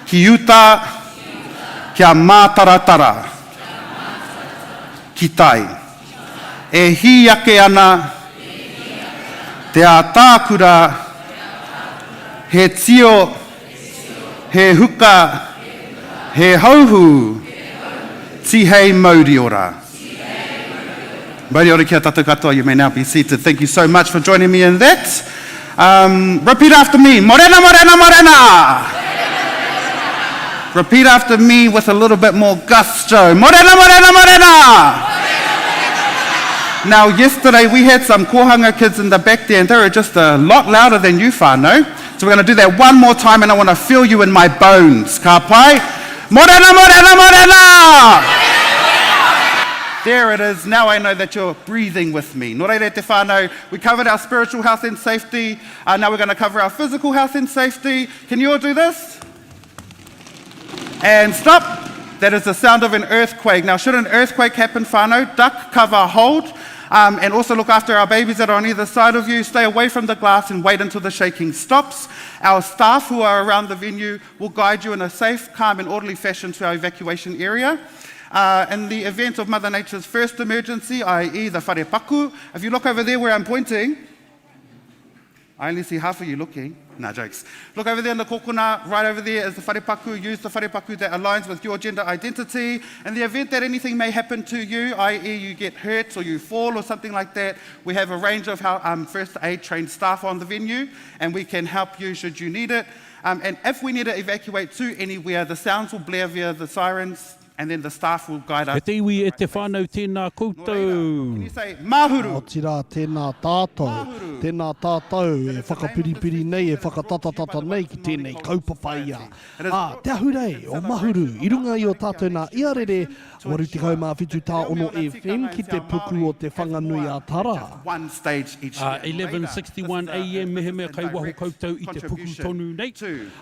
Ki uta, kia mātaratara. Ki tai. E hī ake ana te ātaakura, he tio, he huka, he hauhū, tihei mauriora. Mauriora ki a tātou katoa, you may now be seated. Thank you so much for joining me in that. Um, repeat after me. Morena, morena, morena! Repeat after me with a little bit more gusto. Morena, morena, morena! Now, yesterday we had some kōhanga kids in the back there and they were just a lot louder than you, whānau. So we're going to do that one more time and I want to feel you in my bones. Ka pai? Morena, morena, morena! There it is. Now I know that you're breathing with me. Nō reira e te whānau, we covered our spiritual health and safety. Uh, now we're going to cover our physical health and safety. Can you all do this? And stop. That is the sound of an earthquake. Now, should an earthquake happen, whānau, duck, cover, hold. Um, and also look after our babies that are on either side of you. Stay away from the glass and wait until the shaking stops. Our staff who are around the venue will guide you in a safe, calm, and orderly fashion to our evacuation area. Uh, in the event of Mother Nature's first emergency, i.e., the wharepaku, if you look over there where I'm pointing, I only see half of you looking. Nah, jokes. Look over there in the kokona, right over there is the wharepaku. Use the wharepaku that aligns with your gender identity. In the event that anything may happen to you, i.e. you get hurt or you fall or something like that, we have a range of how, um, first aid trained staff on the venue and we can help you should you need it. Um, and if we need to evacuate to anywhere, the sounds will blare via the sirens and then the staff will guide us E te iwi, e te whānau, tēnā koutou. Can you say, Mahuru? Otirā, tēnā tātou, tēnā tātou e whakapiripiri nei, e whakatatatata nei ki tēnei kaupapa ia. Ā, Te Ahurei o Mahuru, i runga i ō tātou nā iarere 87 tā ono FM ki te puku o Te Whanganui a Tara. Ā, 1161 AM mehemea kai waho koutou i te puku tonu nei.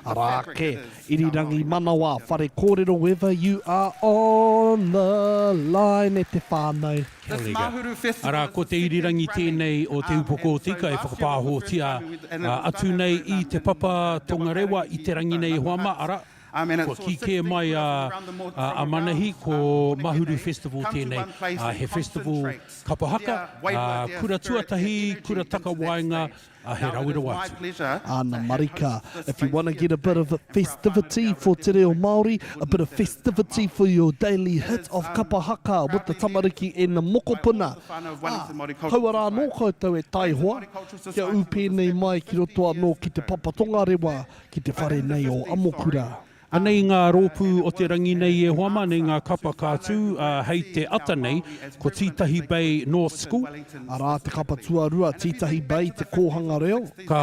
Arā ake, Irirangi Manawa, Whare Kōrero whether you are on the line e te whānau. Kia ora. Arā, ko te irirangi tēnei o Te Upoko o Te Ika e whakapāhōtia atu nei i Te Papa Tongarewa i te rangi nei e hoa mā, arā, kua kī kē mai a a Manahi ko Mahuru Festival tēnei, ā, he festival kapa haka, ā, kura tuatahi, kura takawaenga, ā, he rawe rawa atu. Ana marika, if you wanna get a bit of festivity for te reo Māori, a bit of festivity for your daily hit of kapa haka with the tamariki and the mokopuna, ā, kaua rā anō koutou e taihoa, kia ū pēnei mai ki roto anō ki te Papa Tongarewa, ki te whare nei o Amokura. Anei ngā rōpū o te rangi nei e hoa mā, nei ngā kapa ka tū, ā, hei te ata nei, ko Tītahi Bay North School. Arā te kapa tuarua, Tītahi Bay Te Kōhanga Reo. Ka,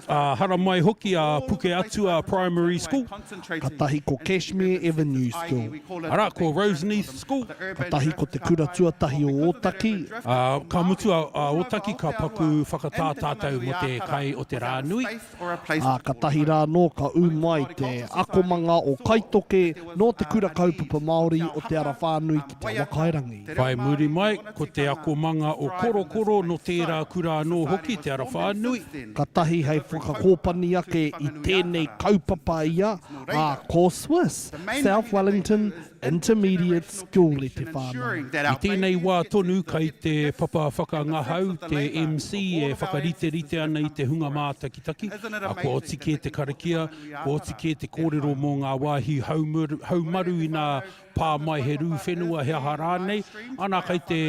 ā, haramai hoki a Puke Atua Primary School. Katahi ko Cashmere Avenue School. Arā, ko Roseneath School. Katahi ko Te Kura Tuatahi o Ōtaki. Ā, ka mutu a, a Ōtaki ka paku whakatā tātou mō te kai o te rā nui. Ā, katahi rā anō ka ū mai te akomanga o Kaitoke nō Te Kura Kaupapa Māori o Te Ara Whānui ki Te Awakairangi. Whai muri mai, ko te akomanga o Korokoro nō tērā kura anō hoki, Te Ara Whānui. Katahi hei whakakōpani ake i tēnei kaupapa ia, ā, ko Swiss, South Wellington Intermediate School e te whānau. I tēnei wā tonu kai te papa whakangahau te MC e whakariterite ana i te hunga mātakitaki, ā, kua oti kē te karakia, kua oti kē te kōrero mō ngā wāhi haumaru inā pā mai he rū whenua, he aha rānei, ana kai te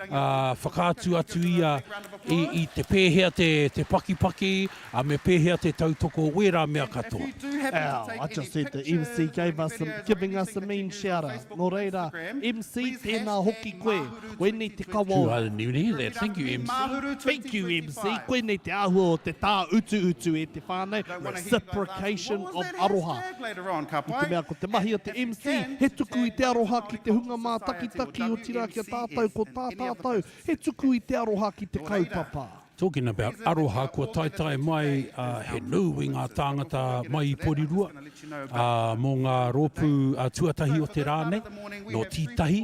whakaatu atu ia i te pēhea te pakipaki, Ā, me pēhea te tautoko wērā mea katoa? Ow, I just said the MC gave us a, giving us a mean shouter. Nō reira, MC, tēnā hoki koe. Koinei te kawa o. True, I didn't even hear that. Thank you, MC. Thank you, MC. Koinei te āhua o te tāutuutu e te whānau, reciprocation of aroha. I te mea ko te mahi o te MC, he tuku i te aroha ki te hunga mātakitaki, otirā ki a tātou, ko tā tātou, he tuku i te aroha ki te kaupapa. Talking about aroha, kua taetae mai he nui ngā tāngata mai i Porirua mō ngā rōpū tuatahi o te rā nei, nō Tītahi.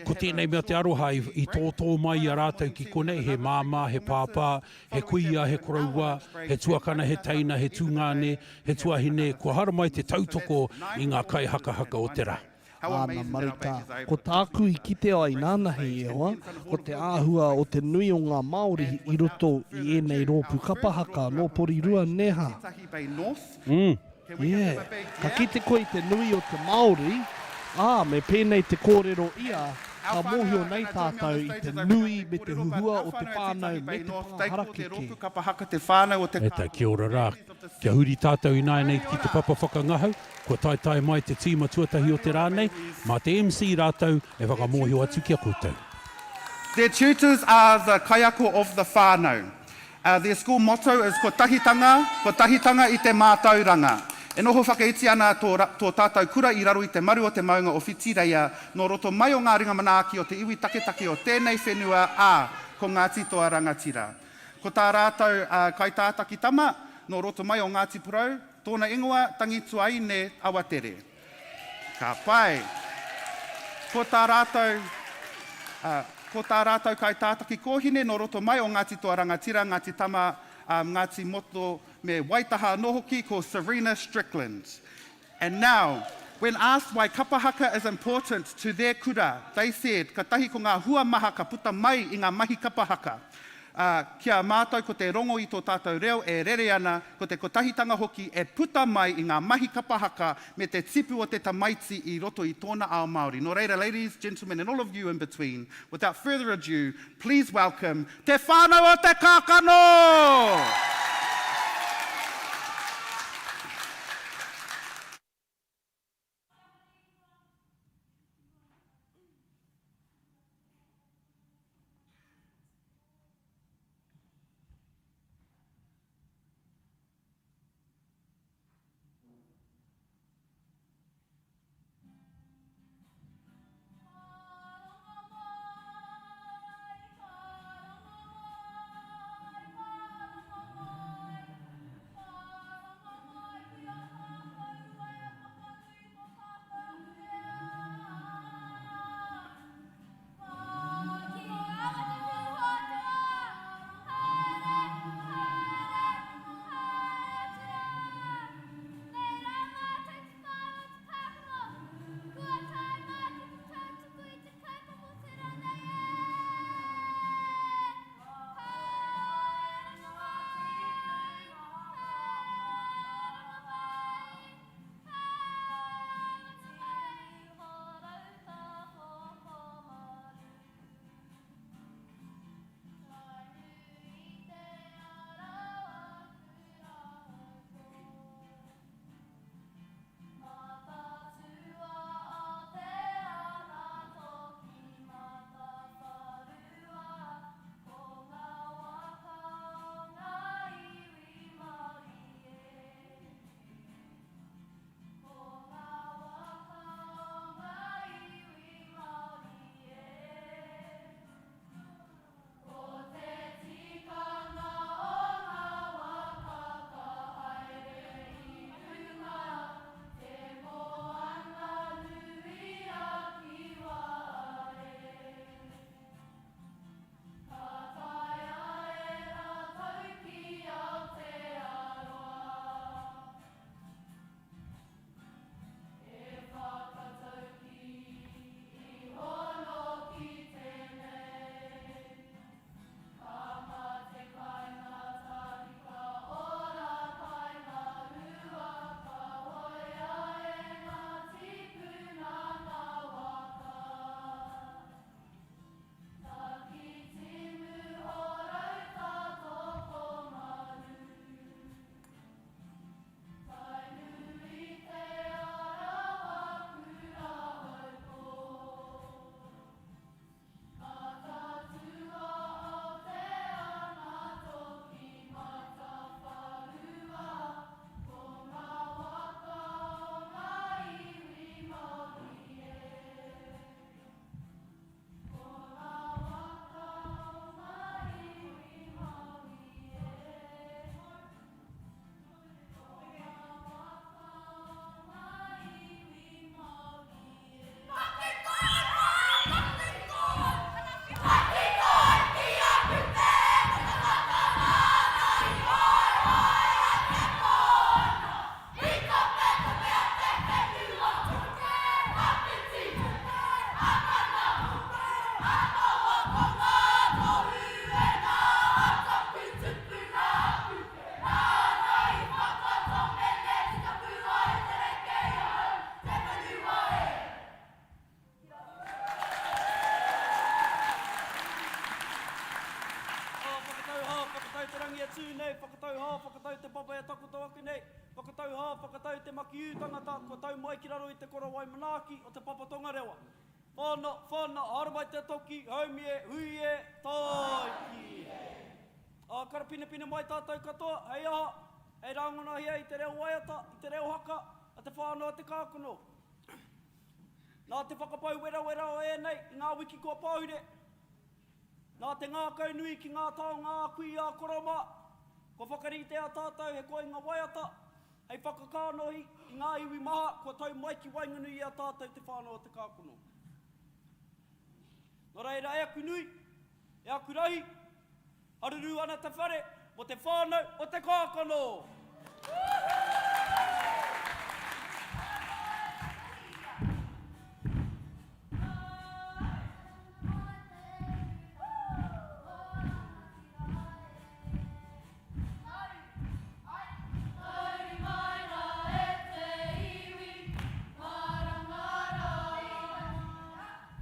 Ko tēnei mea te aroha i tōtō mai i a rātou ki konei, he māmā, he pāpā, he kuia, he koroua, he tuakana, he teina, he tungāne, he tuahine, kua haramai te tautoko i ngā kaihakahaka o te rā. Āna marika, ko tāku i kite ai nānahi e hoa, ko te āhua o te nui o ngā Māori i roto i ēnei rōpū kapa haka nō Porirua nē hā? Yeah. Ka kite koe i te nui o te Māori, ā, me pēnei te kōrero ia, ka mōhio nei tātou i te nui me te huhua o te whānau me te pā harakeke. E ta, kia ora rā. Kia huri tātou ināianei ki te papa whakangahau, kua taetae mai te tīma tuatahi o te rā nei, mā te MC rātou e whakamōhio atu ki a koutou. Their tutors are the kaiako of the whānau. Their school motto is Kotahitanga, kotahitanga i te mātauranga. E noho whakaiti ana tō, tō tātou kura i raro i te maru o te maunga o Whitireia, nō roto mai o ngā ringa manaaki o te iwi taketake o tēnei whenua, ā, ko Ngāti Toa Rangatira. Ko tā rātou kaitātaki tama, nō roto mai o Ngāti Porou, tōna ingoa, Tangituaine Awatere. Ka pai. Ko tā rātou, ko tā rātou kaitātaki kōhine nō roto mai o Ngāti Toa Rangatira, Ngāti Tama, Ngāti Moto me Waitaha anō hoki, ko Serena Strickland. And now, when asked why kapa haka is important to their kura, they said, Katahi ko ngā hua maha ka puta mai i ngā mahi kapa haka. Ā, ki a mātou ko te rongo i tō tātou reo e rere ana, ko te kotahitanga hoki e puta mai i ngā mahi kapa haka me te tipu o te tamaiti i roto i tōna ao Māori. Nō reira, ladies, gentlemen and all of you in between, without further ado, please welcome Te Whānau o Te Kākano! Whakatau hā, whakatau te makiū tangata kua tau mai ki raro i te korowai manaaki o Te Papa Tongarewa. Whana, whana, haere mai te toki, haumi e, hui e, tāiki e. Ā, karapinepine mai tātou katoa, hei aha? Hei rāngonahia i te reo waiata, i te reo haka a te whānau a Te Kākano. Nā te whakapau werawera o ēnei i ngā wiki kua pahure, Nā te ngākau nui ki ngā taonga a kui a koro mā, kua whakaritea tātou he koinga waiata hei whakakānohi i ngā iwi maha kua tau mai ki waenganui i a tātou te whānau o Te Kākono. Nō reira e aku nui, e aku rahi, Haruru ana te whare mo te whanau o Te Kākano!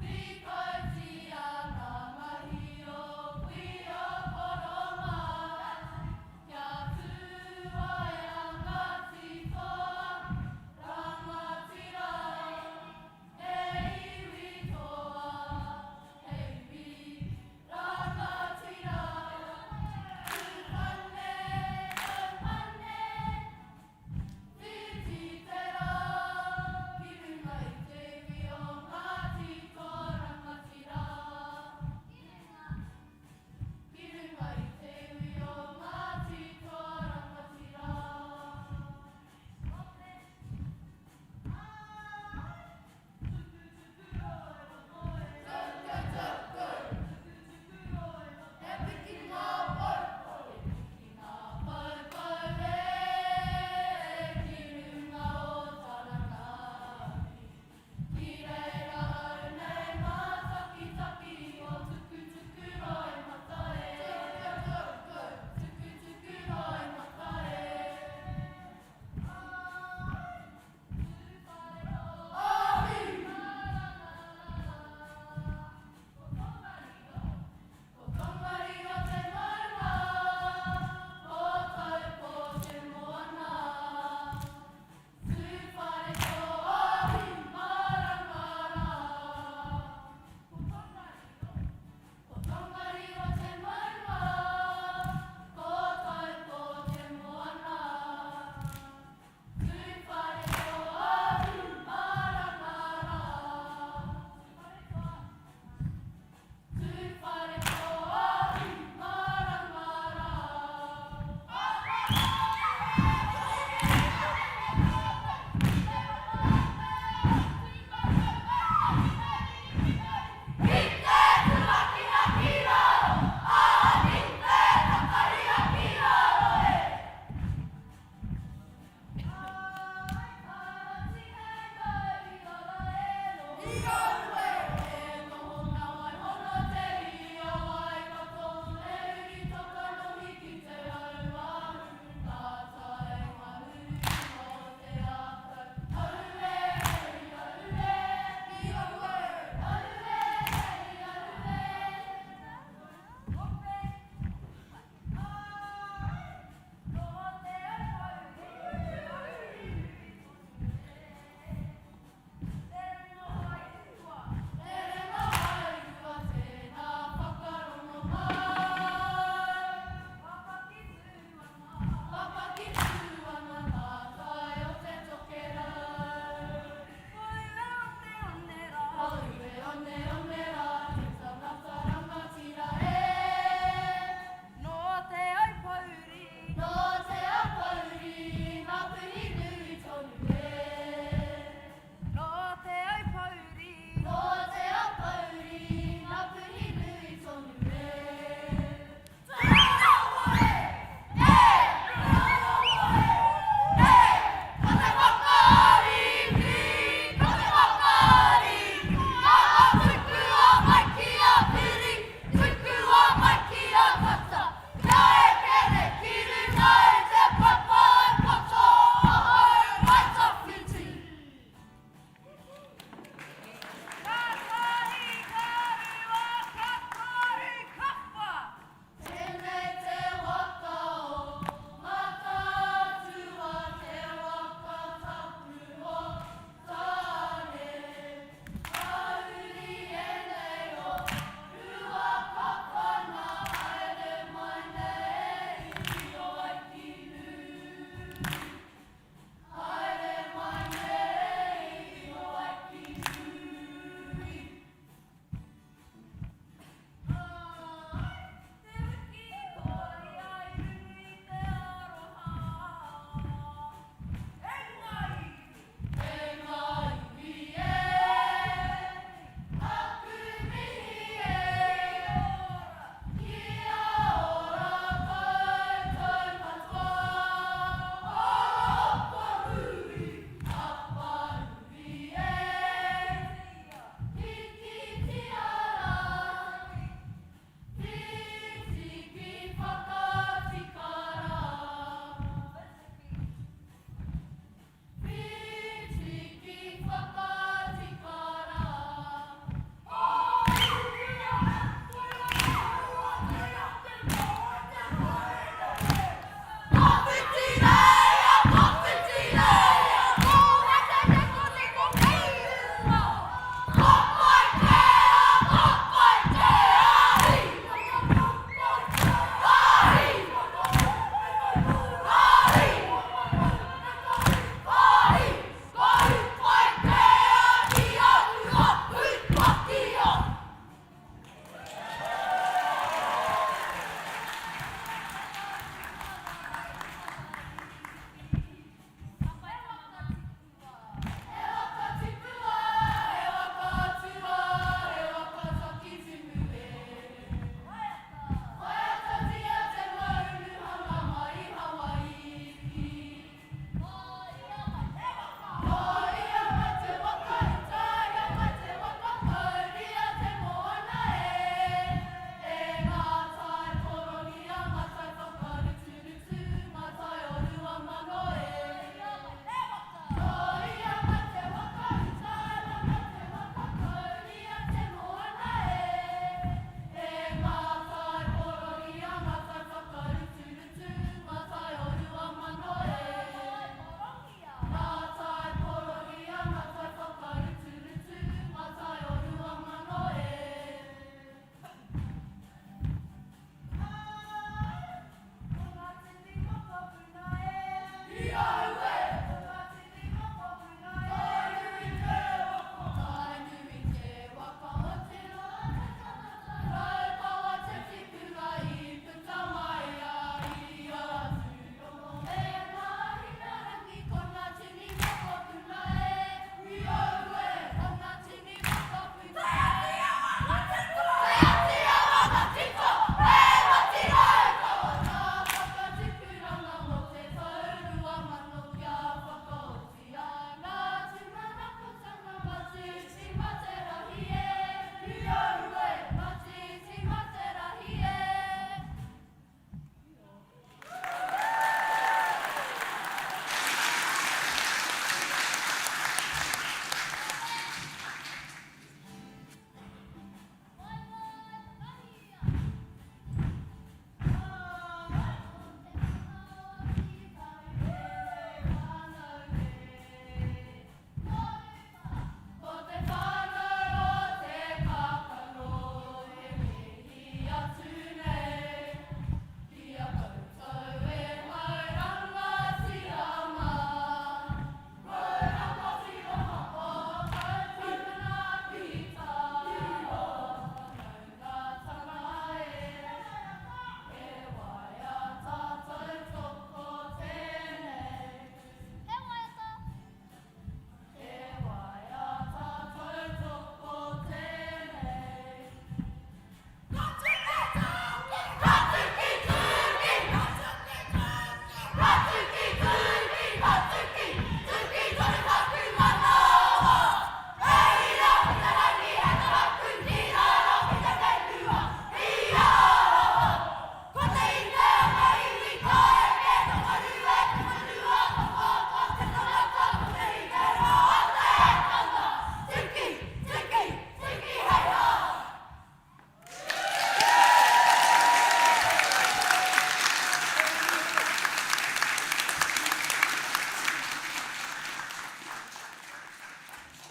Pīkautia ngā mahi o kui o koro mā, kia tū ai.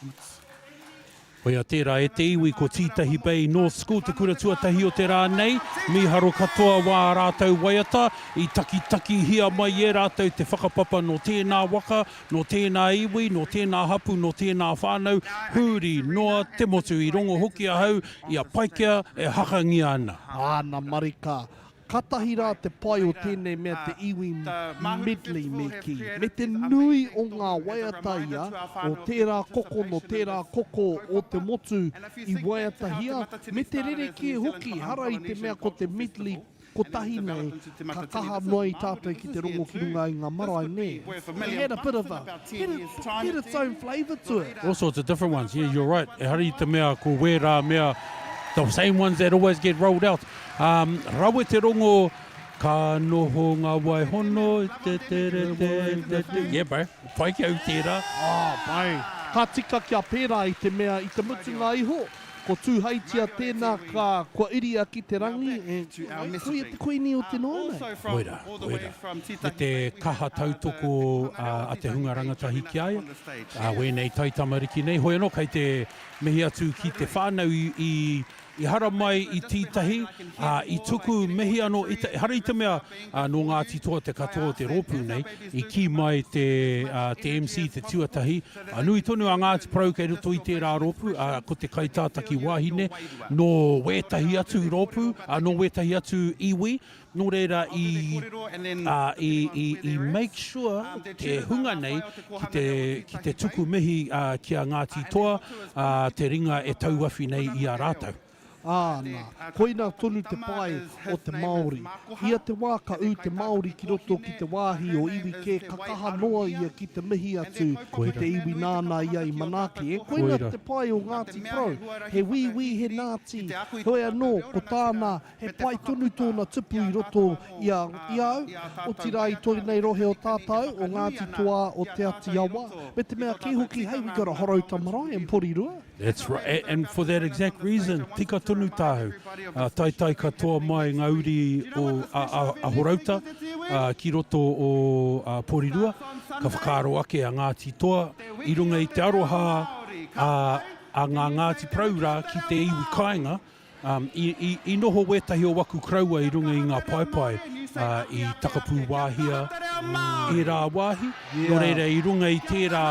performance. Koia tērā e te iwi ko Tītahi Bay North School te kura tuatahi o te rā nei. Mīharo katoa wā rātou waiata, i takitakihia mai e rātou te whakapapa nō tēnā waka, nō tēnā iwi, nō tēnā hapu, nō tēnā whānau, huri noa te motu. I rongo hoki ahau i a Paikea e hakangia ana. Āna marika, Katahi rā te pai o tēnei mea te iwi medley me kī, me te nui o ngā waiata ia o tērā koko nō tērā koko o te motu i waiatahia, me te rerekē hoki, hara i te mea ko te medley kotahi nei ka kaha noa i tātou ki te rongo ki runga i ngā marae, nē? It had a bit of a, had, had its own flavour to it. All sorts of different ones, yeah, you're right. Ehara i te mea ko wērā mea, the same ones that always get rolled out. Um, rawe te rongo, ka noho ngā wai hono, te te re te te te. Yeah bro, pai ki au tērā. Ah, pai. Ka tika kia pērā i te mea i te mutunga iho, ko Tūheitia tēnā ka, kua iria ki te rangi, e, koia te kuini o te noa nei. Koirā, koirā. Me te kaha tautoko a te hunga rangatahi ki a ia, a wēnei taitamariki nei. Hoi anō, kei te mihi atu ki te whānau i, i I haramai i tītahi, ā, i tuku mihi anō, i te, ehara i te mea, ā, nō Ngāti Toa te katoa o te rōpū nei, i kī mai te, ā, te MC te tuatahi, ā, nui tonu a Ngāti Porou kei roto i tērā rōpū, ā, ko te kaitātaki wahine nō wētahi atu rōpū, ā, nō wētahi atu iwi, Nō reira i, ā, i, i, i make sure te hunga nei ki te, ki te tuku mihi, ā, ki a Ngāti Toa, ā, te ringa e tauawhi nei i a rātou. Āna, koina tonu te pai o te Māori. Ia te wā ka ū te Māori ki roto ki te wāhi o iwi kē ka kaha noa ia ki te mihi atu ki te iwi nāna ia i manaaki. E koina te pai o Ngāti Porou, he wīwī, he nāti, heoi anō, ko tāna He pai tonu tōna tupu i roto i a i a au, otirā i tōnei rohe o tātou, o Ngāti Toa, o Te Ati Awa, me te mea kē hoki, hey, we got a Horouta marae in Porirua. That's right, and for that exact reason, tika tonu tāu. Taetae katoa mai ngā uri o a, a, a Horouta ki roto o Porirua, ka whakaaro ake a Ngāti Toa i runga i te aroha a, a ngā Ngāti Porou rā ki te iwi kāinga, I noho wētahi o waku koroua i runga i ngā paepae i Takapūwāhia, ērā wāhi. Nō reira, i runga i tērā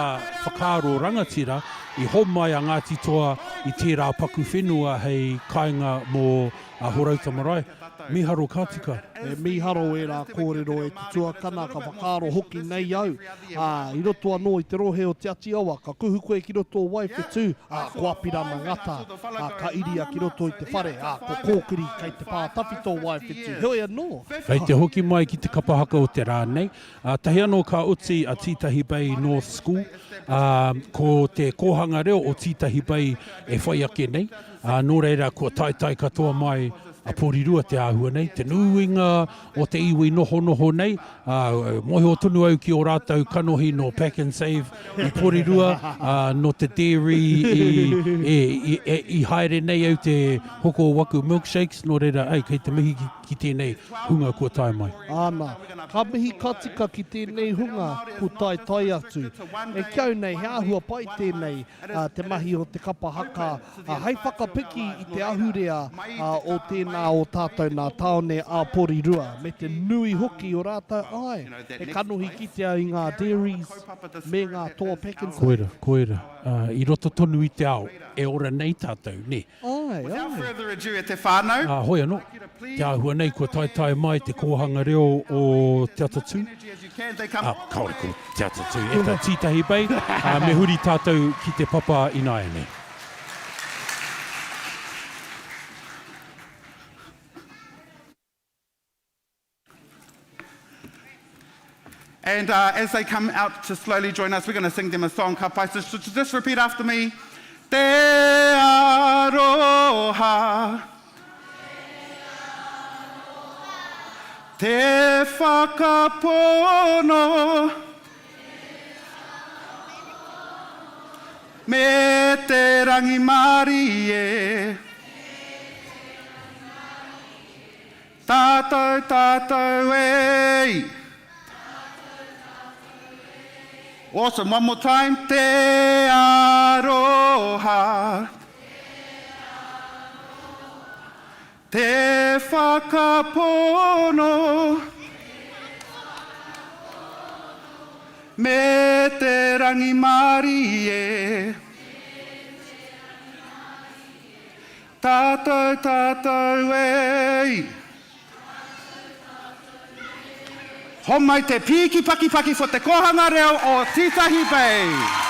whakaaro rangatira, i homai a Ngāti Toa i tērā paku whenua hei kāinga mō Horouta Marae. Mīharo ka tika. E mīharo ērā kōrero e te tuakana ka whakaaro hoki nei au, ā, i roto anō i te rohe o Te Ati Awa, ka kuhu koe ki roto o Waiwhetū, ā, ko Apirana Ngata, ā, ka iria ki roto i te whare, ā, ko Kōkiri kei te pā tawhito o Waiwhetū. Heoi anō. Kei te hoki mai ki te kapa haka o te rā nei, ā, tahi anō ka oti a Tītahi Bay North School, ā, ko te kōhanga reo o Tītahi Bay e whai ake nei, ā, nō reira kua taetae katoa mai a Porirua te āhua nei, te nuinga o te iwi nohonoho nei, ā, mōhio tonu au ki ō rātou kanohi nō Pak'nSave i Porirua, ā, nō te dairy i, i, i, i haere nei au te hoko o waku milkshakes, nō reira, ai, kei te mihi ki, ki tēnei hunga kua tae mai. Āna, ka mihi ka tika ki tēnei hunga kua taetae atu. E ki au nei, he āhua pai tēnei, te mahi o te kapa haka hei whakapiki i te ahurea o tēnā o tātou nā tāone a Porirua me te nui hoki o rātou, āe, he kanohi kitea i ngā dairies me ngā toa pack and save. Koira, koira, i roto tonu i te ao e ora nei tātou, nē. Āe, āe. Ā, hoi anō, te āhua nei kua taetae mai te kōhanga reo o Te Atatū, ā, kāore ko Te Atatū, e ta Tītahi Bay, ā, me huri tātou ki te papa ināianei. And uh, as they come out to slowly join us, we're going to sing them a song. Ka pai. So, so just repeat after me. Te aroha. Te whakapono. Me te rangimārie. Tātou, tātou, e! Awesome, one more time. Te aroha. Te whakapono Me te rangimārie Tātou, tātou e Homai te pīki pakipaki for Te Kōhanga Reo o Tītahi Bay.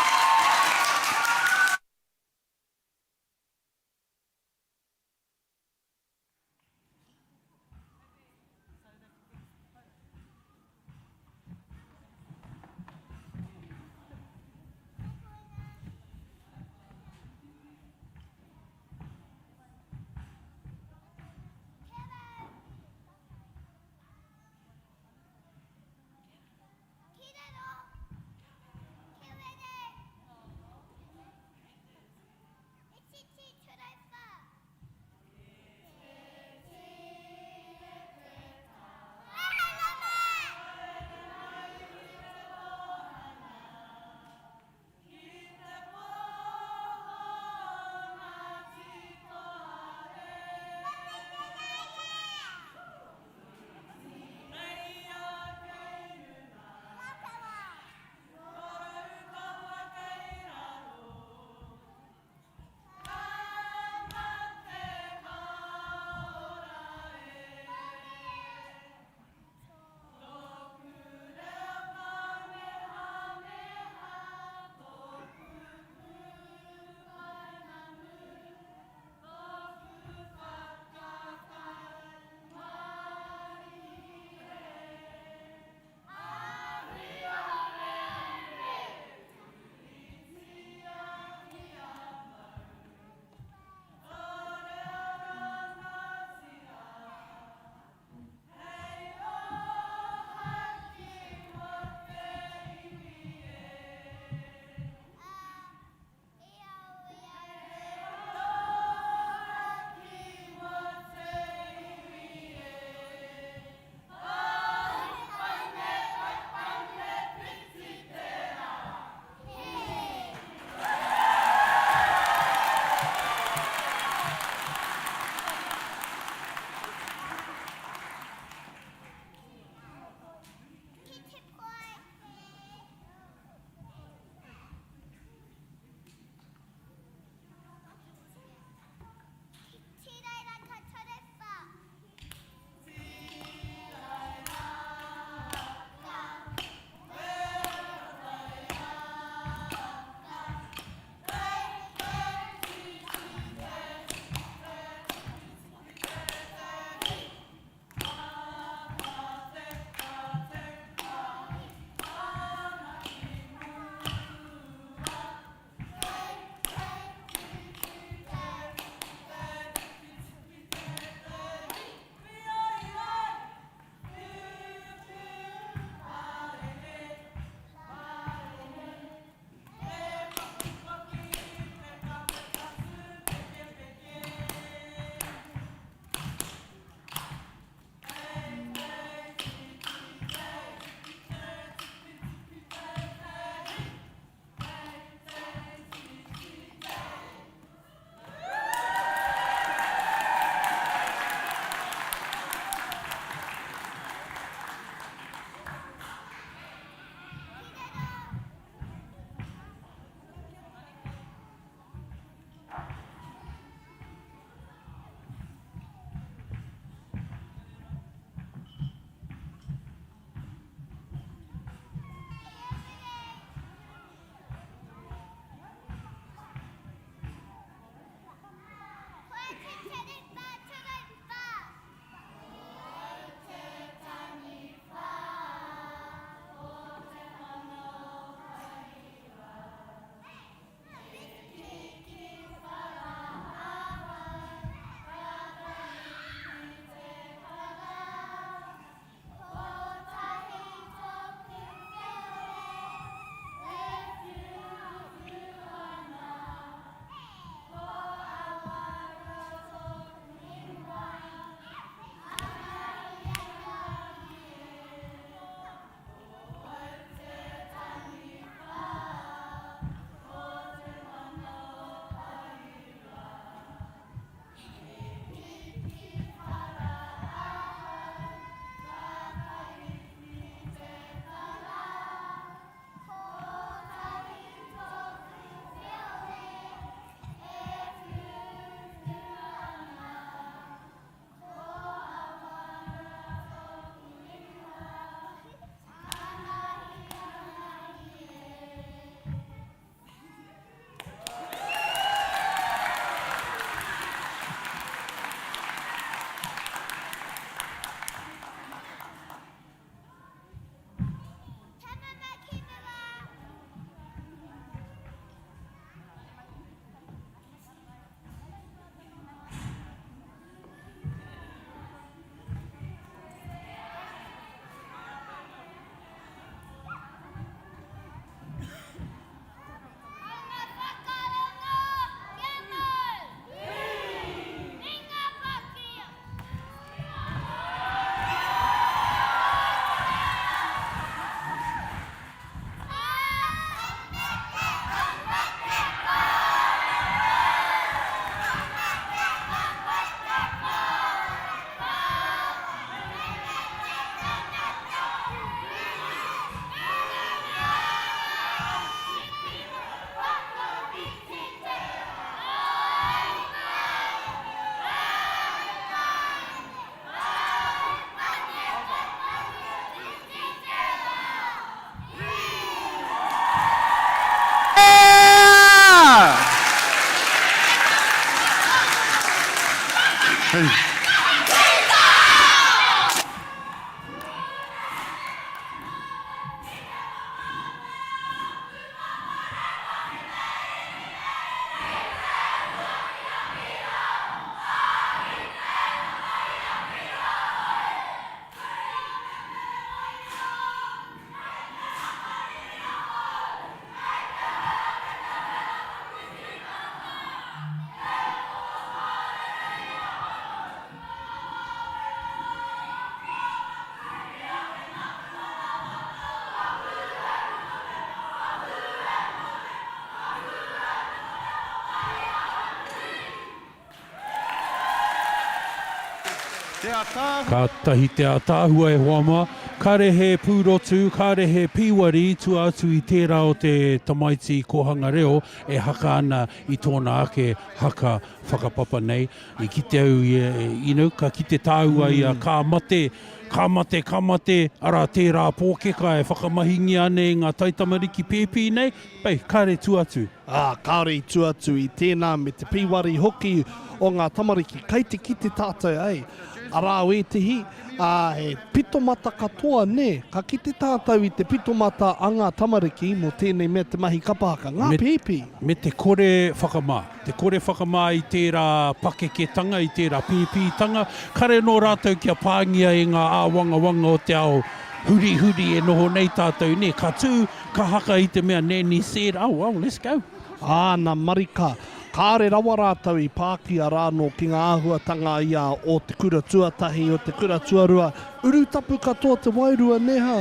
Kātahi te ātaahua e hoa mā. Kāre he pūrotu, kāre he pīwari i tua atu i tērā o te tamaiti kōhanga reo e haka ana i tōna ake haka whakapapa nei. I kite au i, you know, ka kite tāua i a ka mate, ka mate, ka mate, arā tērā pōkeka e whakamahingia ana e ngā taitamariki pēpi nei, pei, kāre tua atu. Ā, kāore i tua atu i tēnā me te pīwari hoki o ngā tamariki. Kei te kite tātou, ei, arā wētehi, ā, he pitomata katoa, nē. Ka kite tātou i te pitomata a ngā tamariki mō tēnei mea te mahi kapa haka, ngā pēpi. Me te kore whakamā. Te kore whakamā i tērā pakeketanga, i tērā pēpītanga. Kare nō rātou kia pāngia e ngā āwangawanga o te ao hurihuri e noho nei tātou, nē. Ka tū, Ka haka i te mea Nanny said, oh well, let's go. Ā, nā Marika, kāore rawa rātou i pākia rānō ki ngā āhuatanga ia o te kura tuatahi, o te kura tuarua. Urutapu katoa te wairua, nē hā?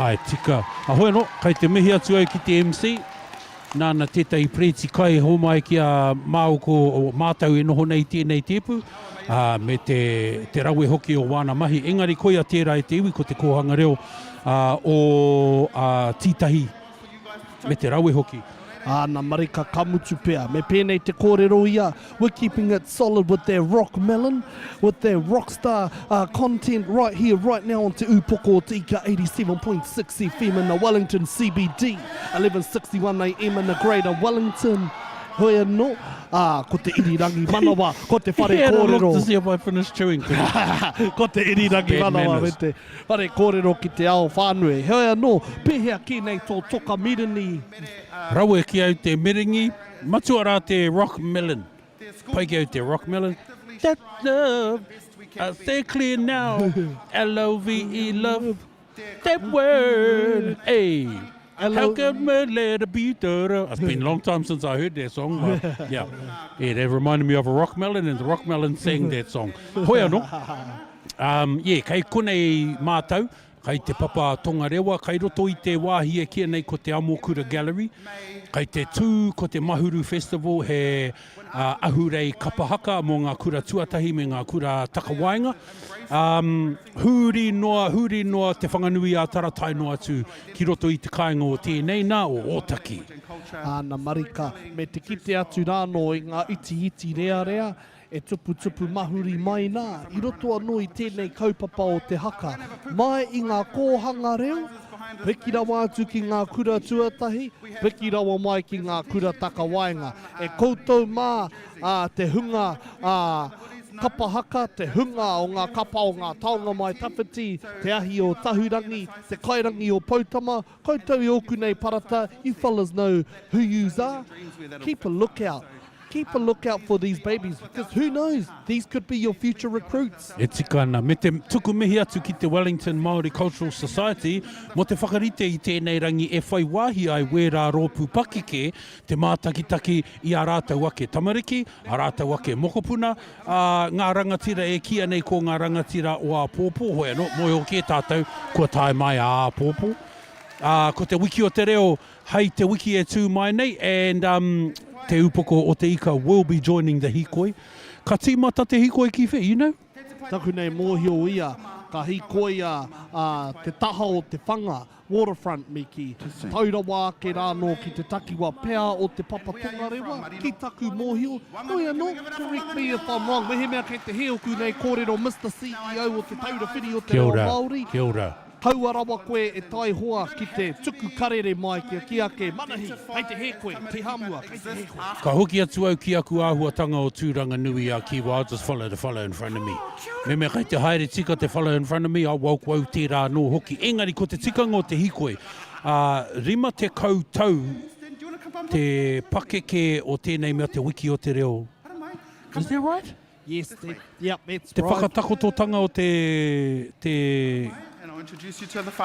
Āe, tika. Ahoi anō, kei te mihi atu au ki te MC. Nāna tētahi pereti kai e homai ki a māu ko mātou e noho nei i tēnei tēpu, ā, me te, te rawe hoki o wāna mahi. Engari koia tērā e te iwi, ko te kōhanga reo, ā, o, ā, Tītahi me te rawe hoki. Ā, nā Marika ka mutu pea. Me pēnei te kōrero ia, We're keeping it solid with that rock melon, with that rockstar content right here, right now on Te Ūpoko o Te Ika 87.6 FM in the Wellington CBD, 11.61am in the Greater Wellington. Hoi anō, ā, ko te irirangi manawa, ko te whare He had a look kōrero. to see if I finished chewing. Ko te irirangi Bad manawa me manners. te whare kōrero ki te ao whānui. Heoi anō, pēhea kē nei tō toka mirini? Rawe ki au te miringi, Matua rā te rock melon. Pai ki au te rock melon. That love, I say clear now. L-O-V-E love. That word, hey. How can we let it be? It's been a long time since I heard that song, but yeah. Yeah, that reminded me of a rock melon and the rock melon sang that song. Hoi anō. Um, yeah, kei konei mātou, Kei Te Papa Tongarewa, kei roto i te wāhi e kīia nei ko Te Amokura Gallery, kei te tū ko te Mahuru Festival he ahurei kapa haka mō ngā kura tuatahi me ngā kura takawaenga. Um, huri noa, huri noa Te Whanganui-ā-Tara tae noa atu ki roto i te kāinga o tēnei nā, o Ōtaki. Āna marika, me te kite atu rānō i ngā itiiti rearea, E tuputupu mahuri mai nā, i roto anō i tēnei kaupapa o te haka, mai i ngā kōhanga reo, piki rawa atu ki ngā kura tuatahi, piki rawa mai ki ngā kura takawaenga. E koutou mā, ā, te hunga, ā, kapa haka, te hunga o ngā kapa o ngā taonga mai tawhiti, te ahi o Tahurangi, te kairangi o Poutama, koutou i ōku nei parata, you fellas know who yous are, keep a lookout. Keep a lookout for these babies because who knows, these could be your future recruits. E tika ana. Me te tuku mihi atu ki te Wellington Māori Cultural Society mō te whakarite i tēnei rangi e whai wāhi ai wērā rōpū pakeke te mātakitaki i ā rātou ake tamariki, ā rātou ake mokopuna, ā, ngā rangatira e kīia nei ko ngā rangatira o āpōpō, hoi anō, mōhio kē tātou kua tae mai a āpōpō. Ā, ko te wiki o te reo Hei te wiki e tū mai nei and um Te Upoko o te Ika will be joining the hīkoi. Ka tīmata te hīkoi ki whea, you know? Taku nei mōhio ia, ka hīkoia a te taha o te whanga, waterfront me kī, tau rawa ake rānō ki te takiwa pea o Te Papa Tongarewa, ki taku mōhio. Heoi anō, correct me if I'm wrong, mehemea kei te hē oku nei kōrero Mister CEO o Te Taura Whiri o Te Kia Reo ora, Māori. kia ora. Kaua rawa koe e taihoa ki te tuku karere mai kia kī ake, Manahi, kei te hē koe, Te Hamua, kei te hē koe. Ka hoki atu au ki aku āhuatanga o Tūranganui a Kiwa, I'll just follow the fellow in front of me. Mehemea kei te haere tika te fellow in front of me, I'll walk au tērā anō hoki. Engari ko te tikanga o te hīkoi, ā, 50 tau te pakeke o tēnei mea te wiki o te reo. Is that right? Yes, that, yep, that's Te right. whakatakototanga o te, te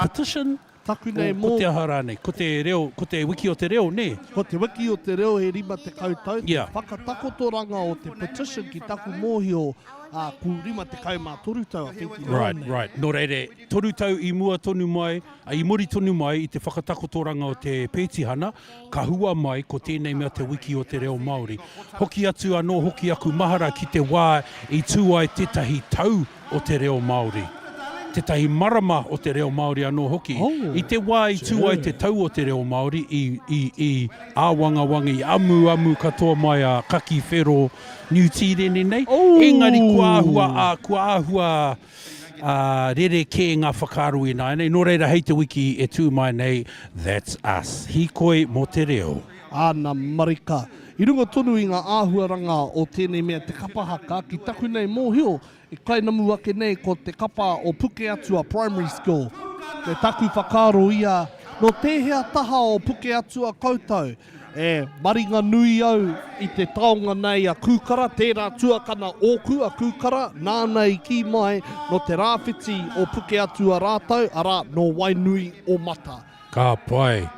petition. Taku nei mō. Ko te aha rānei? Ko te reo, ko te wiki o te reo, nē? Ko te wiki o te reo he 50 tau, te whakatakotoranga o te petition ki taku mōhio, ā, ko 53 tau a Whenti Noa Right, nei. right. Nō reira, toru tau i mua tonu mai, i muri tonu mai i te whakatakotoranga o te pētihana, ka hua mai ko tēnei mea te wiki o te reo Māori. Hoki atu anō hoki aku mahara ki te wā i tū ai tētahi tau o te reo Māori. Tētahi marama o te reo Māori anō hoki. I te wā i tū ai te tau o te reo Māori, i, i, i āwangawanga, i amuamu katoa mai a Kaki Whero Niu Tīreni nei. Engari kua āhua, ā, kua āhua, ā, rerekē ngā whakaaro ināianei. Nō reira hei te wiki e tū mai nei, that's us. Hīkoi mō te reo. Āna marika. I runga tonu i ngā āhuaranga o tēnei mea te kapa haka, ki taku nei mōhio, I kainamu ake nei ko te kapa o Pukeatua Primary School. Me taku whakaaro ia, nō tēhea taha o Pukeatua koutou? E maringanui au i te taonga nei a Kūkara, tērā tuakana ōku a Kūkara, nāna i kī mai nō te rāwhiti o Pukeatua rātou, arā, nō Wainui o Mata. Ka pai.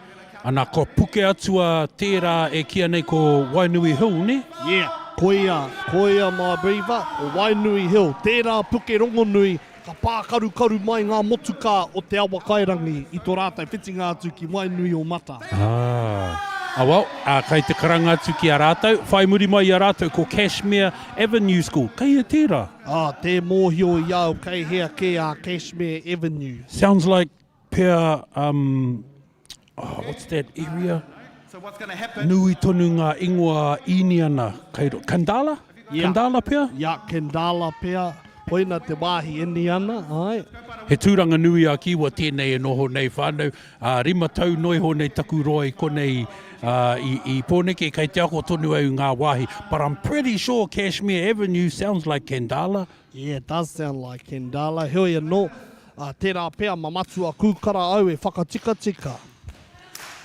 Ana, ko Pukeatua tērā e kīia nei ko Wainui Hill, nē? Yeah, koia, koia my beaver, ko Wainui Hill, tērā puke rongonui ka pākarukaru mai ngā motukā o Te Awakairangi i tō rātou whitinga atu ki Wainui o Mata. Ah, ah well, ah, kai te karanga atu ki a rātou, whai muri mai i a rātou ko Cashmere Avenue School. Kei hea tērā? Ah, tē mōhio i au kei hea kē a Cashmere Avenue. Sounds like Pea, um, oh, what's that area? Nui tonu ngā ingoa Īniana kei ro, Kandala? Yeah. Kandala pea? Yeah, Kandala pea. Koina te wāhi Īniana, āe. He tūranga nui a Kiwa tēnei e noho nei whānau. Uh, rima tau noiho nei taku roa i konei uh, i, i Pōneke, kei te ako tonu au ngā wāhi. But I'm pretty sure Cashmere Avenue sounds like Kandala. Yeah, it does sound like Kandala. Heoi anō, ā, tērā pea ma Matua Kūkara au e whakatikatika.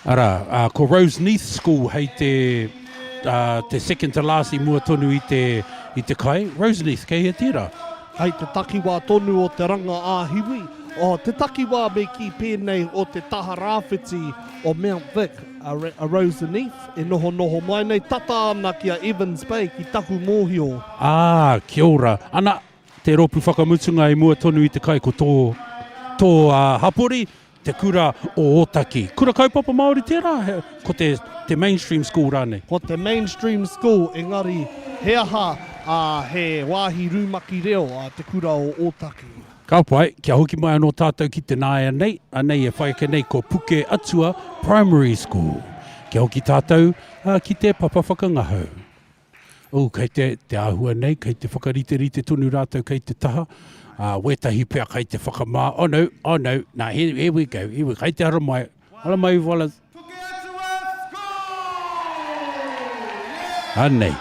Arā, ā, ko Roseneath School hei te, ā, te second to last i mua tonu i te, i te kai. Roseneath, kei hea tērā? Kei te takiwā tonu o Te Ranga ā-Hiwi, o te takiwā me kī pēnei o te taha rāwhiti o Mount Vic, a, a Roseneath, e nohonoho mai nei, tata ana ki a Evans Bay, ki taku mōhio. Ā, kia ora. Ana, te rōpū whakamutunga i mua tonu i te kai ko tō, tō hapori, te kura o Ōtaki. Kura kaupapa Māori tērā, he, ko te, te mainstream school rānei? Ko te mainstream school, engari he aha, ā, he wāhi rumaki reo a te kura o Ōtaki. Ka pai, kia hoki mai anō tātou ki te nāianei, anei e whai ake nei ko Puke Atua Primary School. Kia hoki tātou, ā, ki te papa whakangahau. Oh, kei te, te āhua nei, kei te whakariterite tonu rātou kei te taha, ā, wētahi pea kei te whakamā, oh no, oh no, nā, here, here we go, here we, kei te haramai, haramai fellas. Pukeatua School! Yeah! Anei.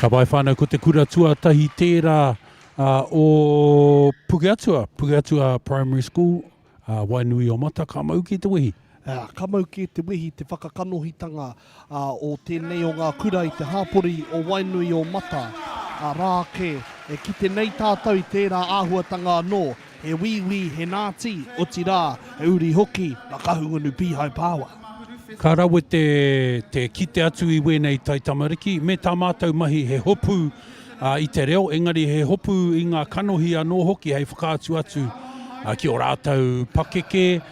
Ka pai whānau ko te kura tuatahi tērā o Pukeatua, Pukeatua Primary School, Wainuiomata, ka mau ki te wehi. Ka mau kē te wehi te whakakanohitanga o tēnei o ngā kura i te hāpori o Wainuiomata. Rā ake, e kite nei tātou i tērā āhuatanga anō, he Wīwī, he Nāti, otirā, he uri hoki nā Kahungunu Pīhai Pāua. Ka rawe te te kite atu i wēnei taitamariki, me tā mātou mahi he hopu i te reo, engari he hopu i ngā kanohi anō hoki hei whakaatu atu ki ō rātou pakeke,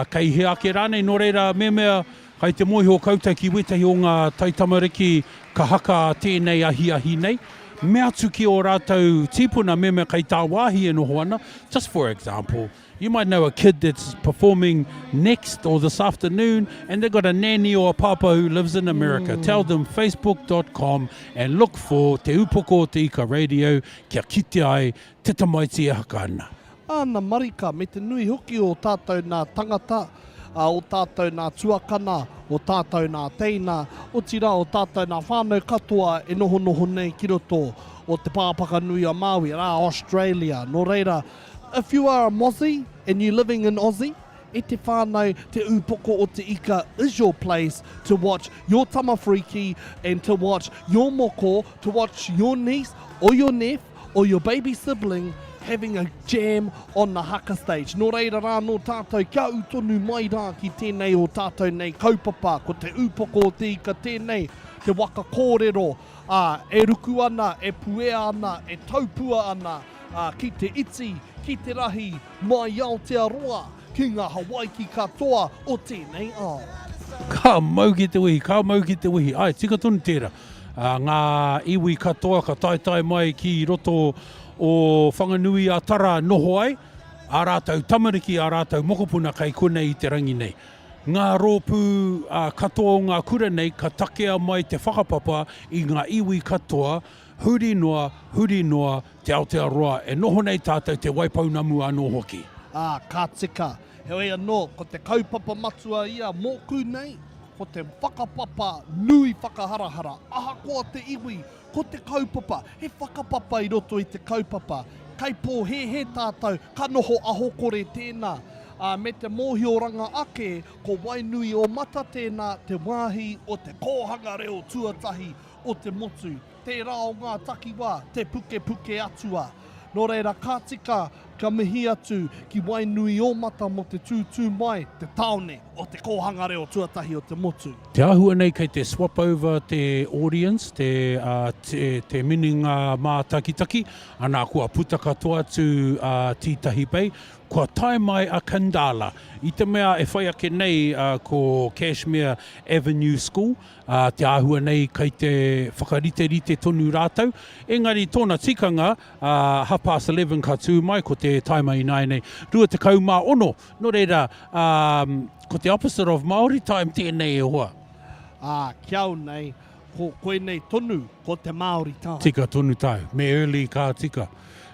kei hea ake rānei. Nō reira, mehemea kai te mōhio koutou ki wētahi o ngā taitamariki ka haka tēnei ahiahi nei, me atu ki ō rātou tīpuna mehemea kei tāwāhi e noho ana, just for example, You might know a kid that's performing next or this afternoon and they've got a nanny or a papa who lives in America. Mm. Tell them facebook.com and look for Te Upoko o Te Ika Radio kia kite ai te tamaiti e haka ana. Ana marika me te nui hoki o tātou nā tangata, a, o tātou nā tuakana, o tātou nā teina, otirā o tātou nā whānau katoa e nohonoho nei ki roto o Te Pāpaka Nui a Māui, arā Australia. Nō reira, If you are a Mozzie and you living in Aussie, e te whānau, Te Ūpoko o Te Ika is your place to watch your tamafriki and to watch your moko, to watch your niece or your neph or your baby sibling having a jam on the haka stage. Nō reira rā nō tātou kia ū tonu mai rā ki tēnei o tātou nei kaupapa, ko Te Ūpoko o Te Ika tēnei, te waka kōrero, ā, e ruku ana, e puea ana, e taupua ana, ā, ki te iti, ki te rahi, mai i Aotearoa, ki ngā Hawaiki katoa o tēnei ao. Ka mau ki te wehi, ka mau ki te wehi. Āe, tika tonu tērā. Ā, ngā iwi katoa ka taetae mai ki roto o Whanganui-a-Tara noho ai, ā rātou tamariki, ā rātou mokopuna kei konei i te rangi nei. Ngā rōpū katoa o ngā kura nei ka takea mai te whakapapa i ngā iwi katoa, huri noa, huri noa, te Aotearoa e noho nei tātou Te Waipounamu anō hoki. Ā, ka tika. Heoi anō, ko te kaupapa matua ia mōku nei, ko te whakapapa nui whakaharahara. Ahakoa te iwi, ko te kaupapa, he whakapapa i roto i te kaupapa. Kei pōhēhē tātou, ka noho ahokore tēnā. Ā, me te mōhioranga ake, ko Wainuiomata tēnā, te wāhi o te kōhanga reo tuatahi o te motu. Tērā o ngā takiwā, te pukepuke atua. Nō reira, ka tika ka mihi atu ki Wainuiōmata mō te tūtū mai, te tāone o te kōhanga reo tuatahi o te motu. Te āhua nei kei te swap over te audience, te, te, te minenga mātakitaki, ana kua puta katoa atu a Tītahi Bay, kua tae mai a Kandala. I te mea e whai ake nei ko Cashmere Avenue School, Ā, te āhua nei kei te whakariterite tonu rātou. Engari tōna tikanga, ā, half past 11 ka tū mai, ko te taima ināianei, 26. Nō reira, ā, ko te opposite of Māori time tēnei e hoa. Ā, ki au nei, ko koinei tonu ko te Māori time. Tika tonu tāu. Me early ka tika.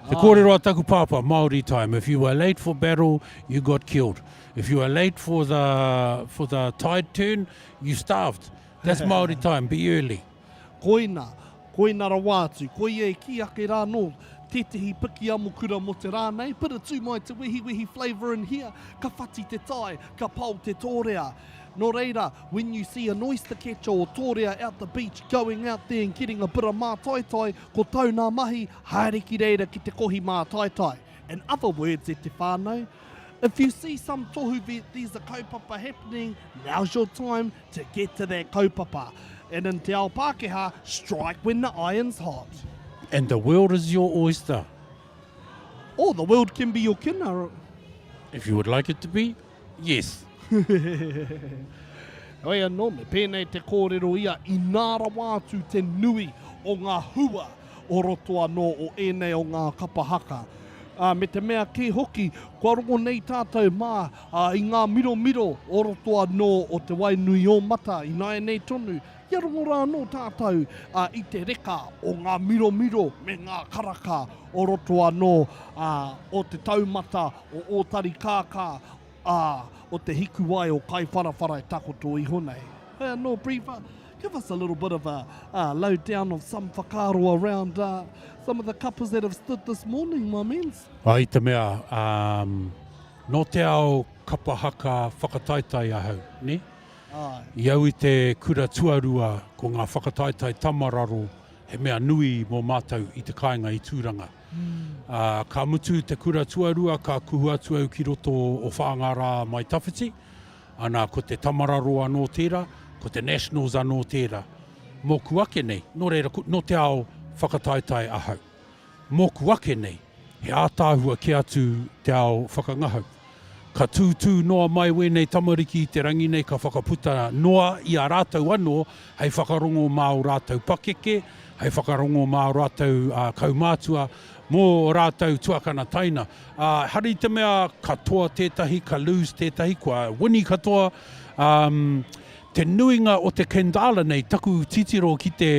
Te kōrero a taku pāpā, Māori time, if you were late for battle, you got killed. If you were late for the, for the tide turn, You starved. That's Māori time, be early. Koina, koina rawa atu. Koia e kī ake rā nō tētehi piki amokura mō te rā nei, bit of tū mai te wehiwehi flavour in here, ka whati te tai, ka pao te tōrea. Nō reira, when you see an oyster catcher or tōrea out the beach going out there and getting a bit of mātaitai, ko tau nā mahi, haere ki reira ki te kohi mātaitai. In other words e te whānau, If you see some tohu there's a kaupapa happening, now's your time to get to that kaupapa. And in te ao Pākehā, strike when the iron's hot. And the world is your oyster. Or the world can be your kina. If you would like it to be, yes. Heoi anō, me pēnei te kōrero ia, inā rawa atu te nui o ngā hua o roto anō o ēnei o ngā kapa haka. Ā, me te mea kē hoki, kua rongo nei tātou mā, ā, i ngā miromiro o roto anō o Te Wainuiōmata ināianei tonu, kia rongo rā anō tātou, ā, i te reka o ngā miromiro me ngā karaka o roto anō, ā, o te taumata o Ōtarikākā, ā, o te hikuwai o Kaiwharawhara e takoto iho nei. Hei anō, Briefer. Give us a little bit of a uh, lowdown of some whakaaro around uh, some of the kapas that have stood this morning, my mens. I te mea, um, nō te ao kapa haka whakataetae ahau, ne? Āe. I au i te kura tuarua, ko ngā whakataetae tamararo he mea nui mō mātou i te kāinga i Tūranga. Ā, ka mutu te kura tuarua ka kuhu atu au ki roto o Whāngārā mai tawhiti, ana ko te tamararo anō tērā, ko te Nationals anō tērā. Mōku ake nei, nō reira, nō te ao whakataetae ahau. Mōku ake nei, he ātaahua kē atu te ao whakangahau. Ka tūtū noa mai wēnei tamariki i te rangi nei ka whakaputa noa i a rātou anō hei whakarongo mā ō rātou pakeke, hei whakarongo mā ō rātou kaumātua, mō ō rātou tuakana taina. Ā, ehara i te mea ka toa tētahi, ka lose tētahi, kua wini katoa. Ā, te nuinga o te Kendala nei, taku titiro ki te,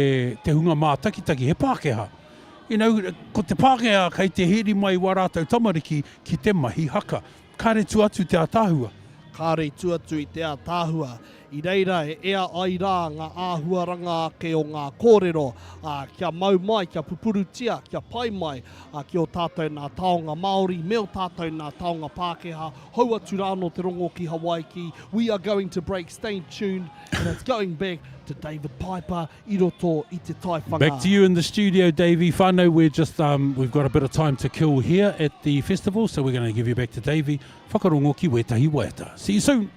te hunga mātakitaki, he Pākehā. You know, ko te Pākehā kei te heri mai i wā rātou tamariki ki te mahi haka. Kāre tua atu te ātaahua. Kāre tua atu i te ātaahua. I reira e ea ai rā ngā āhuaranga ake o ngā kōrero, ā, kia mau mai, kia pupurutia, kia pai mai, ā, ki ō tātou nā taonga Māori me ō tātou nā taonga Pākehā, hou atu rā anō te rongo ki Hawaiki, we are going to break, stay tuned, and it's going back to David Piper i roto i te taiwhanga. Back to you in the studio Davey, whanau we're just um, we've got a bit of time to kill here at the festival so we're going to give you back to Davey, whakarongo ki wētahi waiata. See you soon!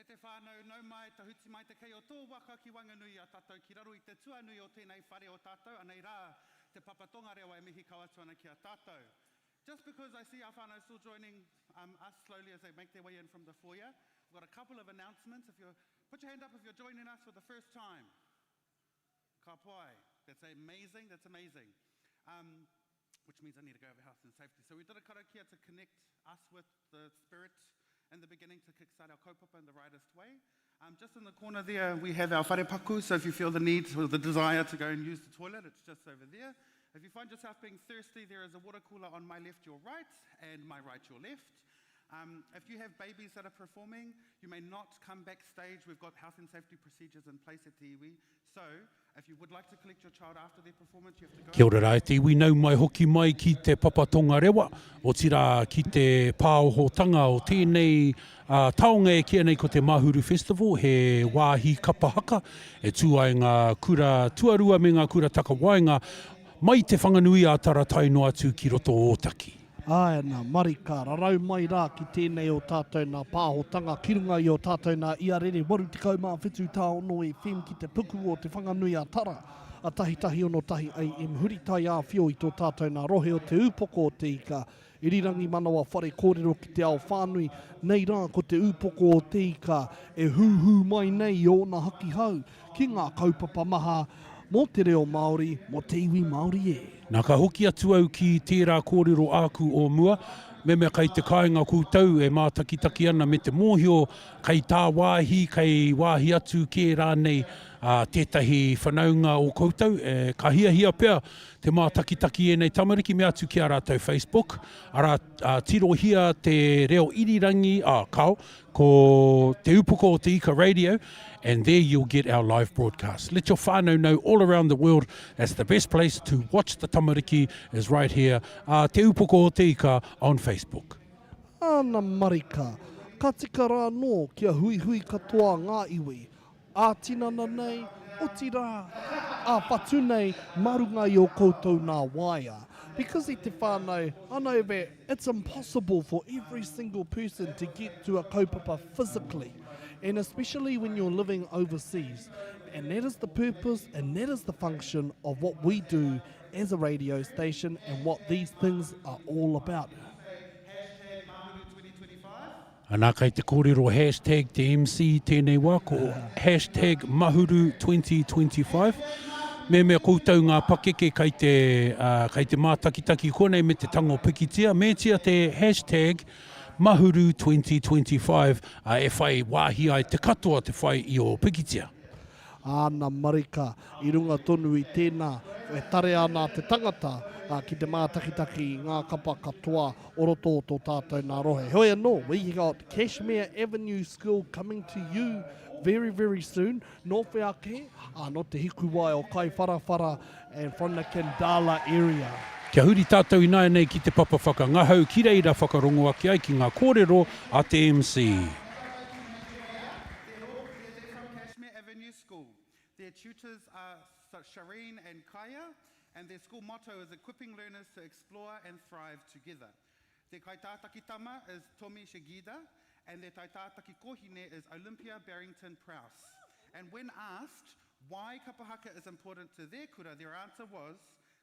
E te whānau, nau mai, tahuti mai te kei o tō waka ki waenganui i a tātou ki raro i te tuanui o tēnei whare o tātou, anei rā Te Papa Tongarewa e mihi kau atu ana ki a tātou. Just because I see our whānau still joining um, us slowly as they make their way in from the foyer, I've got a couple of announcements. If you're, put your hand up if you're joining us for the first time. Ka pai. That's amazing, that's amazing. Um, which means I need to go over health and safety. So we did a karakia to connect us with the spirit in the beginning to kickstart our kaupapa in the rightest way. Um, just in the corner there, we have our wharepaku, so if you feel the need or the desire to go and use the toilet, it's just over there. If you find yourself being thirsty, there is a water cooler on my left, your right, and my right, your left. Um, if you have babies that are performing, you may not come backstage. We've got health and safety procedures in place at te iwi. So, if you would like to collect your child after their performance, you have to go. Kia ora rā e te iwi, nau mai hoki mai ki te Papa Tongarewa, otirā ki te pāohotanga o tēnei taonga e kīia nei ko te Mahuru Festival, he wāhi kapa haka e tū ai ngā kura tuarua me ngā kura takawaenga mai Te Whanganui-ā-Tara tae noa atu ki roto o Ōtaki. Āe nā, marika, rarau mai rā ki tēnei o tātou nā pāhotanga ki runga i o tātou nā iarere 87 tāono FM ki te puku o Te Whanganui a Tara, a tahitahi ono tahi AM huri taiāwhio i tō tātou nā rohe o Te Ūpoko o Te Ika, Irirangi Manawa Whare Kōrero ki te ao whānui, nei rā ko Te Ūpoko o Te Ika e hūhū mai nei i ōna hakihau ki ngā kaupapa maha mō te reo Māori, mō te iwi Māori e. Nā, ka hoki atu au ki tērā kōrero āku o mua, mehemea kei te kāinga koutou e mātakitaki ana me te mōhio kei tāwāhi, kei wāhi atu kē rānei tētahi whanaunga o koutou, ka hiahia pea te mātakitaki ēnei tamariki, mea atu ki a rātou Facebook, arā, tirohia te reo irirangi, ā, kāo, Ko Te Upoko o Te Ika Radio and there you'll get our live broadcast. Let your whānau know all around the world that's the best place to watch the tamariki is right here, uh, Te Upoko o Te Ika on Facebook. Ana marika, ka tika rā nō kia huihui katoa ngā iwi, ā-tinana nei, otirā, ā-whatu nei, mā runga i ō koutou nā waea. Because i te whānau, I know that it's impossible for every single person to get to a kaupapa physically, and especially when you're living overseas. And that is the purpose and that is the function of what we do as a radio station and what these things are all about. Anā kei te kōrero hashtag te MC i tēnei wā, ko hashtag Mahuru 2025. Mehemea koutou ngā pakeke kei te, uh, kei te mātakitaki konei me te tango pikitia, mētia te hashtag Mahuru 2025 uh, e whai wāhi ai te katoa te whai i ō pikitia. Āna marika, i runga tonu i tēnā, e tarea ana te tangata ki te mātakitaki i ngā kapa katoa o roto o tō tātou nā rohe. Heoi anō, we got Cashmere Avenue School coming to you very, very soon. Nō whea kē? Ā, nō te hikuwai o Kaiwharawhara and from the Khandallah area. Kia huri tātou ināianei ki te papa whakangahau, ki reira whakarongo ake ai ki ngā kōrero a te MC. Cashmere Avenue School. Their tutors are Shireen and Kaya, and their school motto is equipping learners to explore and thrive together. Their kaitātaki tama is Tomi Shigida, and their taitātaki kohine is Olympia Barrington Prowse. And when asked why kapahaka is important to their kura, their answer was,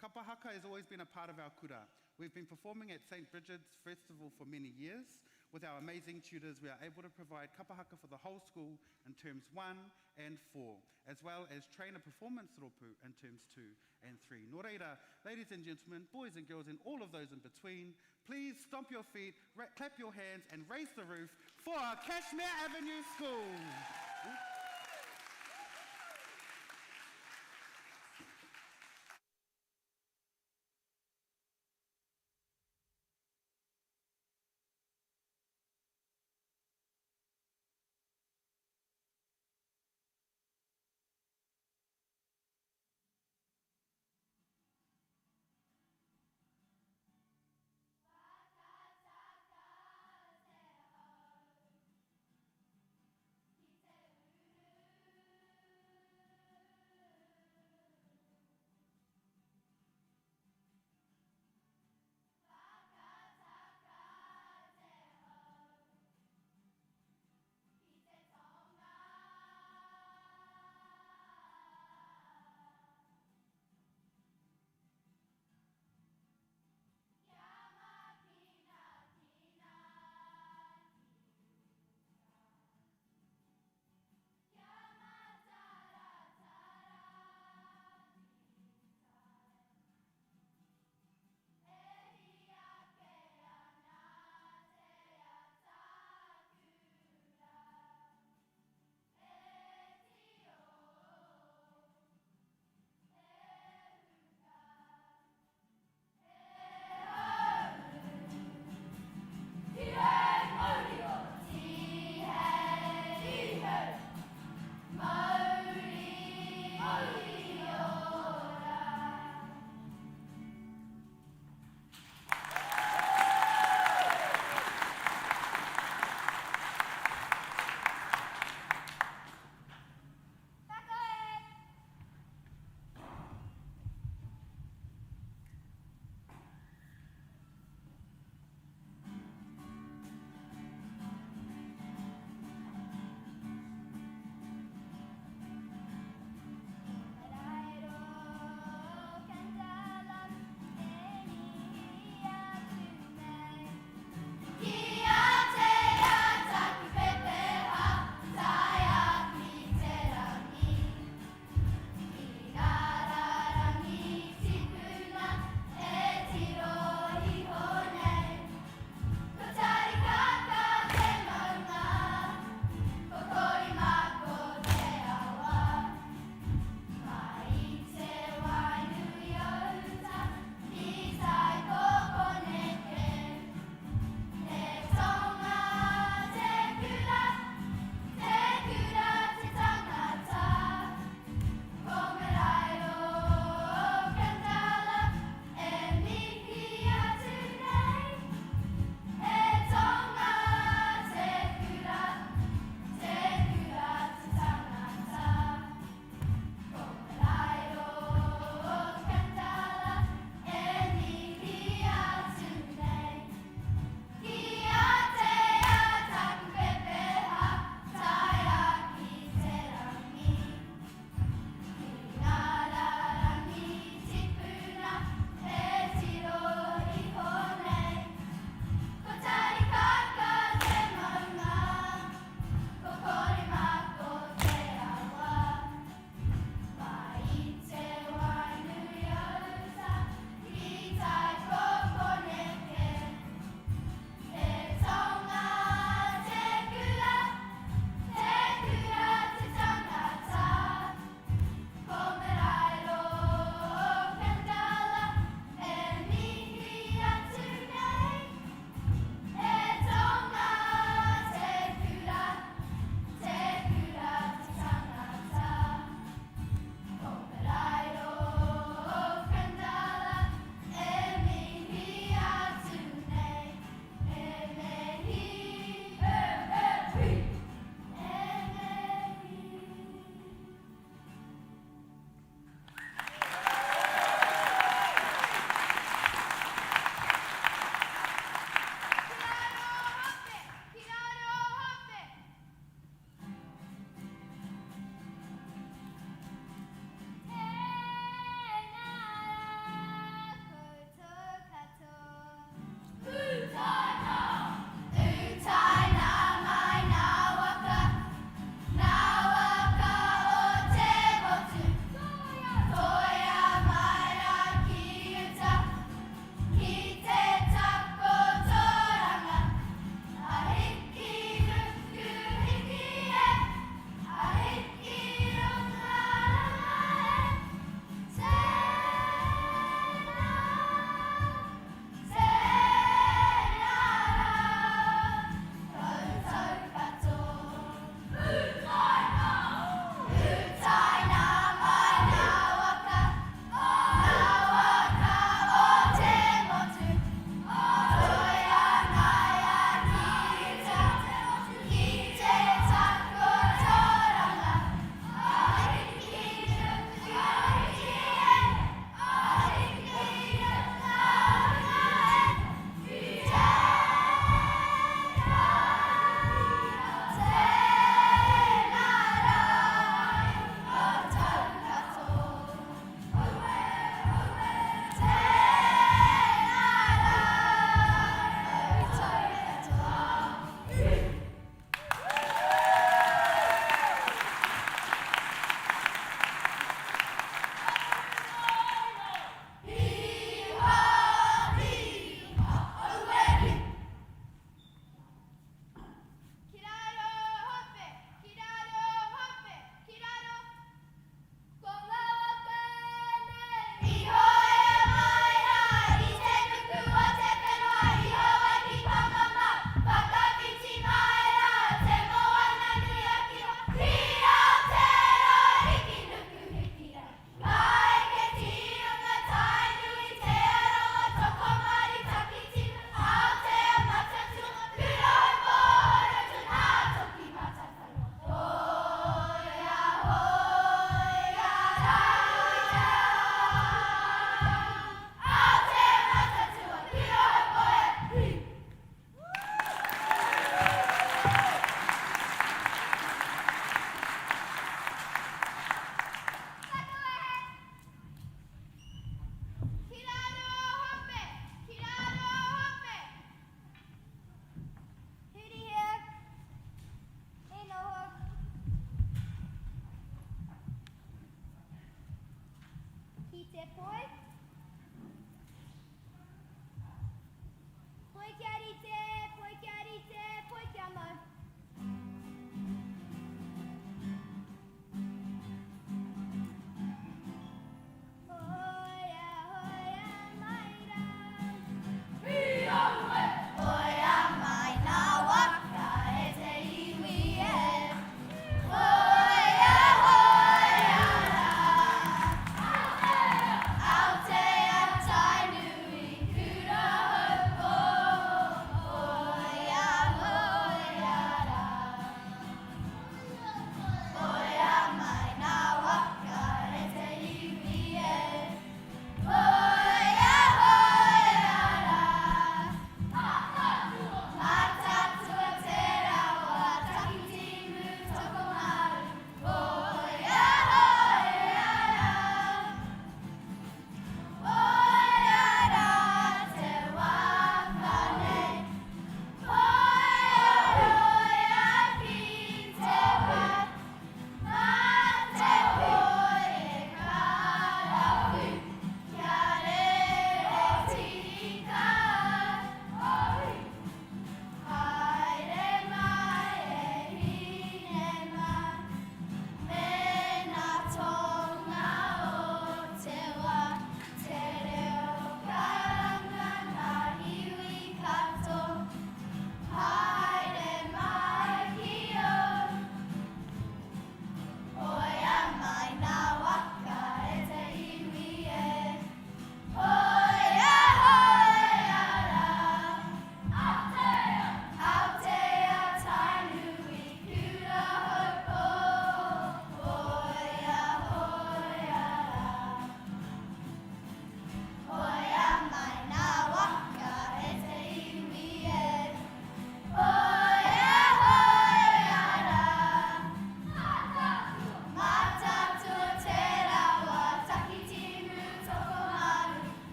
Kapahaka has always been a part of our kura. We've been performing at St. Bridget's Festival for many years. With our amazing tutors, we are able to provide kapahaka for the whole school in terms 1 and 4, as well as train a performance ropu in terms 2 and 3. Nō reira, ladies and gentlemen, boys and girls, and all of those in between, please stomp your feet, clap your hands, and raise the roof for our Cashmere Avenue School.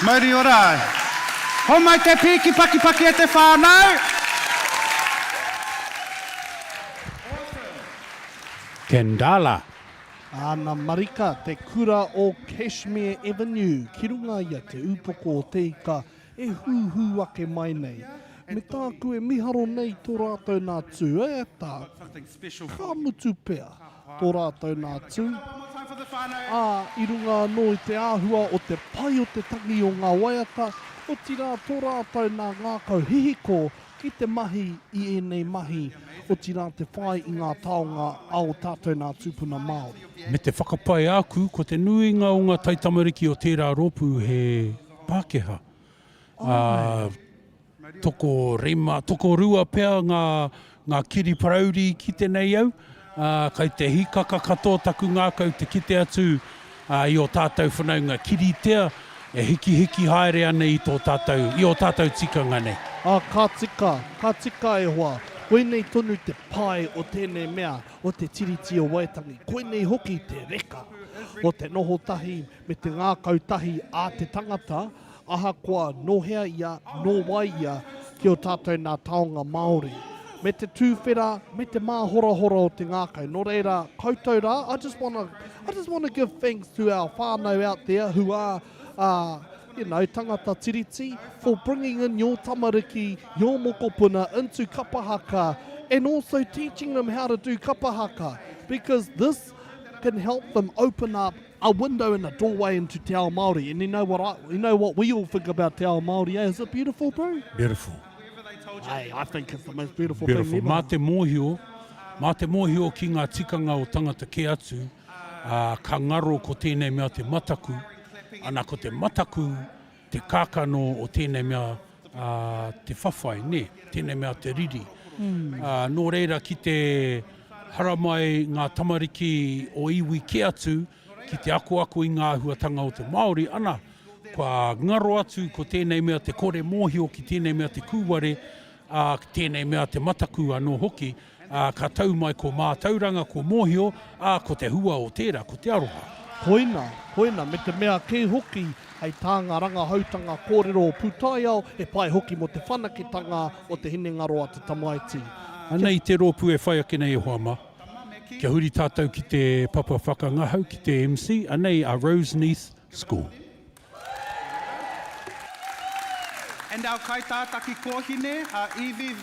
Mauri ora. Homai te pīki pakipaki e te whānau! Kendala. Ana marika te kura o Cashmere Avenue ki runga i a Te Upoko o Te Ika e hūhū ake mai nei. Me tāku e miharo nei tō rātou nā tū, e tā, ka mutu pea tō rātou nā tū, ā, i runga anō i te āhua o te pai o te tangi o ngā waiata, otirā tō rātou nā ngākau hihiko ki te mahi i ēnei mahi, otirā te whai i ngā taonga a ō tātou nā tūpuna Māori. Me te whakapae āku, ko te nuinga o ngā taitamariki o tērā rōpū he Pākehā. Ā, tokorima, tokorua pea ngā, ngā kiri parauri i kite nei au, ā, kai te hīkaka katoa taku ngākau te kite atu, ā, i ō tātou whanaunga kiritea e hikihiki haere ana i tō tātou, i ō tātou tikanga nei. Ā, ka tika, ka tika e hoa. Koinei tonu te pae o tēnei mea, o te Tiriti o Waitangi. Koinei hoki te reka o te noho tahi me te ngākau tahi a te tangata, ahakoa nō hea ia, nō wai ia, ki ō tātou nā taonga Māori. Me te tūwhera, me te māhorahora o te ngākau. Nō reira, koutou rā, I just wanna, I just wanna give thanks to our whānau out there who are, uh, you know, tangata tiriti, for bringing in your tamariki, your mokopuna into kapa haka and also teaching them how to do kapa haka because this can help them open up a window and a doorway into Te Ao Māori. And you know what I, you know what we all think about Te Ao Māori, eh? Is it beautiful, bro? Beautiful. Hey, I think it's the most beautiful, beautiful. thing ever. Mā te mōhio, mā te mōhio ki ngā tikanga o tangata kē atu, ā, ka ngaro ko tēnei mea te mataku, ana ko te mataku te kākano o tēnei mea ā, te whawhai, nē, tēnei mea te riri. Ā, nō reira ki te haramai ngā tamariki o iwi kē atu ki te akoako i ngā āhuatanga o te Māori, ana, kua ngaro atu ko tēnei mea te kore mōhio ki tēnei mea te kūware, ā, tēnei mea te mataku anō hoki, ā, ka tau mai ko mātauranga, ko mōhio, ā, ko te hua o tērā, ko te aroha. Koina, koina, me te mea kē hoki, hei tā ngā rangahautanga kōrero o pūtaiao, he pai hoki mō te whanaketanga o te hinengaro a te tamaiti. Anei te rōpū e whai ake nei e hoa mā. Kia huri tātou ki te papa whakangahau, ki te MC, anei a Roseneath School. And our kaitātaki kōhine a Evie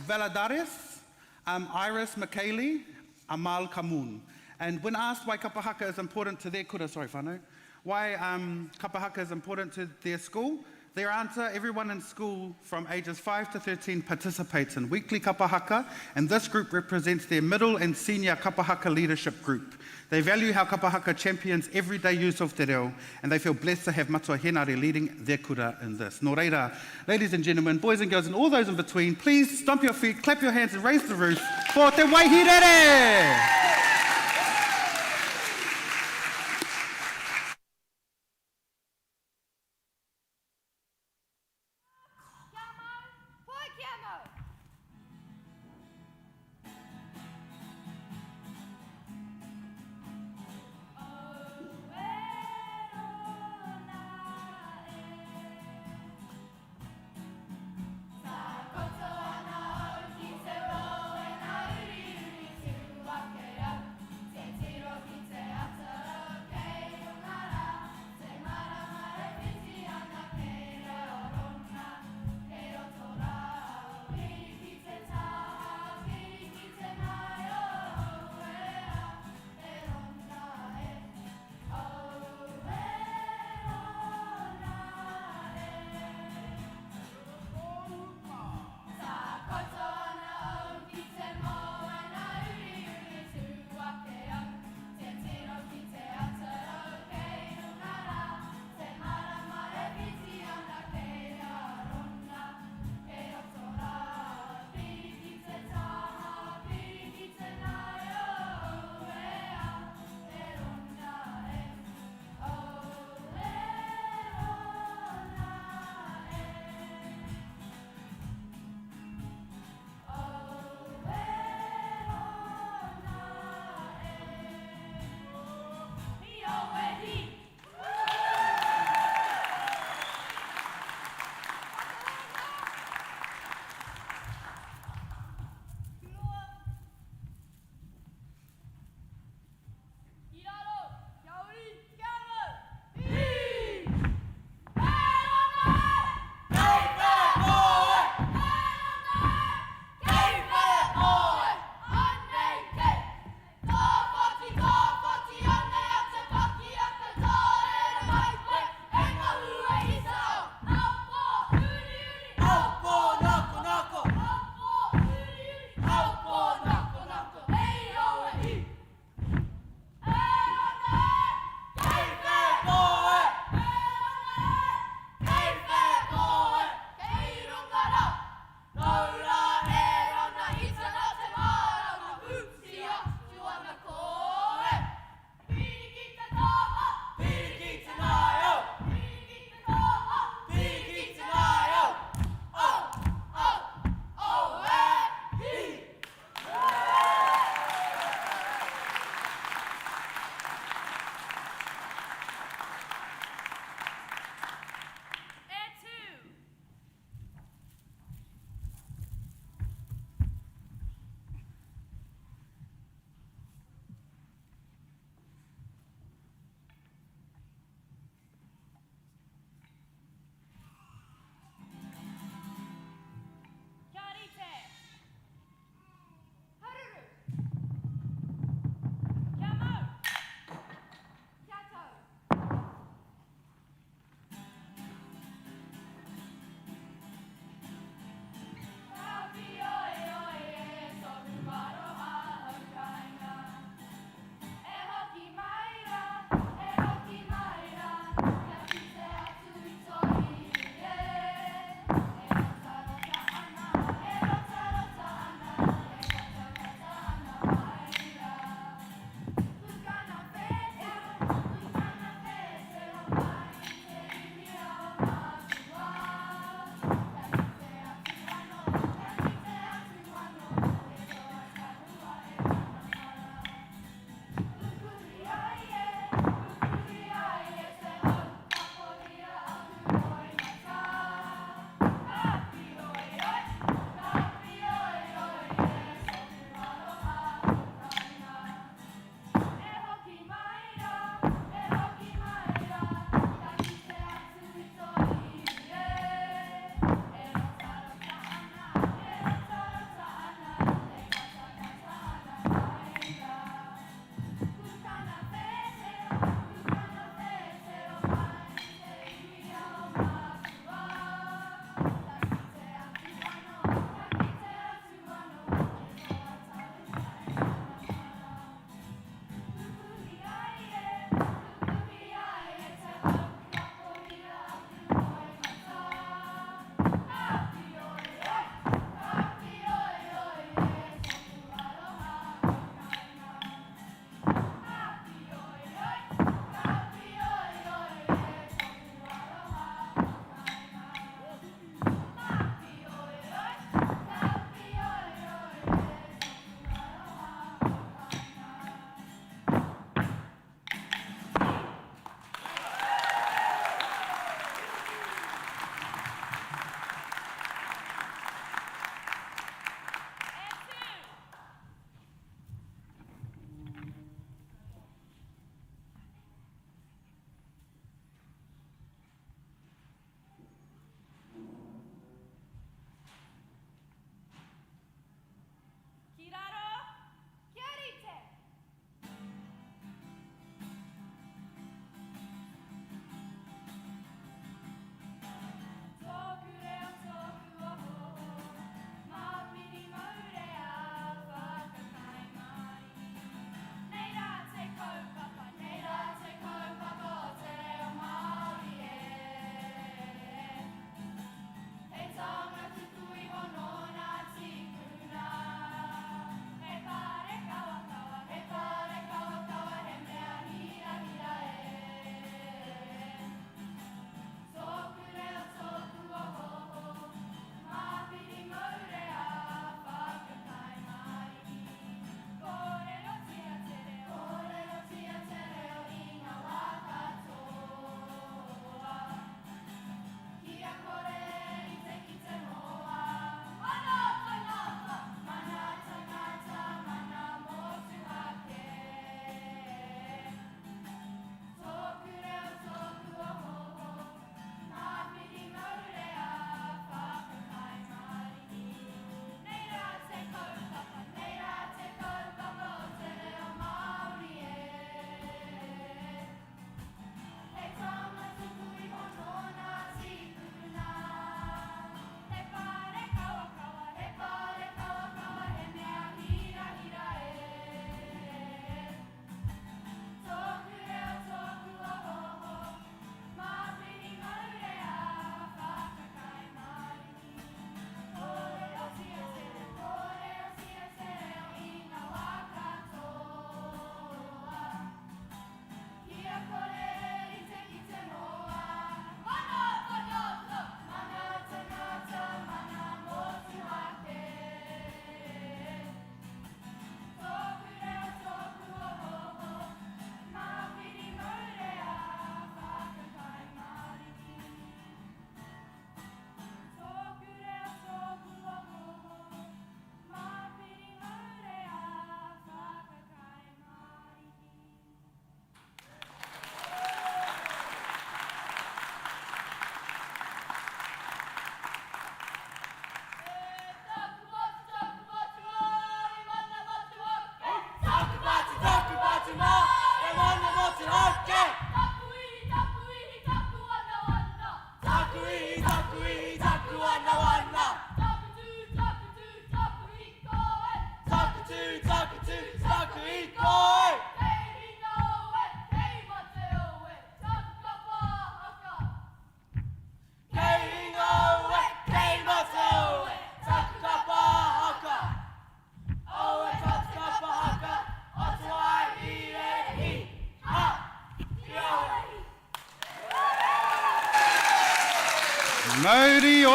Valadares, um, Iris McKaylee, Amal Kamun. And when asked why kapa haka is important to their kura, sorry whānau, why um, kapa haka is important to their school, their answer, everyone in school from ages 5 to 13 participates in weekly kapa haka, and this group represents their middle and senior kapa haka leadership group. They value how kapa haka champions everyday use of te reo, and they feel blessed to have Matua Henare leading their kura in this. Nō reira, ladies and gentlemen, boys and girls and all those in between, please stomp your feet, clap your hands and raise the roof for Te Waihirere! Kia mau, poi kia mau!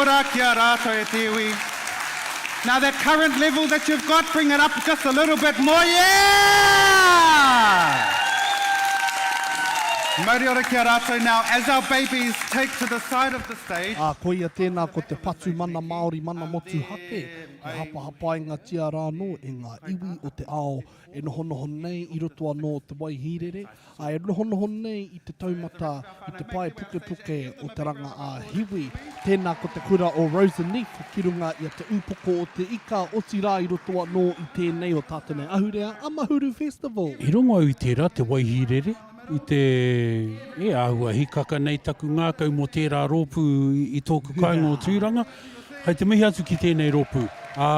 ora ki a rātou e te iwi. Now that current level that you've got, bring it up just a little bit more, yeah! Mauri ora ki a rātou now, as our babies take to the side of the stage. Ā, koia tēnā ko te patu mana Māori mana motuhake e hapahapaingatia rānō e ngā iwi o te ao e nohonoho nei i roto anō o Te Waihīrere, ā, e nohonoho nei i te taumata i te pae pukepuke o Te Ranga-ā-Hiwi. Tēnā ko te kura o Roseneath ki runga i a Te Ūpoko o Te Ika, otirā i roto anō i tēnei o tātou nei ahurea, a Mahuru Festival. I rongo au i tērā, Te Waihīrere, i te, e āhua hikaka nei taku ngākau mō tērā rōpū i tōku kāinga o Tūranga. Kei te mihi atu ki tēnei rōpū. Ā,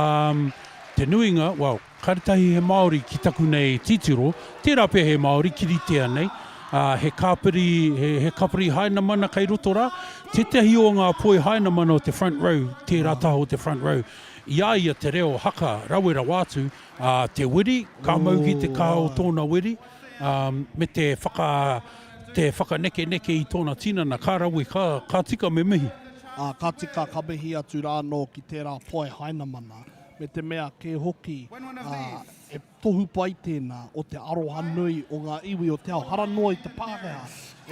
te nuinga, well, Karetahi he Māori ki taku nei titiro, tērā pea he Māori kiritea nei, ā, he kāpiri, he, he kapiri hainamana kei roto rā. Tētahi o ngā poi hainamana o te front row, tērā taha o te front row, i a ia te reo haka rawe rawa atu, ā, te wiri, ka mau ki te kaha o tōna wiri, ā, me te whaka, te whakanekeneke i tōna tinana, ka rawe, ka, ka tika me mihi. Ā, ka tika ka mihi atu rā anō ki tērā poi hainamana. Me te mea kē hoki, ā, e tohu pai tēnā o te aroha nui o ngā iwi o te ao, hara noa i te Pākehā,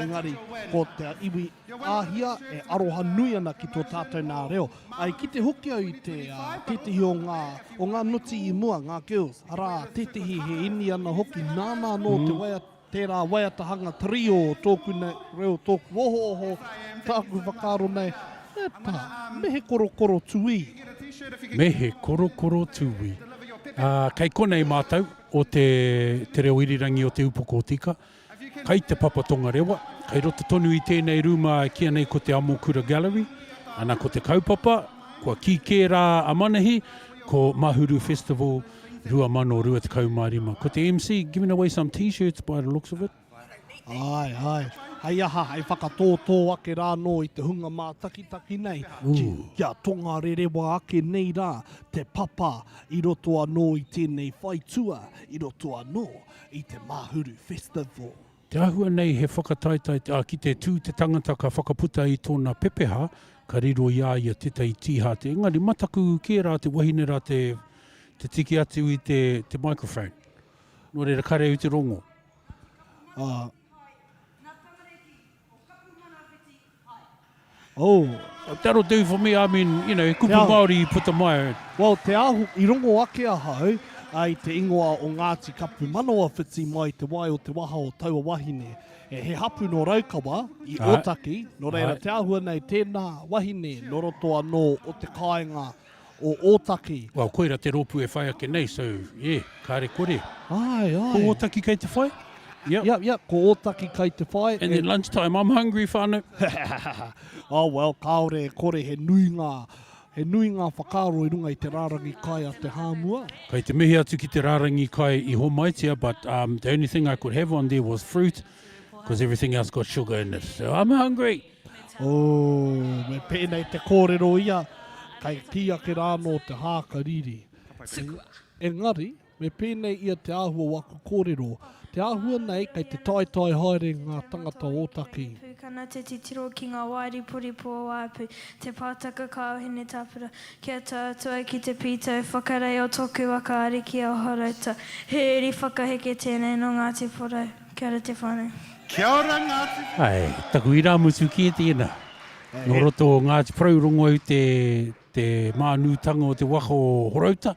engari ko te iwi Āhia e aroha nui ana ki tō tātou nā reo. Ā, i kite hoki au i te, ā, tētehi o ngā, o ngā noti i mua, ngā girls, arā, tētehi he Iniana hoki, nāna anō te waiata, Tērā waiatahanga trio o tōku nei reo, tōku ohooho, tāku whakaaro nei, e tā, me he korokoro tūī. Me he korokoro tūī. Ā, kei konei mātou o te Te Reo Irirangi o Te Upoko o Tika, kei Te Papa Tongarewa, kei roto tonu i tēnei rūma e kīia nei ko te Amokura Gallery. Ana ko te kaupapa, kua kī kē rā a Manahi, ko Mahuru Festival 2025. Ko te MC giving away some t-shirts by the looks of it. Āe, āe. Hei aha, hei whakatōtō ake rā anō i te hunga mātakitaki nei, kia tongarerewa ake nei rā te papa i roto anō i tēnei whaitua, i roto anō i te Māhuru Festival. Te āhua nei he whakataetae, ā, ki te tū te tangata ka whakaputa i tōna pepeha, ka riro i a ia tētahi tīhāte. Engari mataku kē rā te wahine rā te, te tiki atu i te, te microphone. Nō reira, kare au te rongo. Ā. Oh. That'll do for me, I mean, you know, he kupu Māori i puta mai. Well, te ahu, i rongo ake ahau i te ingoa o Ngāti Kapu Manawawhiti mai te wai o te waha o taua wahine. E, he hapu nō Raukawa, i Ōtaki, nō reira te āhua nei tēnā wahine nō roto anō o te kāinga o Ōtaki. Well, koira te rōpū e whai ake nei, so, yeah, kāre kore. Āe, āe. Ko Ōtaki kei te whai? Yep. Yep, yep, ko Ōtaki kei te whai. And then lunchtime, I'm hungry, whānau. Oh, well, kāore e kore he nui ngā, he nui ngā whakaaro i runga i te rārangi kai a te Hāmua. Kei te mihi atu ki te rārangi kai i homaitia, but um, the only thing I could have on there was fruit, because everything else got sugar in it. So I'm hungry! Oh, me pēnei te kōrero ia, kei kī ake rā anō te hākariri. Engari, me pēnei ia te āhua o aku kōrero, te āhua nei kei te taetae haere ngā tangata Ōtaki. Pūkana te titiro ki ngā wairiporipo o Waiapu, te pātaka kāohine tāpura, kia tau atu ai ki te pītau whakarei o tōku waka ariki a Horouta. He uri whakaheke tēnei nō Ngāti Porou. Kia ora te whānau. Kia ora Ngāti. Ae, taku irāmutu kē tēnā. Nō roto o Ngāti Porou rongo au te, te mānūtanga o te waka o Horouta.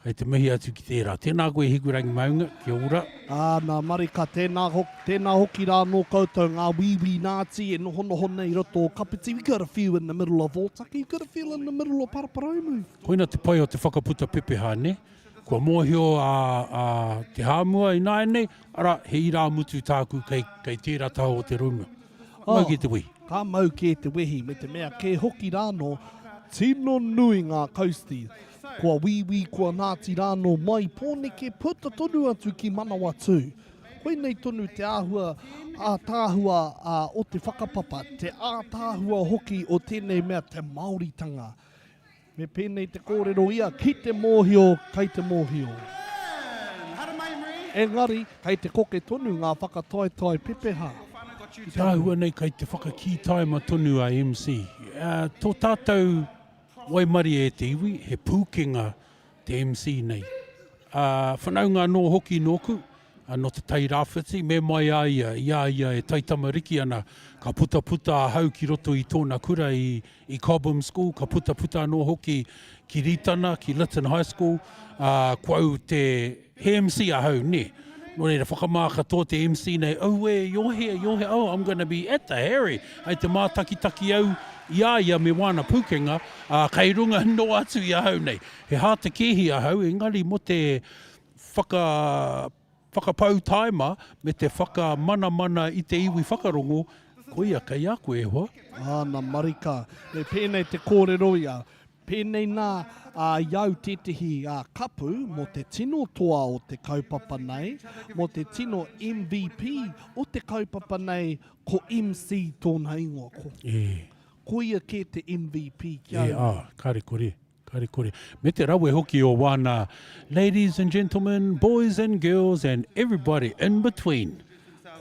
Kei te mihi atu ki tērā. Tēnā koe Hikurangi Maunga, kia ora. Ā, nā Marika, tēnā, tēnā hoki rā anō koutou ngā wīwī Nāti e nohonoho nei i roto o Kapiti. We got a few in the middle of Ōtaki, we got a few in the middle of Paraparaumu. Koina te pai o te whakaputa pepeha, nē? Kua mōhio a, a Te Hāmua ināianei, arā, he irāmutu tāku kei, kei tērā taha o te rūma. Mau kē te wehi. Ka mau kē te wehi, me te mea kē hoki rānō, tino nui ngā coasties. Kua wīwī, kua nāti rānō mai Pōneke puta tonu atu ki Manawatū. Koinei tonu te āhua ātaahua o te whakapapa, te ātaahua hoki o tēnei mea te Māoritanga. Me pēnei te kōrero ia, ki te mōhio, kei te mōhio. Engari, kei te koke tonu ngā whakataetae pepeha. Te āhua nei kei te whakakī taima tonu a MC. Tō tātou waimarie e te iwi, he pūkenga te MC nei. Ā, whanaunga anō hoki nōku, nō Te Tai Rāwhiti, me mai a ia, i a ia e taitamariki ana, ka putaputa ahau ki roto i tōna kura i, i Cobham School, ka putaputa anō hoki ki Rītana, ki Lytton High School, ā, ko au te, he MC ahau, nē. Nō reira, whakamā katoa te MC nei, Auē, you're here, you're here, oh, I'm gonna be at the Harry. Hei te mātakitaki au i a ia me wāna pūkenga, ā, kei runga noa atu i ahau nei. He hātekēhi ahau, engari mō te whaka, whakapau tāima me te whakamanamana i te iwi whakarongo, koia kei a koe e hoa. Āna marika. Me pēnei te kōrero ia. Pēnei nā, ā, i au tētehi ā, kapu mō te tino toa o te kaupapa nei, mō te tino MVP o te kaupapa nei, ko MC tōna ingoa. Ko, E. koia kē te MVP ki au E, nei. ā, kāre kore. Kare kore. Me te rawe hoki o wāna Ladies and gentlemen, boys and girls and everybody in between.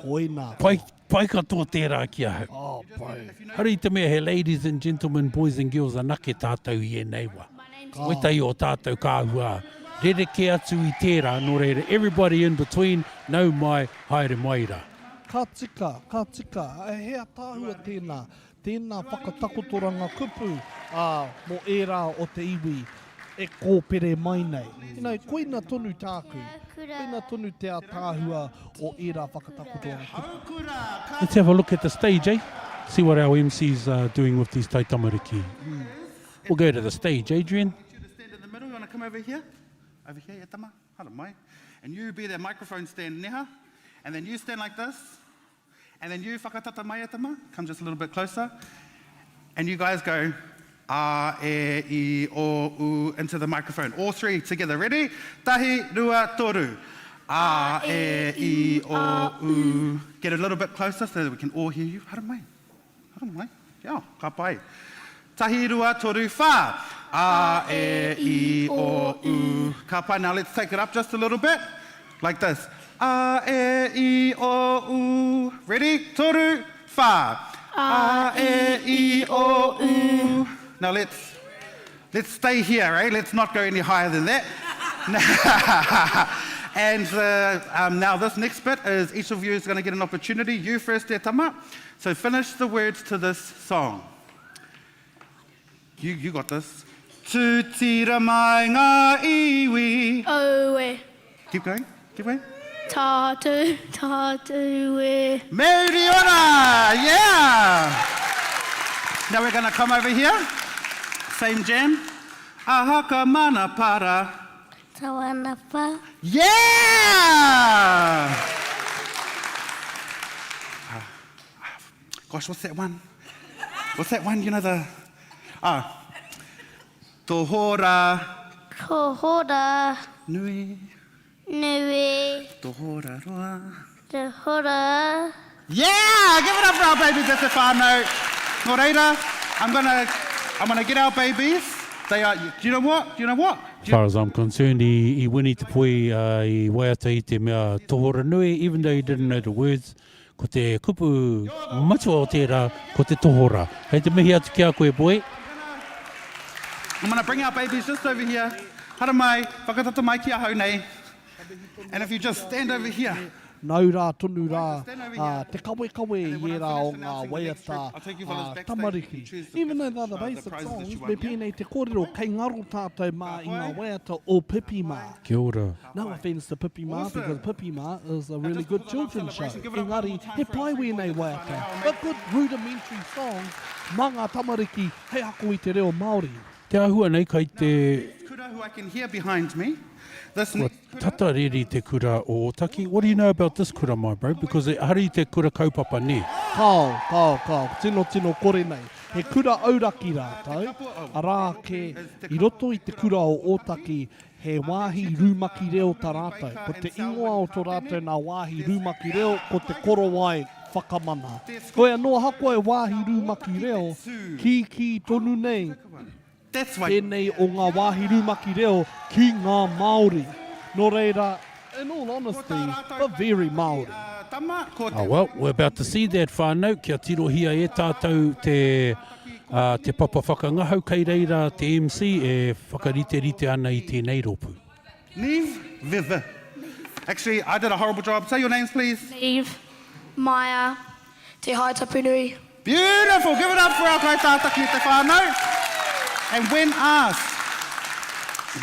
Koina. Pai, pai katoa tērā ki ahau. Oh, pai. Hari i te mea he ladies and gentlemen, boys and girls anake tātou i ēnei wā. Wētahi o tātou ka āhua rerekē atu i tērā, nō reira everybody in between, nau mai, haere mai rā. Ka tika, ka tika. He ataahua tēnā. Tēnā whakatakotoranga kupu, ā, mō ērā o te iwi e kōpere mai nei. You know, koina tonu tāku, koina tonu te ātaahua o ērā whakatakotoranga kupu. Let's have a look at the stage, eh? See what our MCs are doing with these taitamariki. We'll go to the stage, Adrian. And then you stand like this. And then you whakatata mai e tama, come just a little bit closer. And you guys go, A, E, I, O, U, into the microphone. All three together. Ready? Tahi, rua, toru. A, E, I, O, U. Get a little bit closer so that we can all hear you. Haere mai. Haere mai. Yeah, ka pai. Tahi, rua, toru, whā. A, E, I, O, U. Ka pai. Now let's take it up just a little bit. Like this. A, E, I, O, U. Ready? Toru, whā. A, E, I, O, U. Now let's, let's stay here, eh? Let's not go any higher than that. and uh, um, now this next bit is each of you is going to get an opportunity. You first, e tama. So finish the words to this song. You, you got this. Tūtira mai ngā iwi. Aue. Keep going, keep going. Tātou, tātou e. Mauri ora! Yeah! Now we're gonna come over here. Same jam. Aha ka mana para. Tawana pa. Yeah! Gosh, what's that one? What's that one? You know the... Ah. Tohora. Tohora. Nui. Nui. Tohora roa. Tohora. Yeah! Give it up for our babies at te whānau. Nō reira, I'm gonna, I'm gonna get our babies. They are, do you know what? Do you know what? As far as I'm concerned, i, i wini te poi uh, i waiata i te mea tohora nui, even though he didn't know the words, Ko te kupu matua o tērā, ko te tohora. Kei te mihi atu ki a koe, boy. I'm gonna bring our babies just over here. Haramai, whakatata mai ki ahau nei. And if you just stand over here. Nau rā tonu rā te kawekawe i ērā o ngā waiata a tamariki. Even though they're the basic songs, me pēnei te kōrero, kei ngaro tātou mā i ngā waiata o Pipi mā. Kia ora. No offence to Pipi Mā because Pipi Mā is a really good children's show. Engari, he pai wēnei waiata. But good rudimentary songs mā ngā tamariki hei ako i te reo Māori. Te āhua nei kai te. Kua tata reri te kura o Ōtaki. What do you know about this kura my bro? Because ehara i te kura kaupapa nē? Kao, kao, kao, tino tino kore nei. He kura auraki rātou, arā kē, i roto i te kura o Ōtaki He wāhi rumaki reo ta rātou. Ko te ingoa o to rātou nā wāhi rumaki reo ko Te Korowai Whakamana. Hoi anō ahakoa he wāhi rumaki reo, kīkī tonu nei tēnei o ngā wāhi rumaki reo ki ngā Māori. Nō reira, in all honesty, they're very Māori. Oh well, we're about to see that whānau, kia tirohia e tātou te. Te papa whakangahau kei reira te MC e whakariterite ana i tēnei rōpū. Neve, Viv. Actually, I did a horrible job. Say your names, please. Neve, Maya, Te Haetapunui. Beautiful! Give it up for our kaitātaki te whānau. And when asked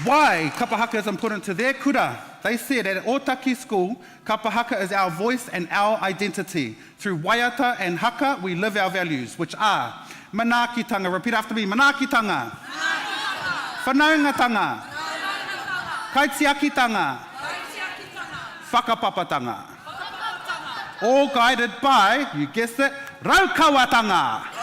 why kapa haka is important to their kura, they said at Ōtaki School, kapa haka is our voice and our identity. Through waiata and haka, we live our values, which are manaakitanga. Repeat after me, manaakitanga. Manaakitanga. Whanaungatanga. Whanaungatanga. Kaitiakitanga. Kaitiakitanga. Whakapapatanga. Whakapapatanga. All guided by, you guessed it, raukawatanga. Raukawatanga.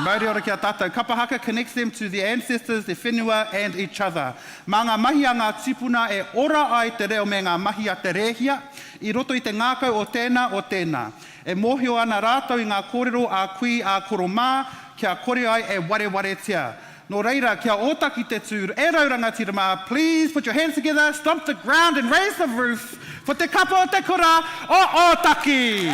Mauri ora ki a tātou. Kapa haka connects them to their ancestors, their whenua and each other. Mā ngā mahi a ngā tīpuna e ora ai te reo me ngā mahi a te rēhia, i roto i te ngākau o tēnā, o tēnā. E mōhio ana rātou i ngā kōrero a kui, a koro mā, kia kore ai e warewaretia. Nō reira, kia ōtaki te tū, e rau rangatira mā, please put your hands together, stomp the ground and raise the roof for te kapa o te kura o Ōtaki!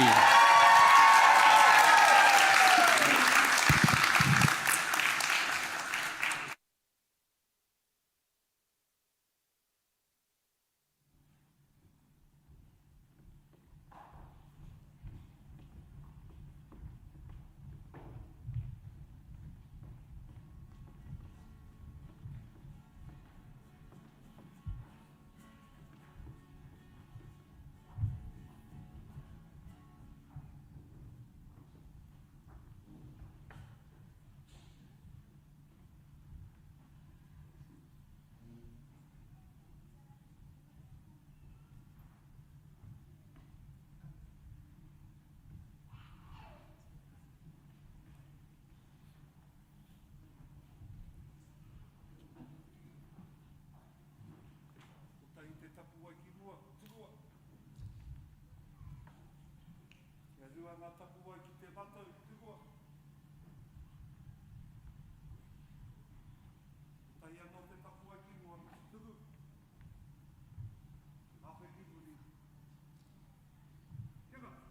Kotahi te tapuwae ki mua, tukua. Kia rua ngā tapuwae ki te matau, tukua. Kotahi anō te tapuwae ki mua, tuku. Awhe ki muri. Kia kaha.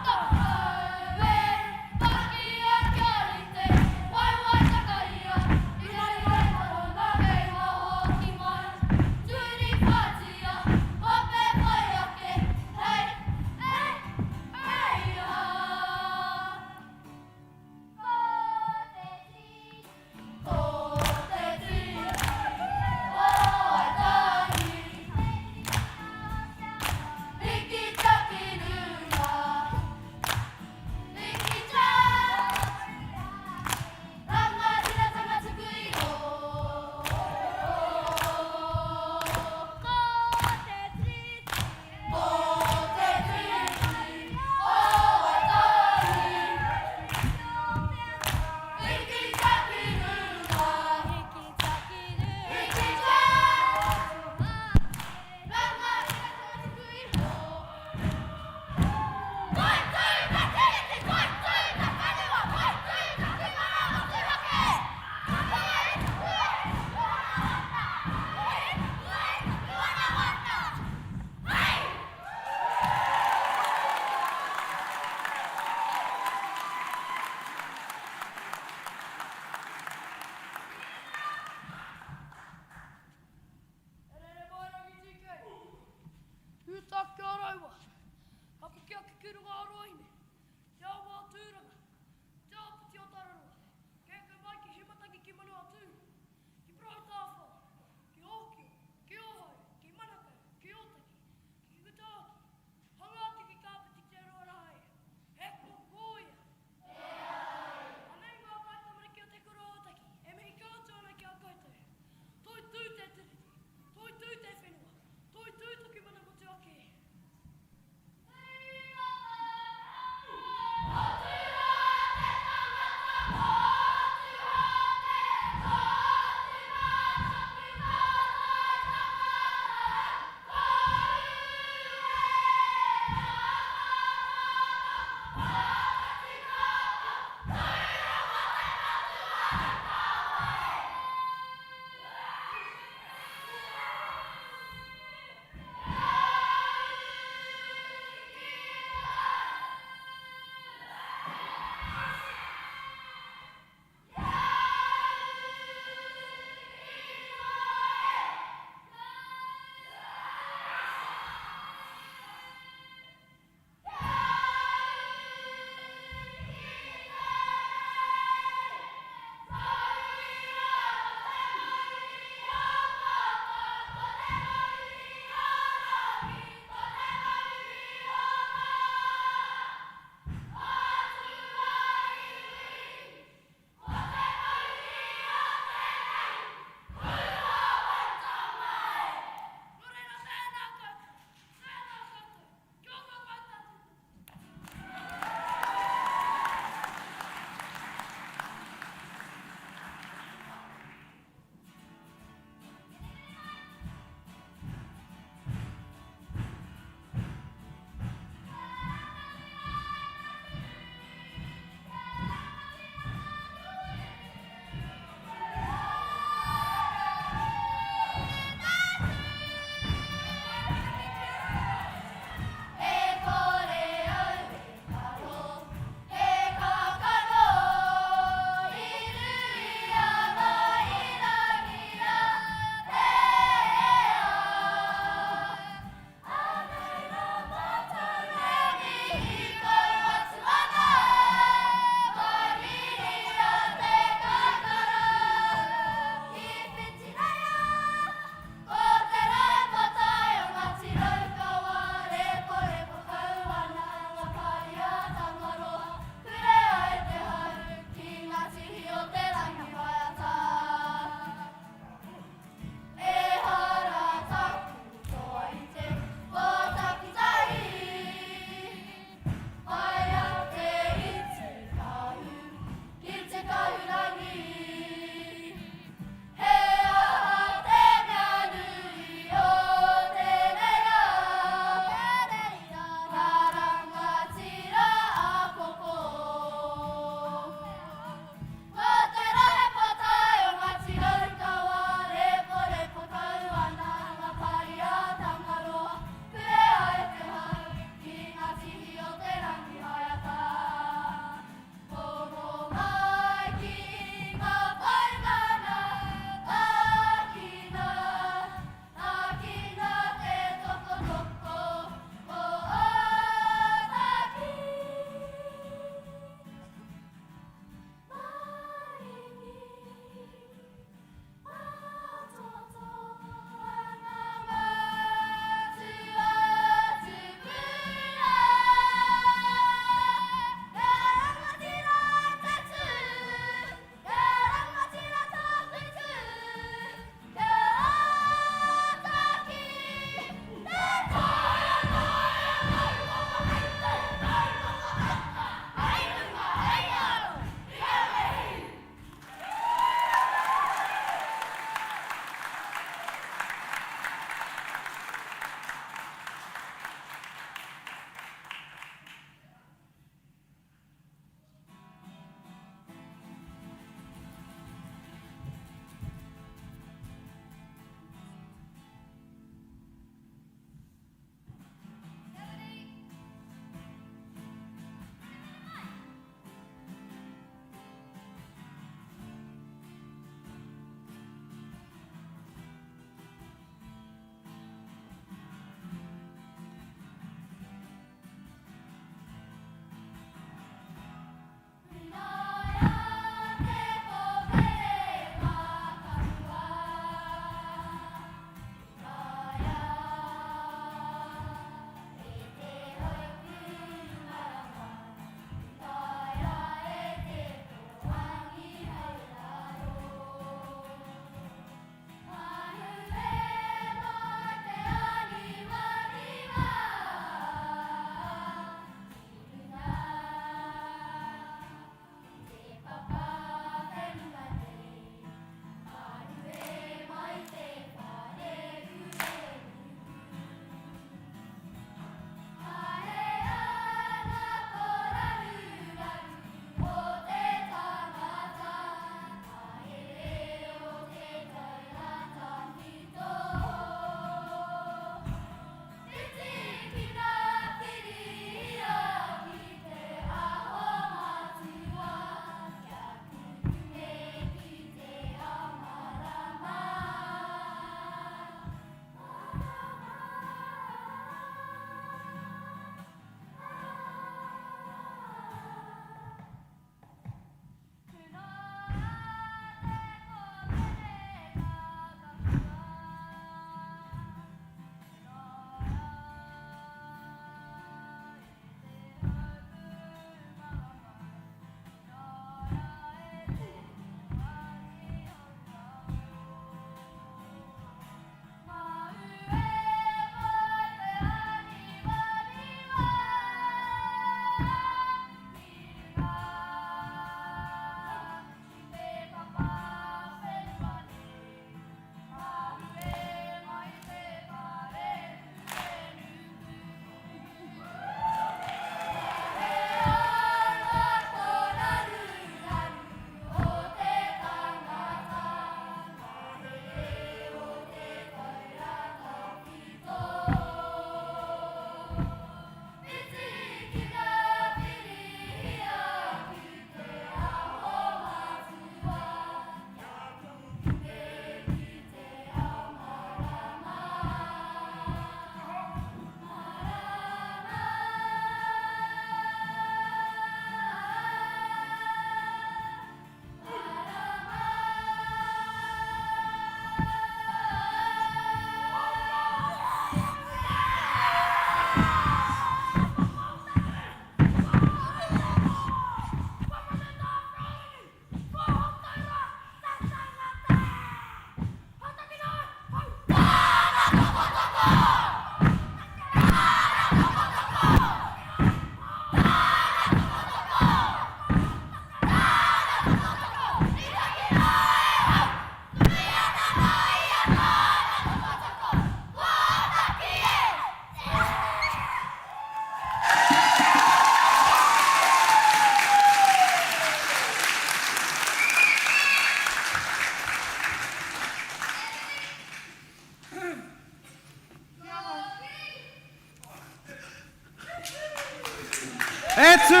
E tū!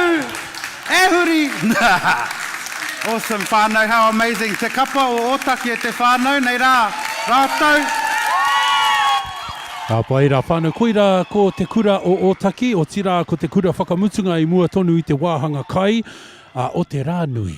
E huri! Awesome whānau, how amazing. Te kapa o Ōtaki e te whānau, nei rā rātou. Ka pai rā whānau, koirā ko te kura o Ōtaki, otirā ko te kura whakamutunga i mua tonu i te wāhanga kai, ā, o te rā nui.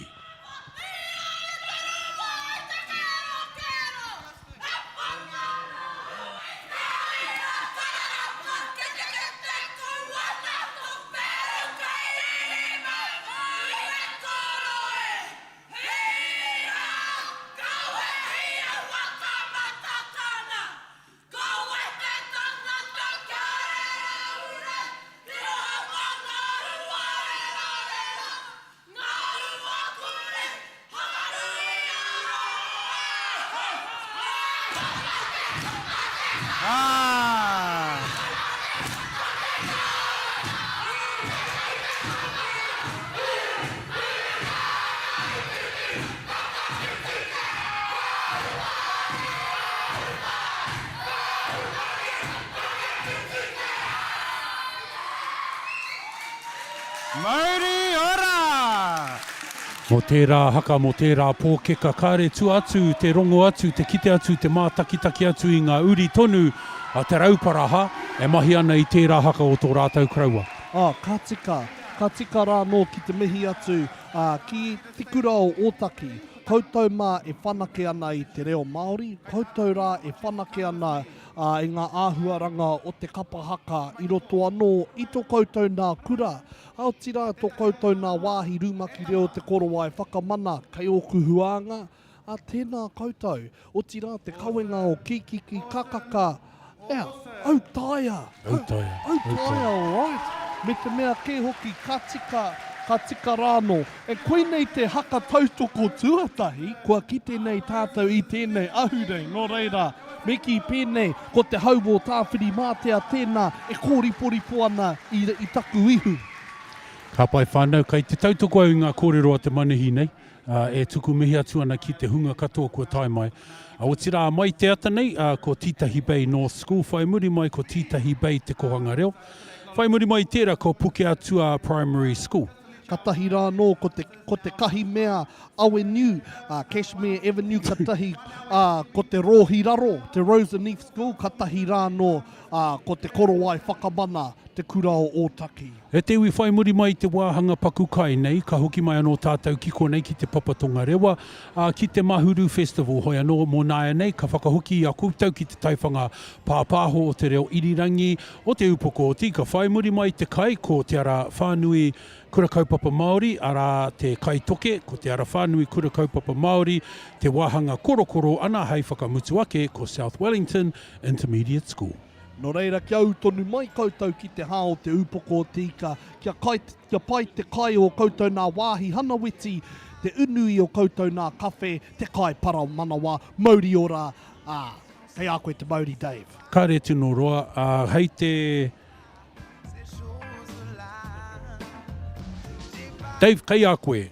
Mauri ora! Mō tērā haka, mō tērā pōkeka, kāre tua atu te rongo atu, te kite atu, te mātakitaki atu i ngā uri tonu a Te Rauparaha e mahi ana i tērā haka o tō rātou koroua. Ā, ka tika, ka tika rā anō ki te mihi atu, ā, ki Te Kura o Ōtaki, koutou mā e whanake ana i te reo Māori, koutou rā e whanake ana, ā, i ngā āhuaranga o te kapa haka i roto anō i tō koutou nā kura, ā, otirā tō koutou nā wāhi rumaki reo Te Korowai Whakamana kei ōku huānga, ā, tēnā koutou, otirā te kawenga o Kīkiki Kakaka, ea, autaia, Autaia, autaia, alright, me te mea kē hoki ka tika, ka tika rānō. E koinei te haka tautoko tuatahi kua kite nei tātou i tēnei ahurei, nō reira, Me kī pēnei, ko te hau o Tāwhirimātea tēnā e kōriporipo ana i, i taku ihu. Ka pai whānau, kei te tautoko au i ngā kōrero a te manihi nei, ā, e tuku mihi atu ana ki te hunga katoa kua tae mai. Ā, otirā, mai te ata nei, ā, ko Tītahi Bay North School, whai muri mai ko Tītahi Bay Te Kohanga Reo, whai muri mai i tērā ko Pukeatua Primary School. Katahi rā anō ko te, ko te Kahimea Awenue, ā, Cashmere Avenue katahi, ā, ko te Rōhi Raro, te Roseneath School, katahi rā anō, ā, ko te Korowai Whakamana, te Kura o Ōtaki. E te iwi whai muri mai i te wāhanga paku kai nei, ka hoki mai anō tātou ki konei ki Te Papa Tongarewa, ā, ki te Mahuru Festival. Hoi anō, mō nāianei, ka whakahoki i a koutou ki te taiwhanga pāpāho o te reo irirangi, o Te Upoko o Tika. Whai muri mai i te kai, ko Te Ara Whānui Kura Kaupapa Māori, arā, te Kaitoke, ko Te Ara Whānui Kura Kaupapa Māori, te wāhanga korokoro ana hei whakamutu ake ko South Wellington Intermediate School. Nō reira, kia ū tonu mai koutou ki te hā o Te Upoko o Te Ika, kia kai, kia pai te kai o koutou nā wāhi hanawiti, te unu i o koutou nā kawhe, te kai para manawa, mauri ora, ā, kei a koe te mauri, Dave. Kāre tino roa, ā, hei te. Dave, kei a koe.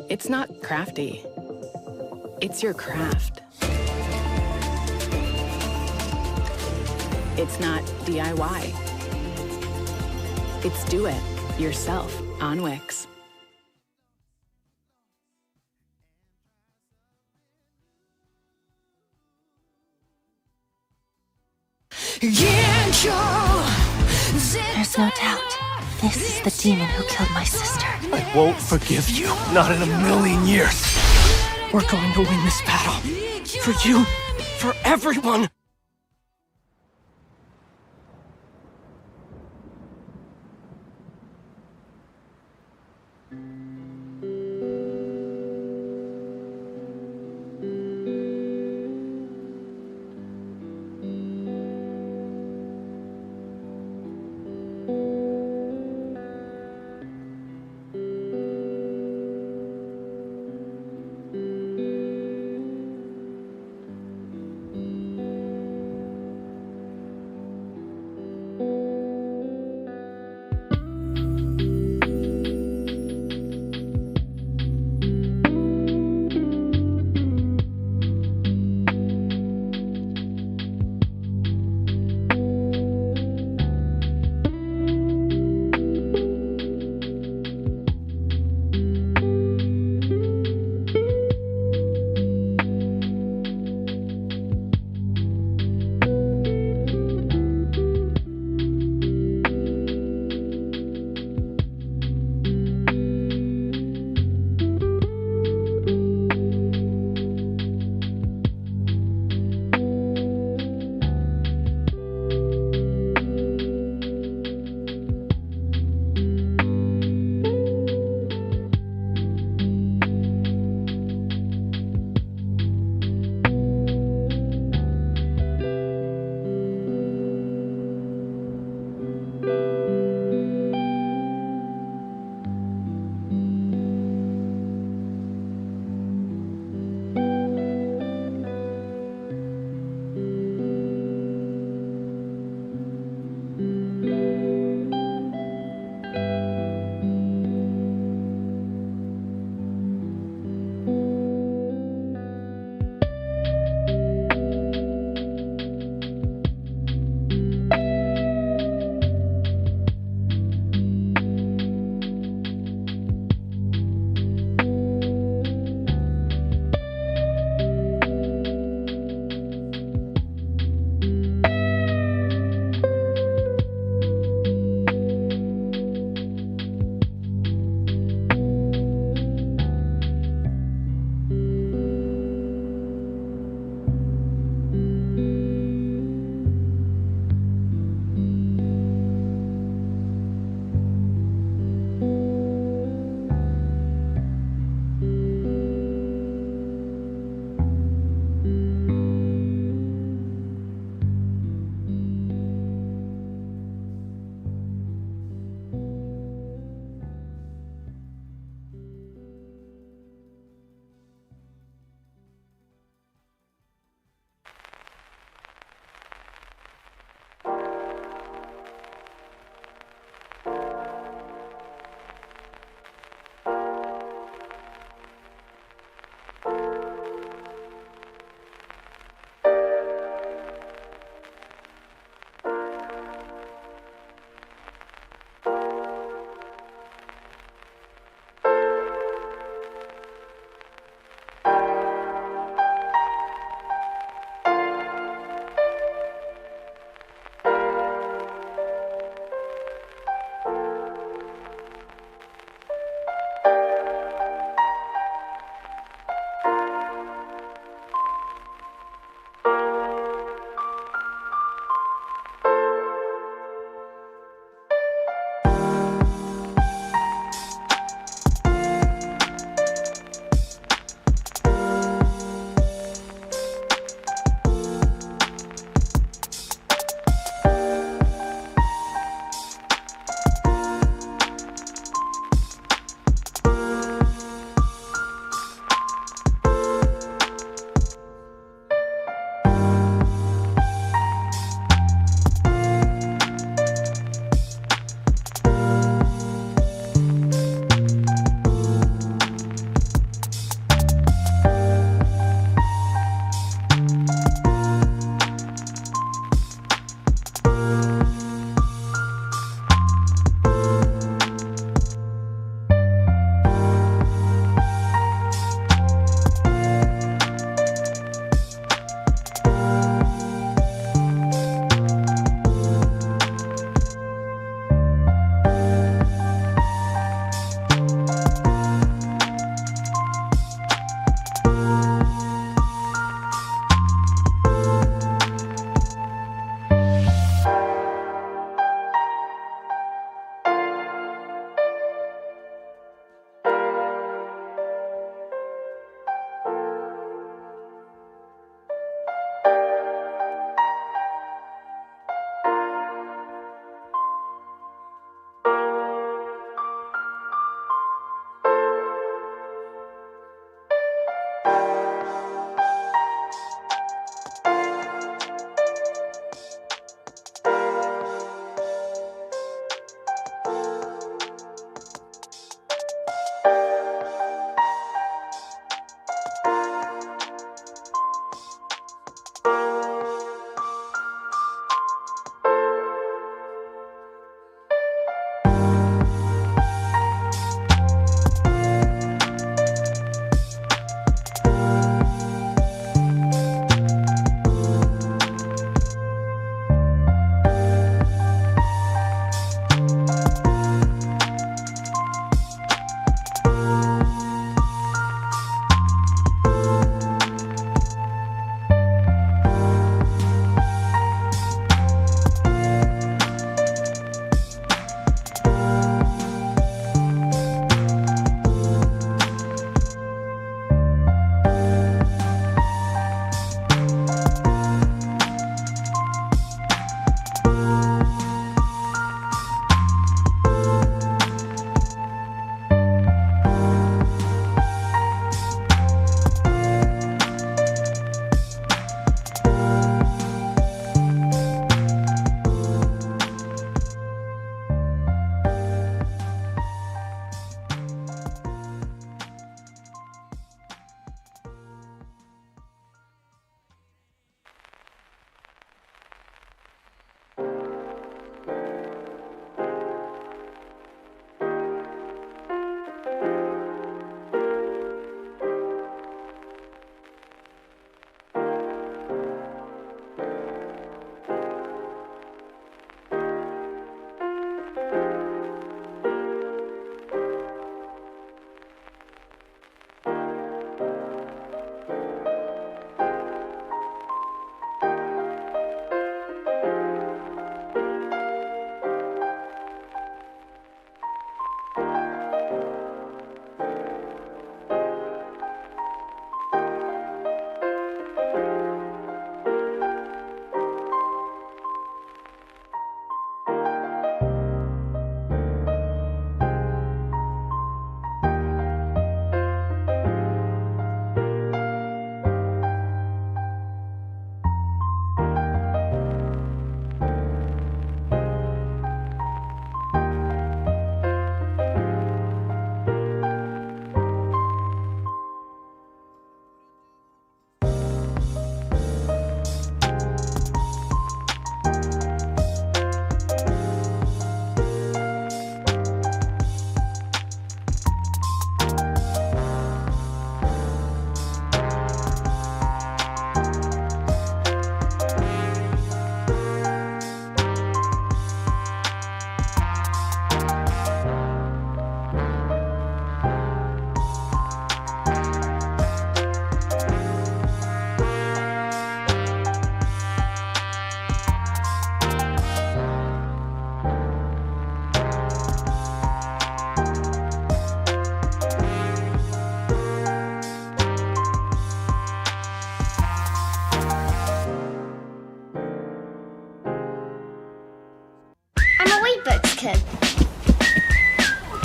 It's not crafty. It's your craft. It's not DIY. It's do it yourself on Wix. There's no doubt. This is the demon who killed my sister. I won't forgive you. Not in a million years. We're going to win this battle. For you, for everyone.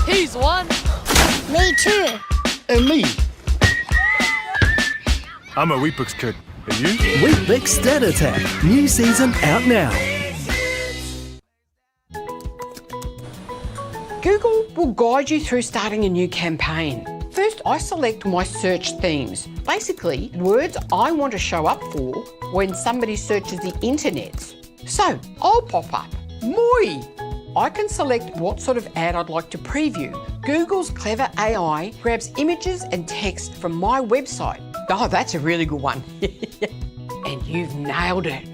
He's one. Me too. And me. I'm a Weet-Bix kid. Are you? Weet-Bix Stat Attack. New season out now. Google will guide you through starting a new campaign. First, I select my search themes. Basically, words I want to show up for when somebody searches the internet. So I'll pop up, Moi! I can select what sort of ad I'd like to preview. Google's clever AI grabs images and text from my website. Oh, that's a really good one. and you've nailed it.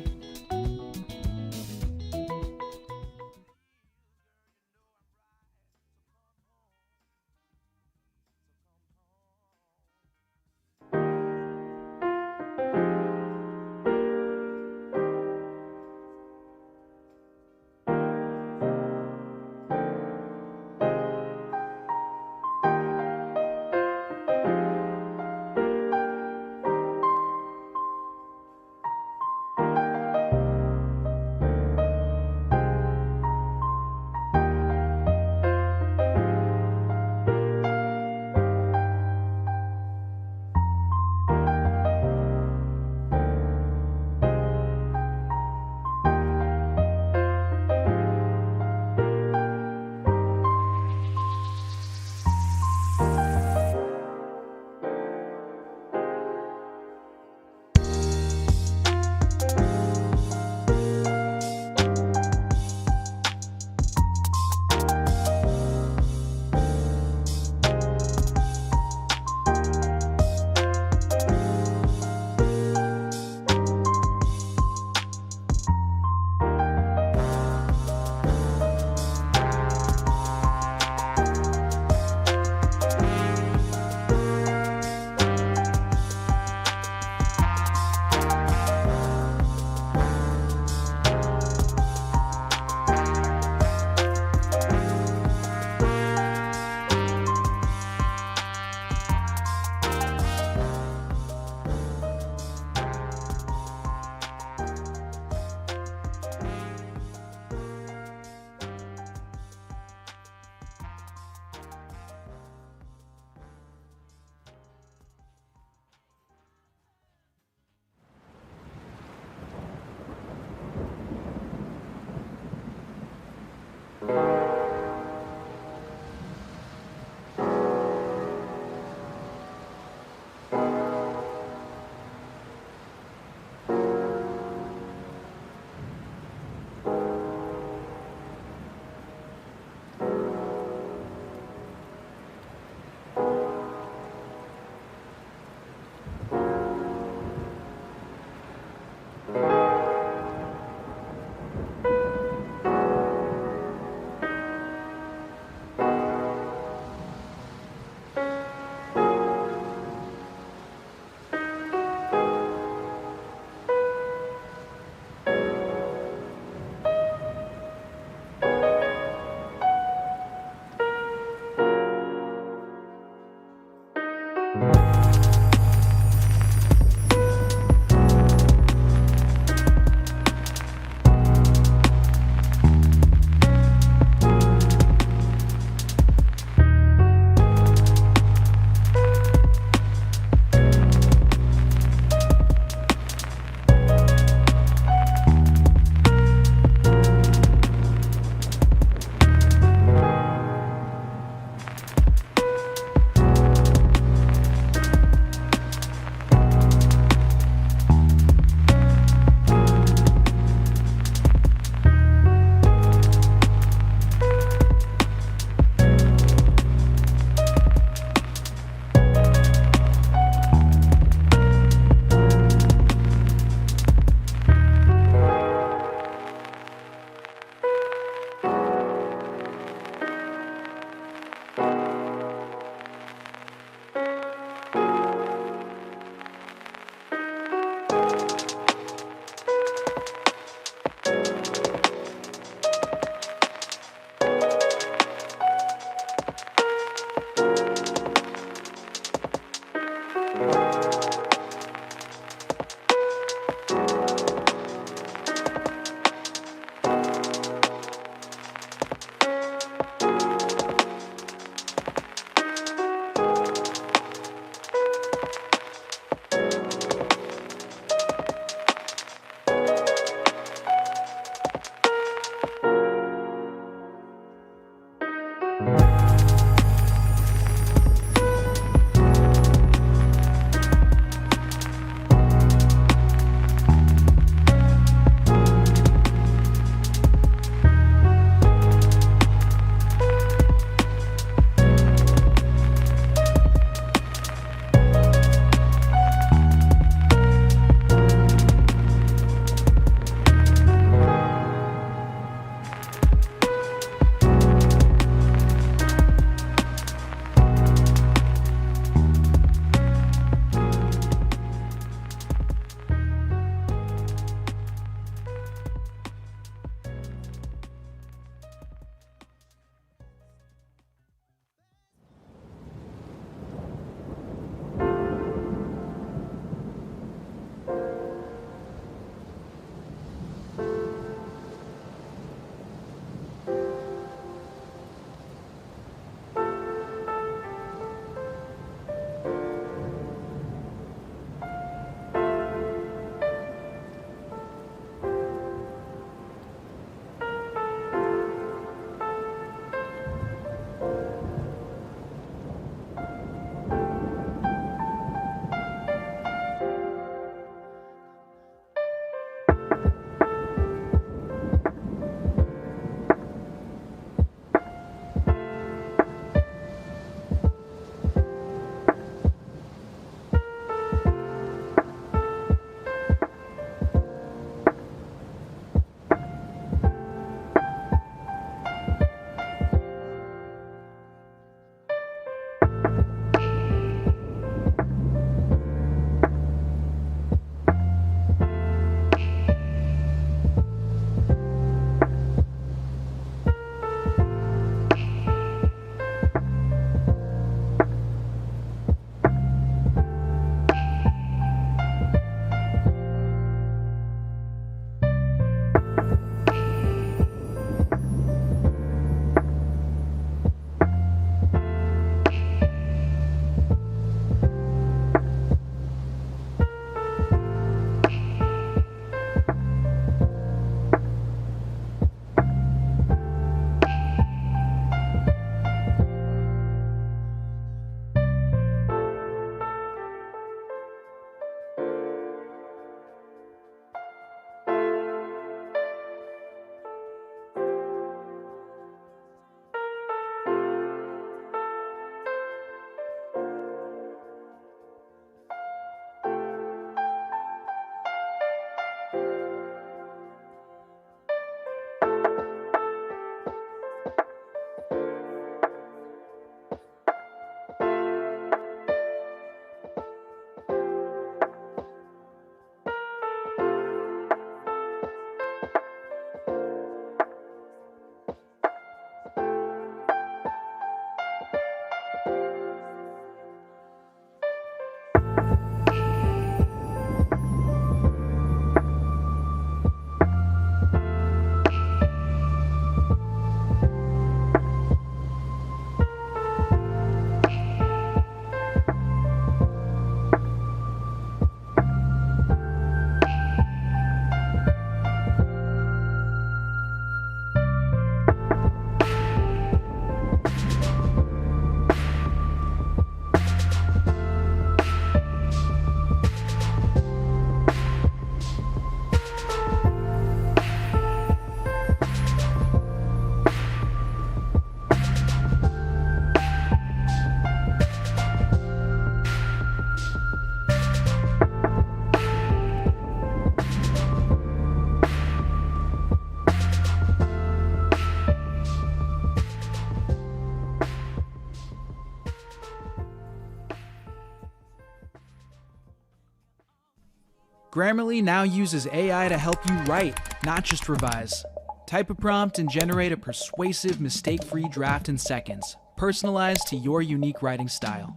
Grammarly now uses AI to help you write, not just revise. Type a prompt and generate a persuasive, mistake free draft in seconds, personalized to your unique writing style.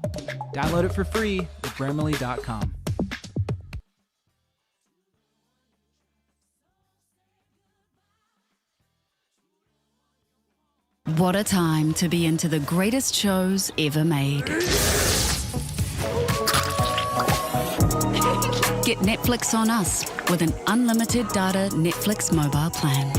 Download it for free at grammarly.com. What a time to be into the greatest shows ever made. Get Netflix on us with an unlimited data Netflix mobile plan.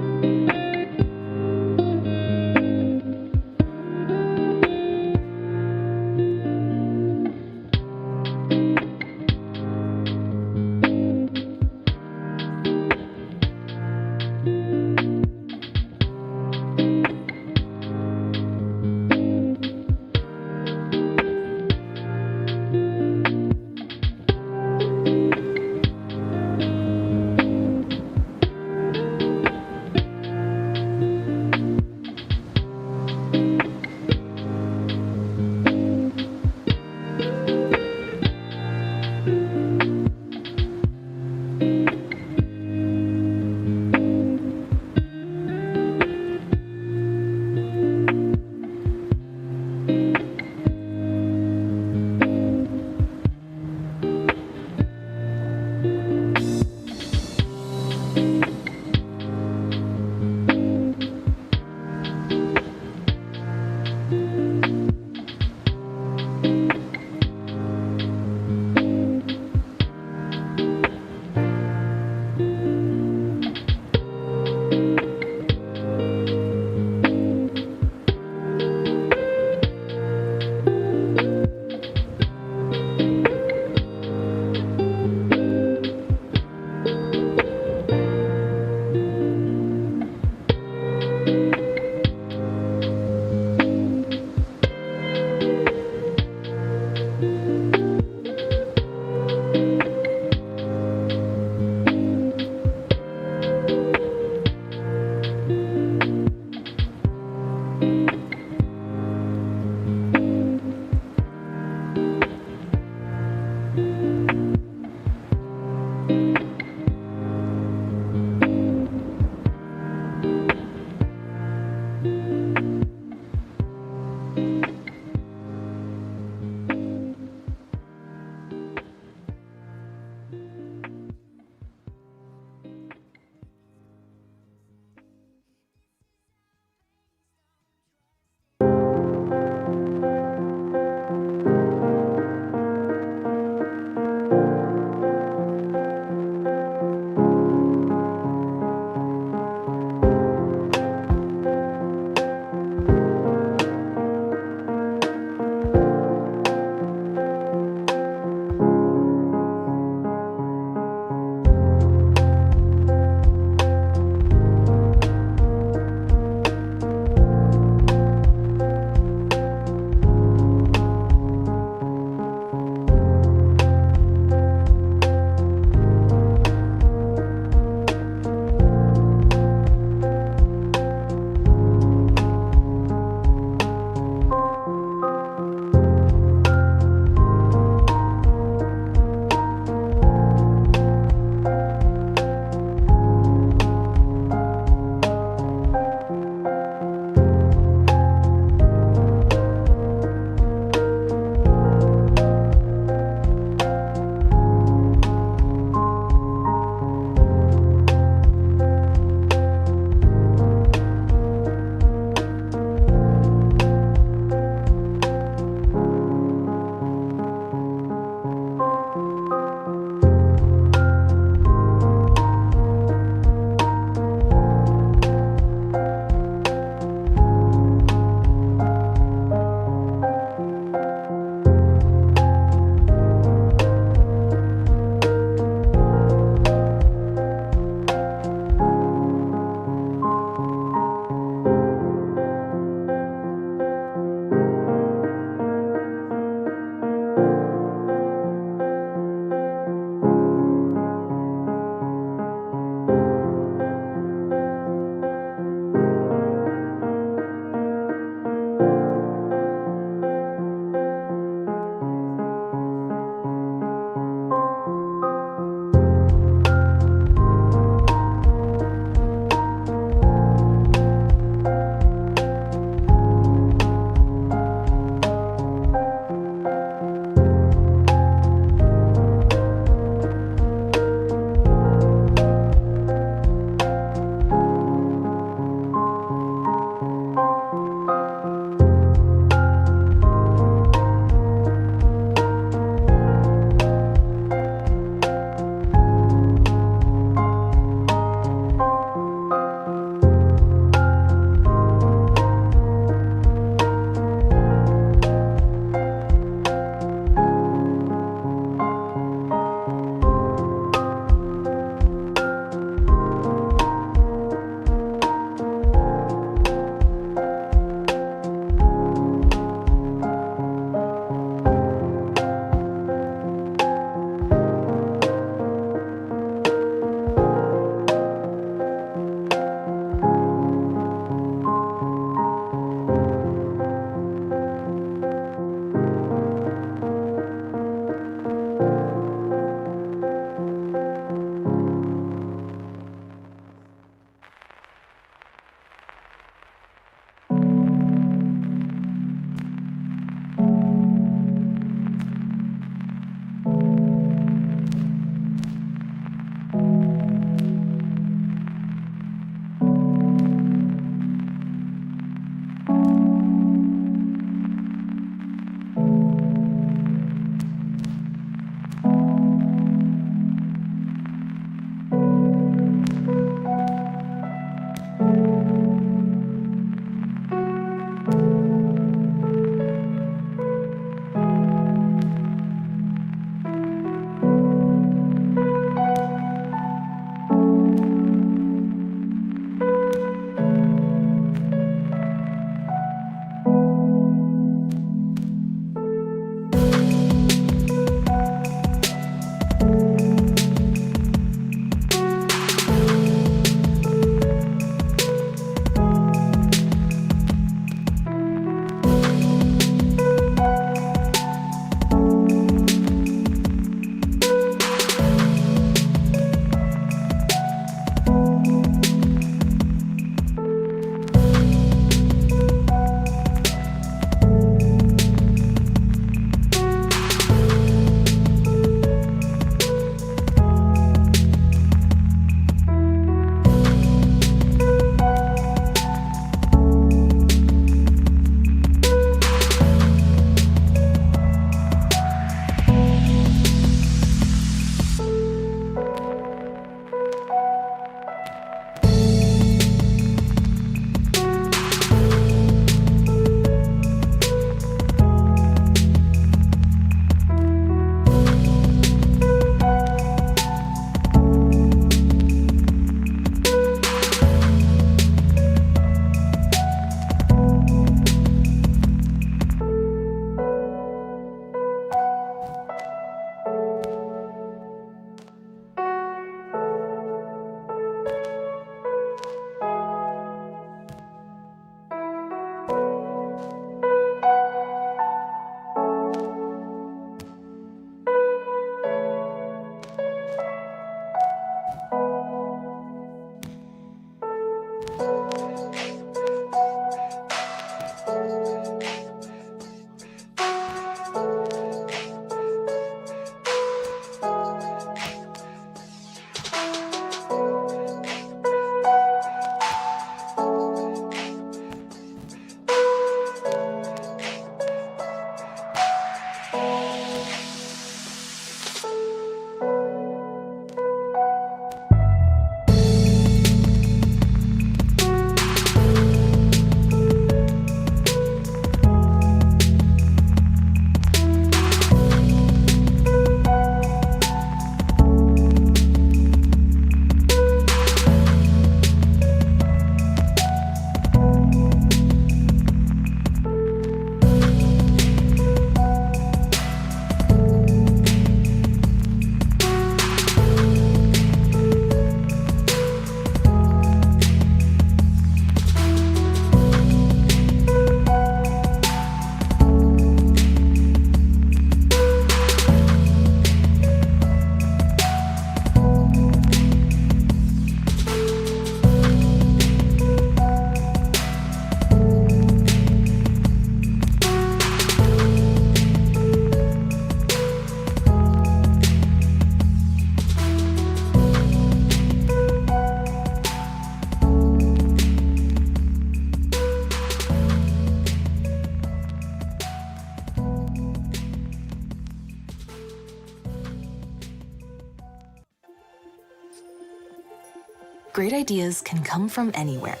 Great ideas can come from anywhere.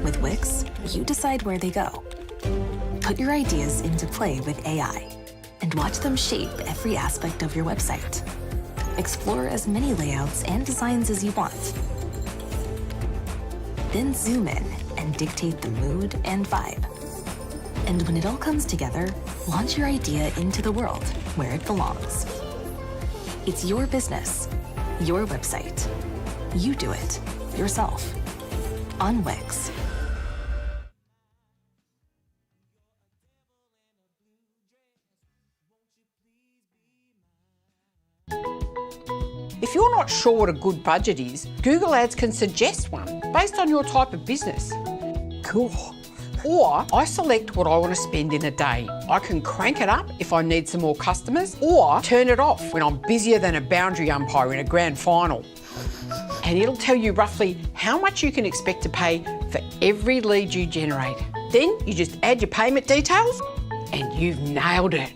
With Wix, you decide where they go. Put your ideas into play with AI and watch them shape every aspect of your website. Explore as many layouts and designs as you want. Then zoom in and dictate the mood and vibe. And when it all comes together, launch your idea into the world where it belongs. It's your business, your website. You do it yourself on Wix. If you're not sure what a good budget is, Google Ads can suggest one based on your type of business. Cool. Or I select what I want to spend in a day. I can crank it up if I need some more customers or turn it off when I'm busier than a boundary umpire in a grand final. And it'll tell you roughly how much you can expect to pay for every lead you generate. Then you just add your payment details and you've nailed it.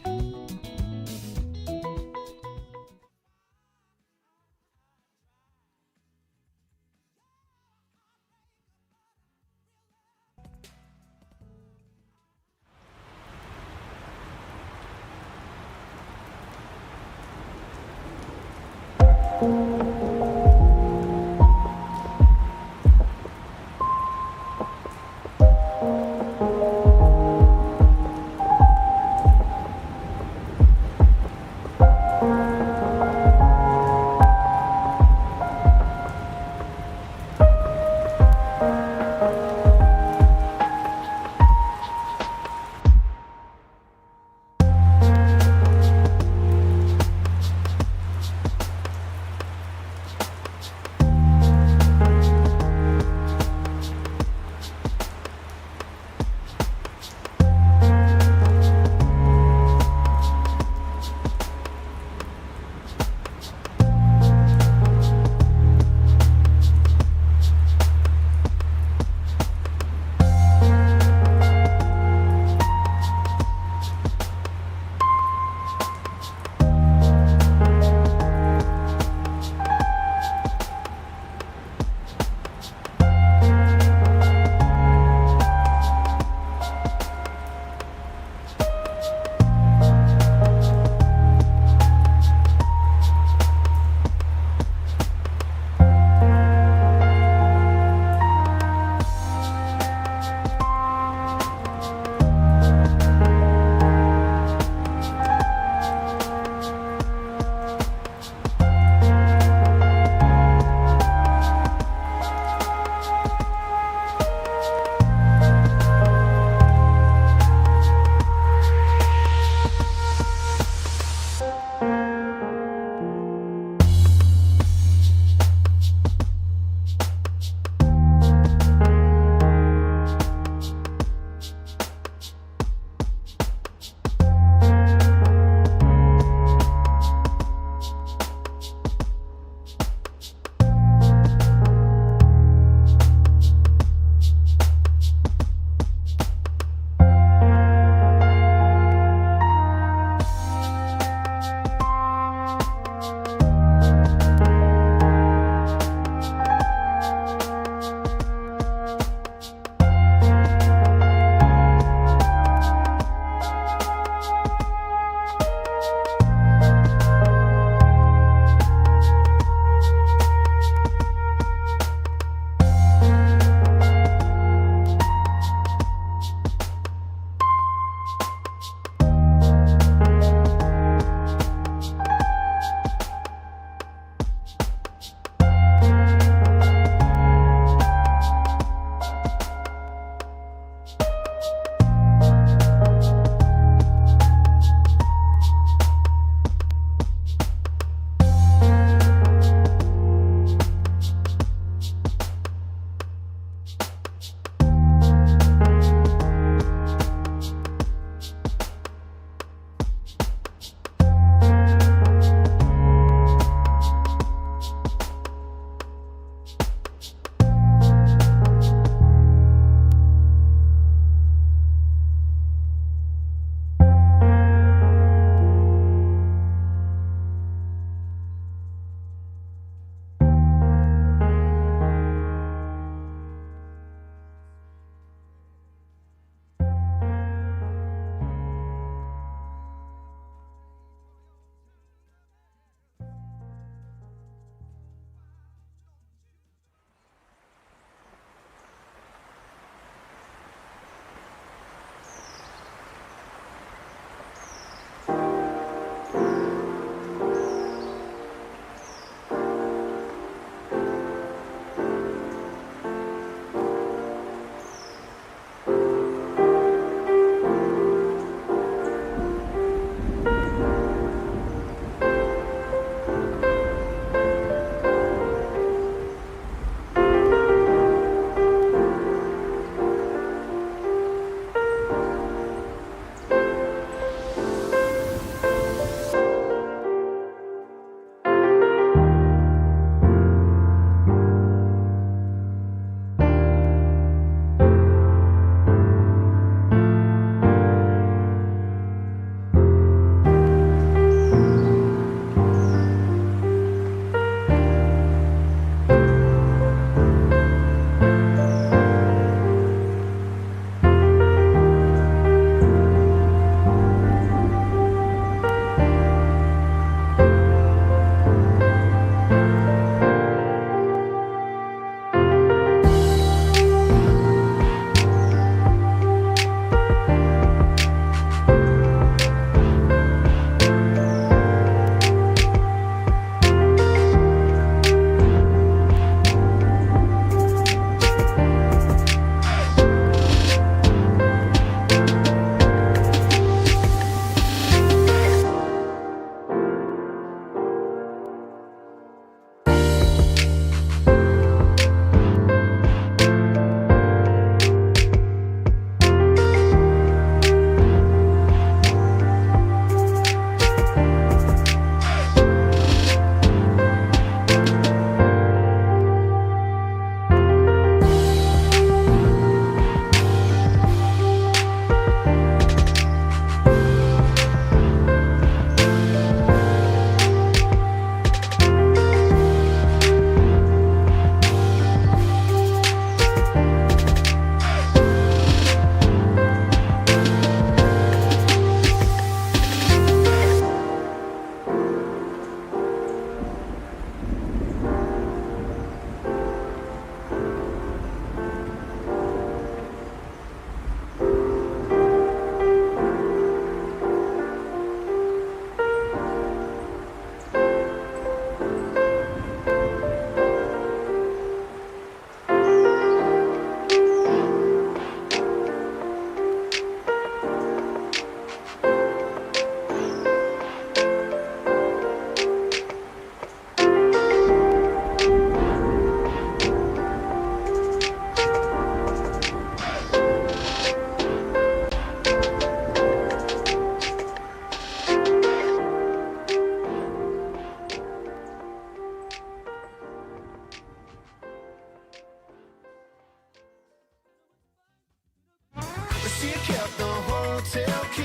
She kept the hotel key,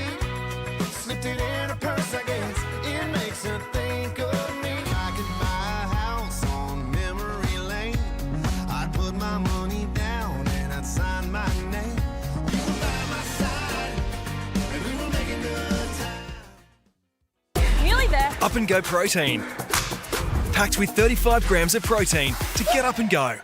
slipped it in her purse, I guess. It makes her think of me. I could buy a house on memory lane. I'd put my money down and I'd sign my name. You were by my side, and we were making good time. Nearly there. Up and Go Protein. Packed with 35 grams of protein to get up and go.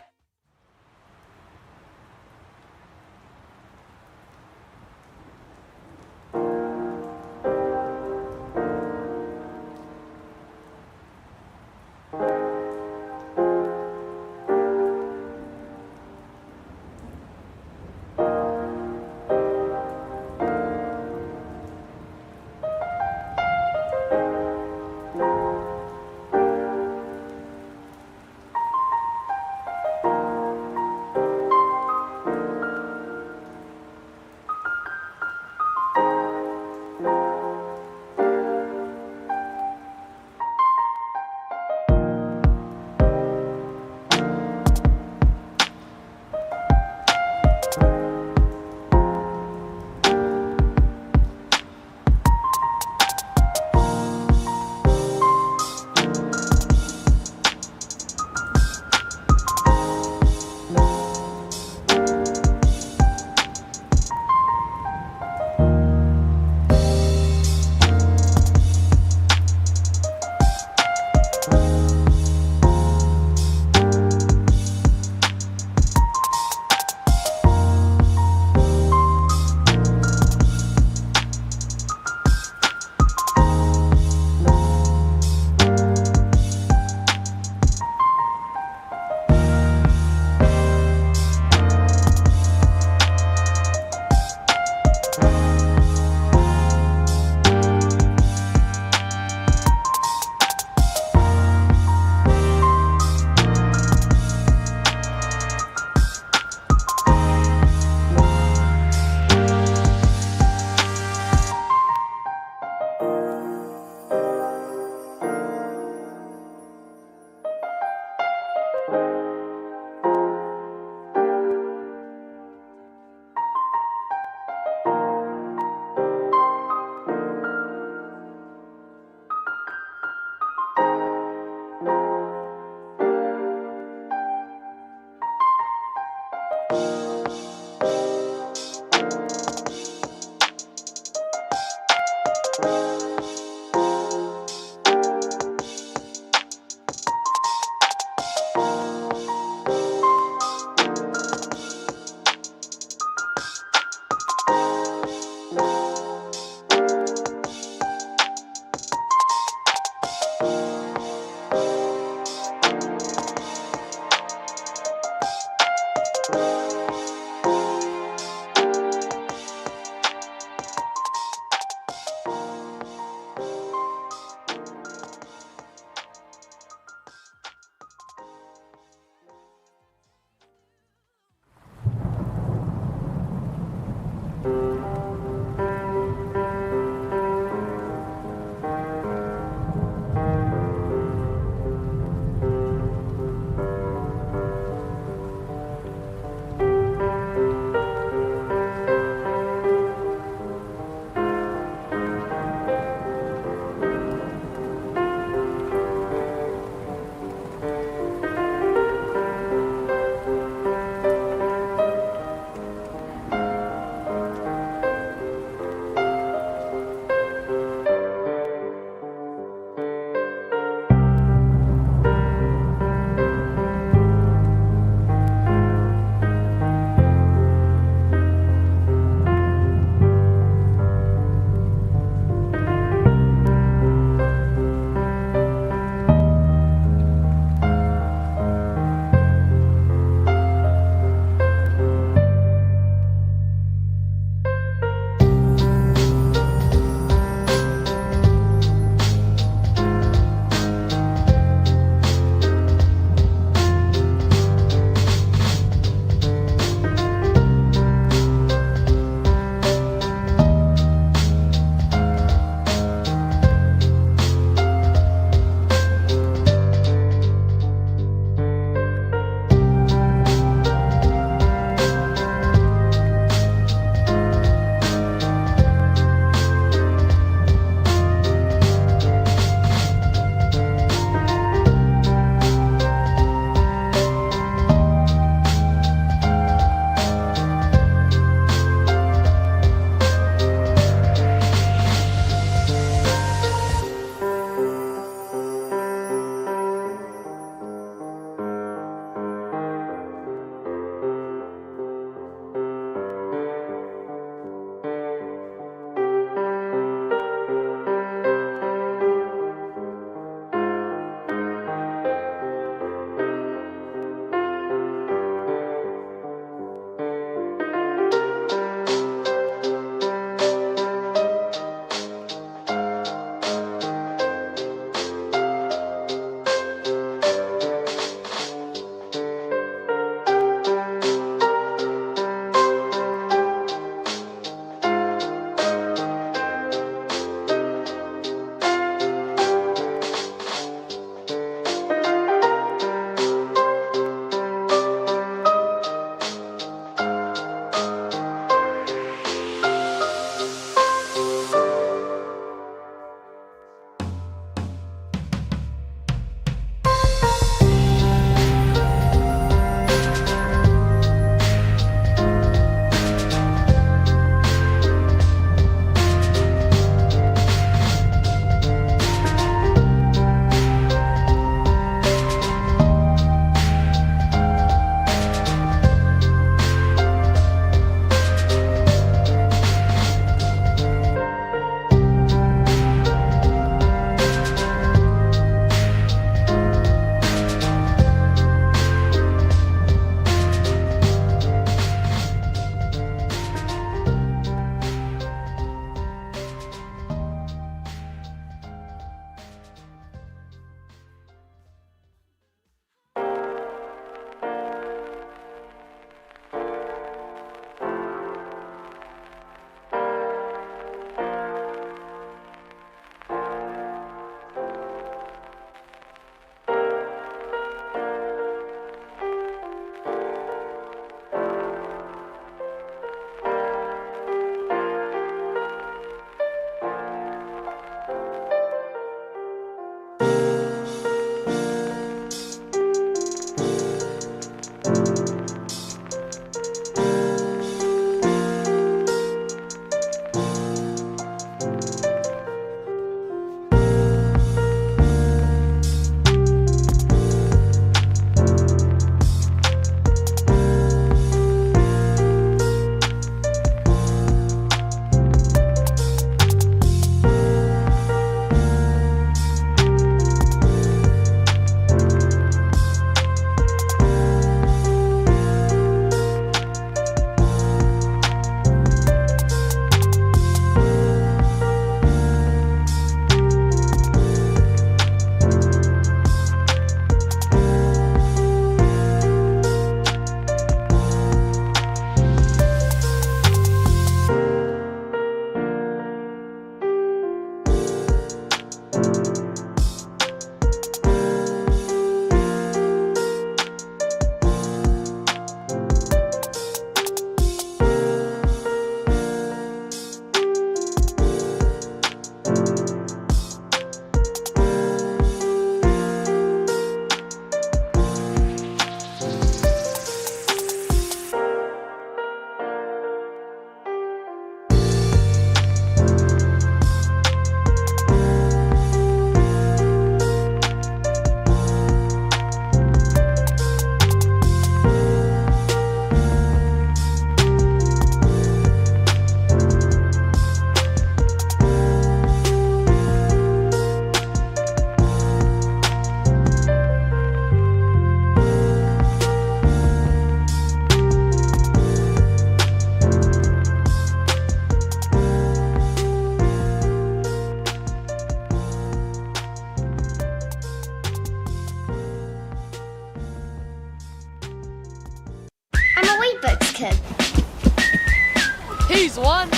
He's one.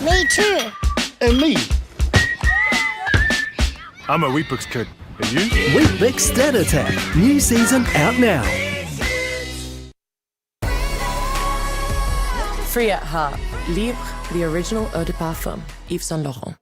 Me too. And me. I'm a Weet-Bix kid. Are you? Weet-Bix Stat Attack. New season out now. Free at heart. Libre, the original eau de parfum. Yves Saint Laurent.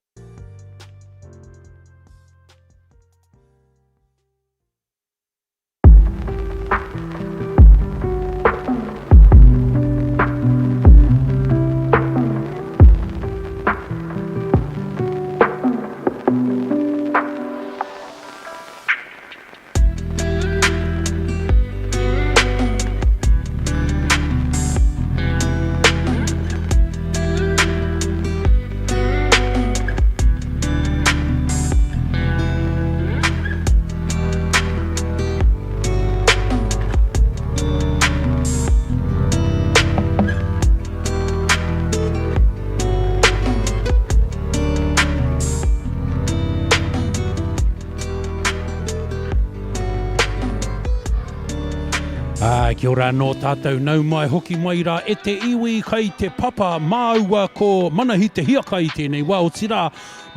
Ā, kia ora anō tātou, nau mai hoki mai rā e te iwi kai te papa māua ko Manahi Te Hiakai i tēnei wā, otirā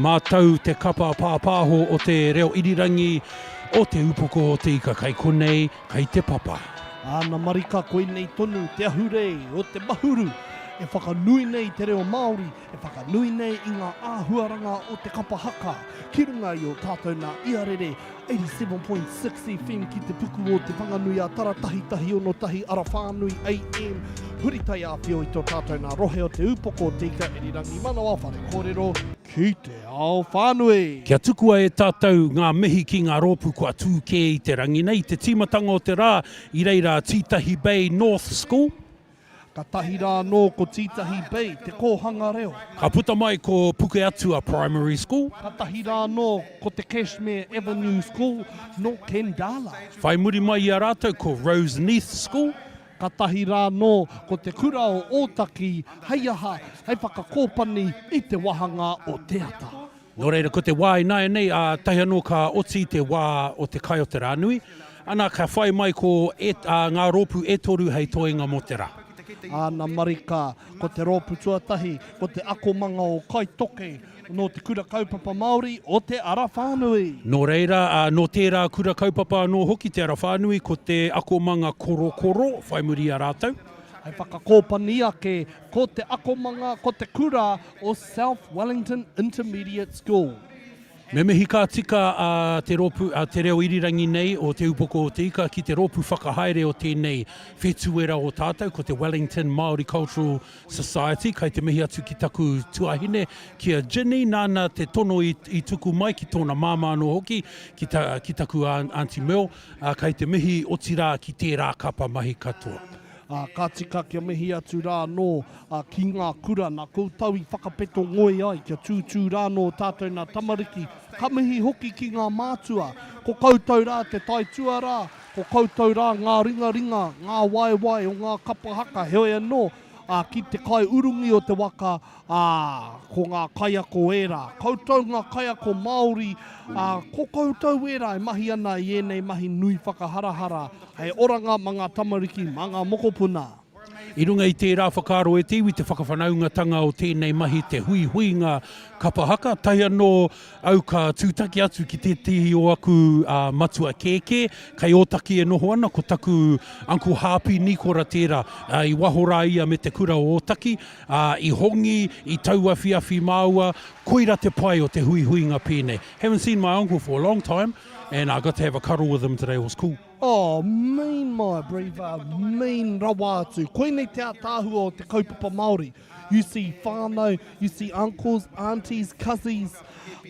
mātou te kapa pāpāho o te reo irirangi o Te Upoko o Te Ika kai konei, kai te papa. Āna marika koinei tonu te ahurei o te mahuru e whakanui nei te reo Māori E whakanui nei i ngā āhuaranga o te kapa haka ki runga i ō tātou nā iarere 87.6 FM ki te puku o Te Whanganui-a-Tara 1161 Arawhānui AM huri taiāwhio i tō tātou nā rohe o Te Ūpoko o Te Ika Irirangi Manawa Whare Kōrero ki te ao whānui. Kia tukua e tātou ngā mihi ki ngā rōpū kua tū kē i te rangi nei. I te tīmatanga o te rā, i reira a Tītahi Bay North School. Katahi rā anō ko Tītahi Bay te kōhanga reo. Ka puta mai ko Pukeatua Primary School. Katahi rā anō ko te Cashmere Avenue School nō Khandallah. Whai muri mai i a rātou ko Roseneath School. Katahi rā anō ko te kura o Ōtaki hei aha, hei whakakōpani i te wahanga o Te Ata. Nō reira, ko te wā ināianei, ā, tahi anō ka oti te wā o te kai o te rā nui, ana, ka whai mai ko e, ā, ngā rōpū e toru hei toenga mō te rā. Āna marika, ko te rōpū tuatahi, ko te akomanga o Kaitoke, nō Te Kura Kaupapa Māori o Te Ara Whānui. Nō reira, ā, nō tērā kura kaupapa anō hoki, Te Ara Whānui, ko te akomanga Korokoro, whai muri i a rātou. Hei whakakōpani ake, ko te akomanga, ko te kura o South Wellington Intermediate School. Me mihi ka tika a te rōpū, a Te Reo Irirangi nei o Te Upoko o Te Ika ki te rōpū whakahaere o tēnei whetuera o tātou, ko te Wellington Māori Cultural Society. Kai te mihi atu ki taku tuahine, ki a Ginny, nāna te tono i, i tuku mai ki tōna māmā anō hoki, ki, ta, ki taku Aunty Merle, ā, kai te mihi otirā ki tērā kapa mahi katoa. Ā, ka tika kia mihi atu rā anō ki ngā kura nā koutou i whakapeto ngoi ai kia tūtū rā anō tātou nā tamariki. Ka mihi hoki ki ngā mātua, ko koutou rā te taituarā, ko koutou rā ngā ringaringa, ngā waewae o ngā kapa haka, heoi anō, ā, ki te kaiurungi o te waka, ā, ko ngā kaiako ērā. Koutou ngā kaiako Māori, ā, ko koutou ērā e mahi ana i ēnei mahi nui whakaharahara hei oranga mā ngā tamariki, mā ngā mokopuna. I runga i tērā whakaaro e te iwi te whakawhanaungatanga o tēnei mahi te huihuinga kapa haka, tae anō au ka tūtaki atu ki tētehi o aku matua kēkē, kei Ōtaki e noho ana, ko taku Uncle Hāpi Nīkora tērā, i waho rā ia me te kura o Ōtaki, Ā, i hongi, i tauawhiawhi māua, koira te pai o te huihuinga pēnei. Haven't seen my uncle for a long time, and I got to have a cuddle with him today, it was cool. Oh, mean my breather, mean rawa atu. Koinei te ātaahua o te kaupapa Māori. You see whānau, you see uncles, aunties, cousins,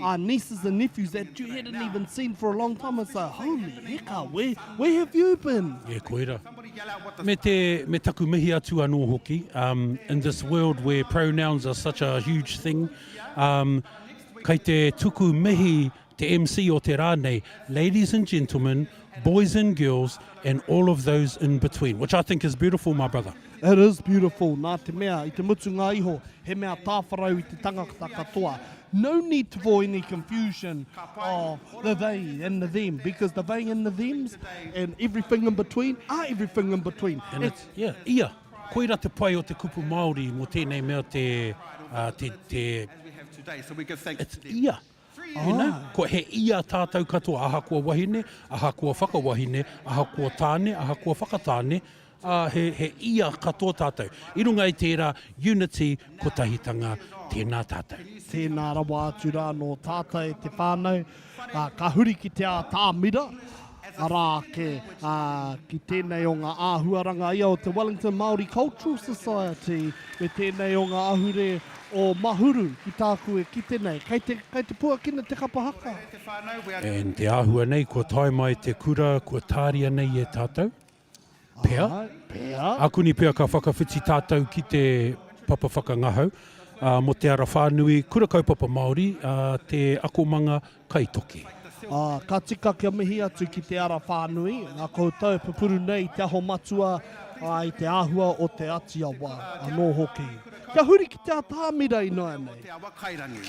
uh, nieces and nephews that you hadn't even seen for a long time. It's like, holy heka, where, where have you been? Yeah, koira. Me te, me taku mihi atu anō hoki, um, in this world where pronouns are such a huge thing, um, kei te tuku mihi te MC o te rā nei, ladies and gentlemen, boys and girls, and all of those in between, which I think is beautiful, my brother. It is beautiful, nā te mea, i te mutunga iho, he mea tāwharau i te tangata katoa. No need for any confusion of the they and the them, because the they and the thems and everything in between are everything in between. And it's, yeah, ia. Koira te pai o te kupu Māori mō tēnei mea te, te, te, it's ia. You know? Ko he ia tātou katoa, ahakoa wahine, ahakoa whakawahine, ahakoa tāne, ahakoa whakatāne, ā, he, he ia katoa tātou. I runga i tērā, unity, kotahitanga, tēnā tātou. Tēnā rawa atu rā nō tātou e te whānau. Ā, ka huri ki te ātamira, arā ake, ā, ki tēnei o ngā āhuaranga ia o te Wellington Māori Cultural Society me tēnei o ngā ahure o Mahuru ki tāku e kite nei. Kei te, kei te puakina te kapa haka. And te āhua nei, kua tae mai te kura, kua tāria nei e tātou. Pea. Pea. Akuni pea ka whakawhiti tātou ki te papa whakangahau mō te ara whānui Kura Kaupapa Māori, te akomanga Kaitoke. Ā, ka tika kia mihi atu ki te ara whānui, nā koutou e pupuru nei i te aho matua, ā, i te āhua o Te Atiawa anō hoki. Kia huri ki te atamira ināianei. Te awa kairangi.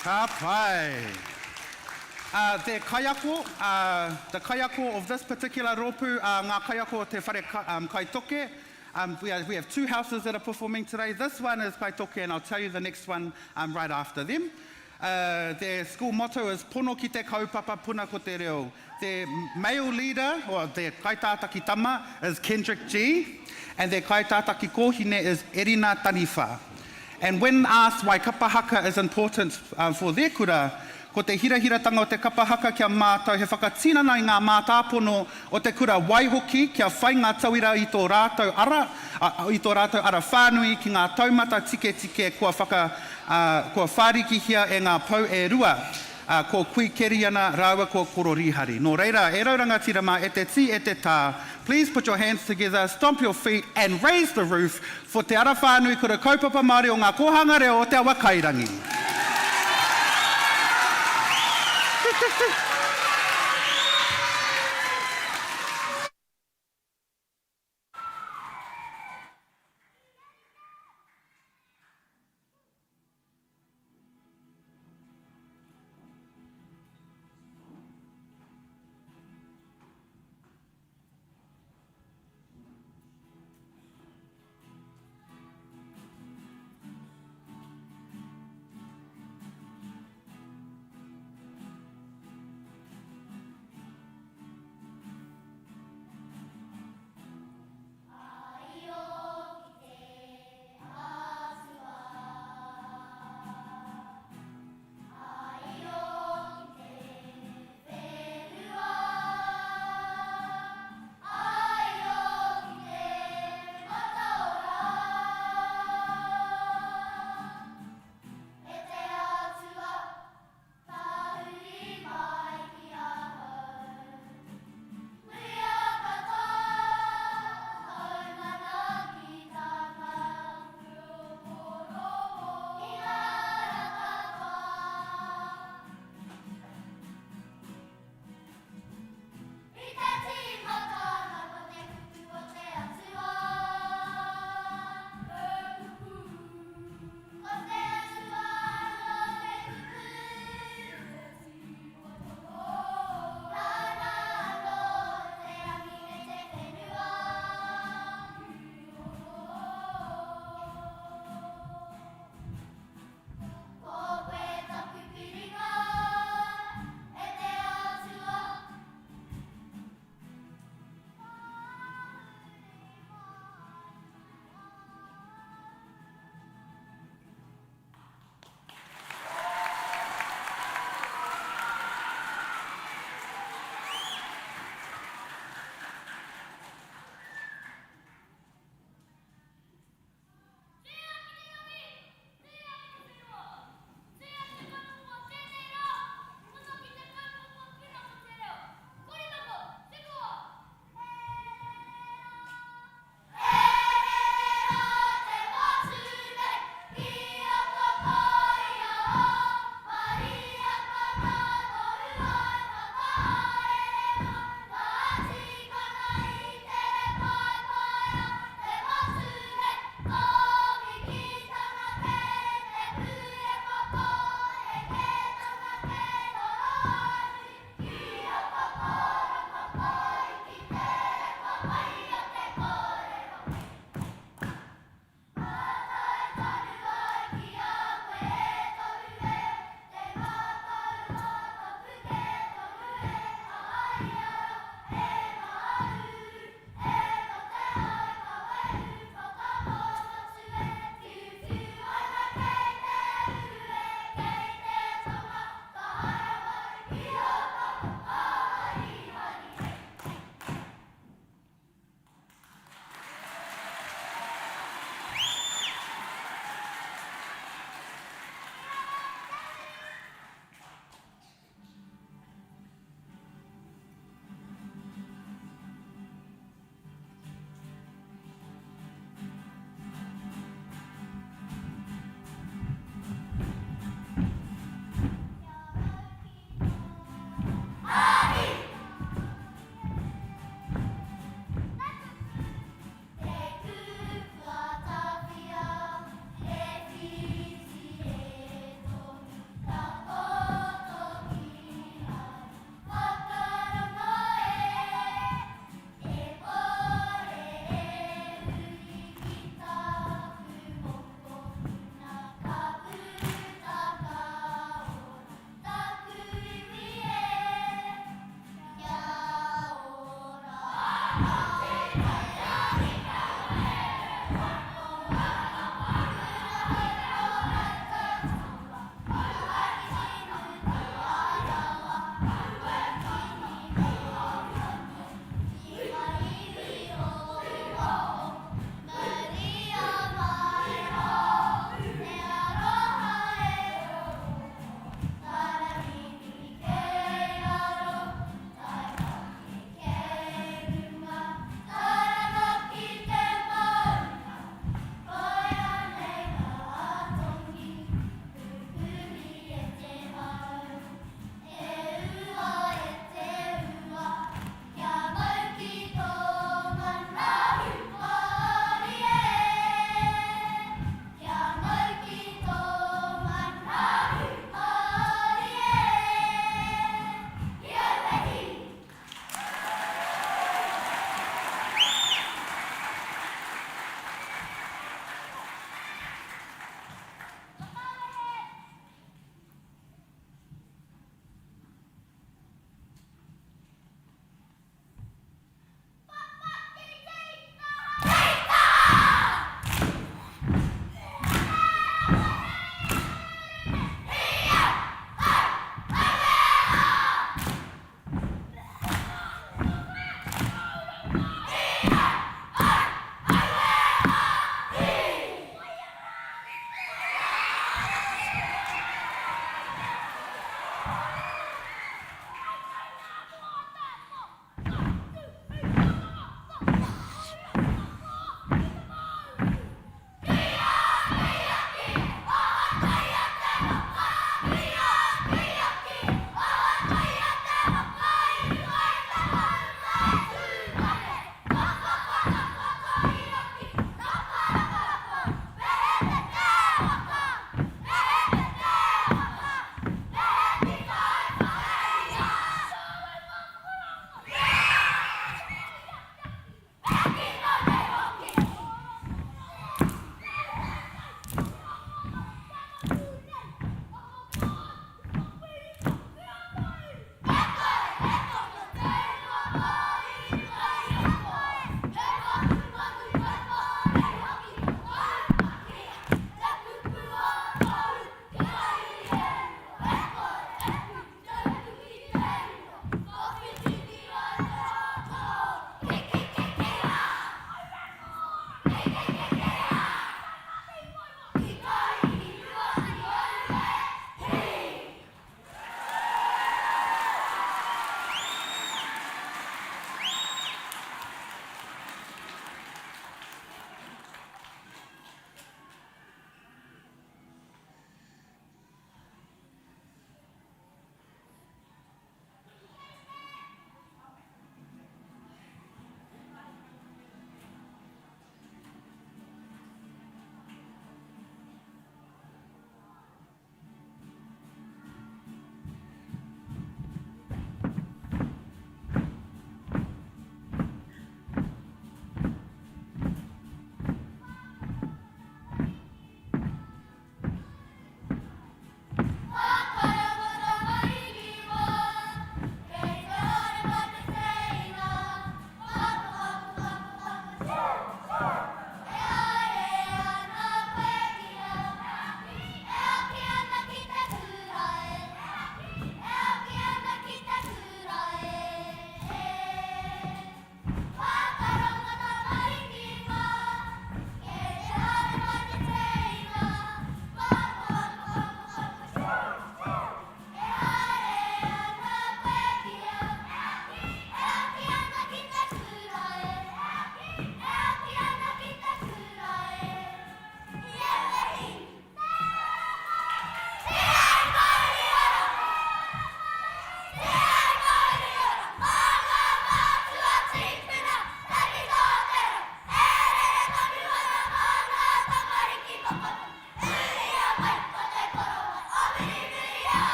Ka pai. Uh, the kaiako, uh, the kaiako of this particular rōpū, uh, ngā kaiako o te whare um, Kaitoke. Um, we, are, we have two houses that are performing today. This one is Kaitoke and I'll tell you the next one um, right after them. Uh, their school motto is Pono ki te kaupapa, puna ko te reo. Their male leader, or their kaitātaki tama, is Kendrick G, and their kaitātaki kōhine is Erina Taniwha. And when asked why kapa haka is important for their kura, ko te hirahiratanga o te kapa haka kia mātau he whakatinana i ngā mātāpono o te kura, waihoki kia whai ngā tauira i tō rātou ara, i tō rātou ara whānui ki ngā taumata tiketike kua whaka, kua whārikihia e ngā pou e rua. Ā, ko Kui Keriana rāua ko Koro Rīhari. Nō reira, e rau rangatira mā, e te tī, e te tā, please put your hands together, stomp your feet and raise the roof for Te Ara Whānui Kura Kaupapa Māori o Ngā Kōhanga Reo o Te Awakairangi.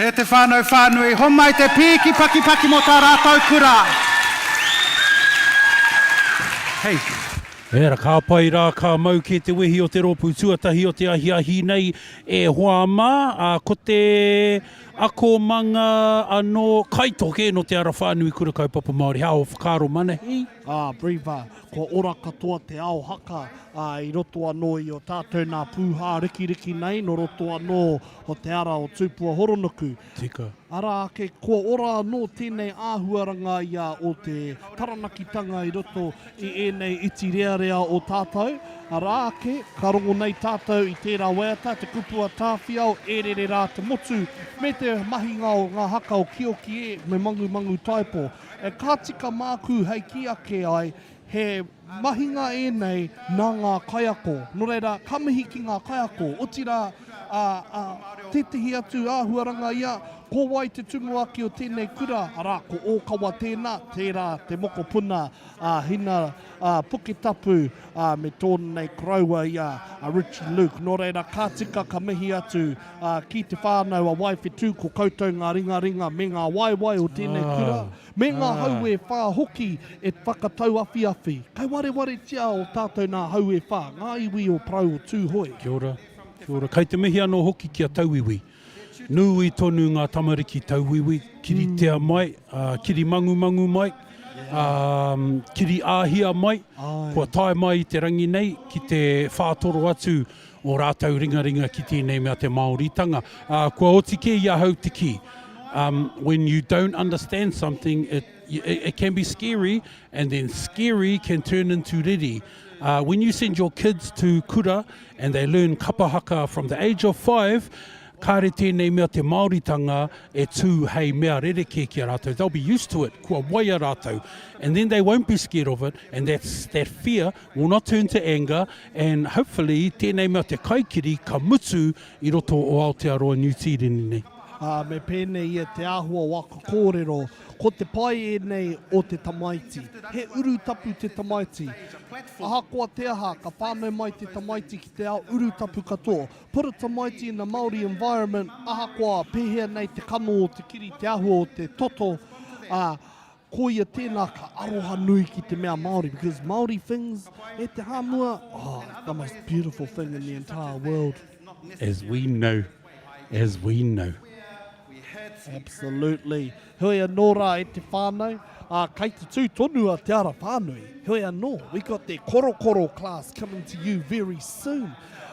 E te whānau whānui, homai te pīki pakipaki mō tā rātou kura. Hei. Era, ka pai rā, ka mau kē te wehi o te rōpū tuatahi o te ahiahi nei e hoa mā, ā, ko te akomanga anō Kaitoke nō Te Ara Whānui Kura Kaupapa Māori. He ao whakaaro manahi. Ā, Breather, kua ora katoa te ao haka, ā, i roto anō i ō tātou nā pūhā rikiriki nei, nō roto anō o te ara o Tupua Horonuku. Tika. Arā ake, kua ora anō tēnei āhuaranga ia o te Taranakitanga i roto i ēnei iti rearea o tātou. Arā ake, ka rongo nei tātou i tērā waiata, te kupu a Tāwhiao, e rere rā te motu, me te mahinga o ngā haka o Kioki e, me Mangumangu Taipo. E ka tika māku hei kī ake ai, he mahinga ēnei nā ngā kaiako. Nō reira, ka mihi ki ngā kaiako. Otirā, ā, ā, tētehi atu āhuaranga ia, ko wai te tumuaki o tēnei kura, arā, ko Ōkawa tēnā, tērā te mokopuna a Hina, ā, Puketapu, ā, me tōna nei koroua ia, a Richie Luke. Nō reira, ka tika ka mihi atu, ā, ki te whānau a Waiwhetū, ko koutou ngā ringaringa me ngā waewae o tēnei kura. Me ngā hau e whā hoki e whakatauawhiawhi. Kai warewaretia o tātou nā hau e whā, ngā iwi o Parau o Tūhoe. Kia ora, kia ora. Kai te mihi anō hoki ki a tauiwi. Nui tonu ngā tamariki tauiwi, kiritea mai, kiri mangumangu mai, kiri āhia mai, kua tae mai i te rangi nei ki te whātoro atu o rātou ringaringa ki tēnei mea te Māoritanga. Ā, kua oti kē i ahau te kī, um, when you don't understand something, it, it, it can be scary, and then scary can turn into riri. Uh, when you send your kids to kura and they learn kapa haka from the age of five, kāre tēnei mea te Māoritanga e tū hei mea rerekē ki a rātou. They'll be used to it, kua waia rātou. And then they won't be scared of it, and that's, that fear will not turn to anger and hopefully tēnei mea te kaikiri ka mutu i roto o Aotearoa Niu Tīreni nei. Ā, me pēnei ia te āhua o aku kōrero, ko te pai ēnei o te tamaiti. He urutapu te tamaiti. Ahakoa te aha, ka whānau mai te tamaiti ki te ao urutapu katoa. Put a tamaiti in a Māori environment, ahakoa pēhea nei te kano o te kiri, te āhua o te toto, ā, Koia tēnā ka aroha nui ki te mea Māori because Māori things e te hāmua, oh, the most beautiful thing in the entire world. As we know, as we know. Absolutely. Heoi anō rā e te whānau, ā, kei te tū tonu a Te Ara Whānui. Heoi anō, we got the Korokoro class coming to you very soon.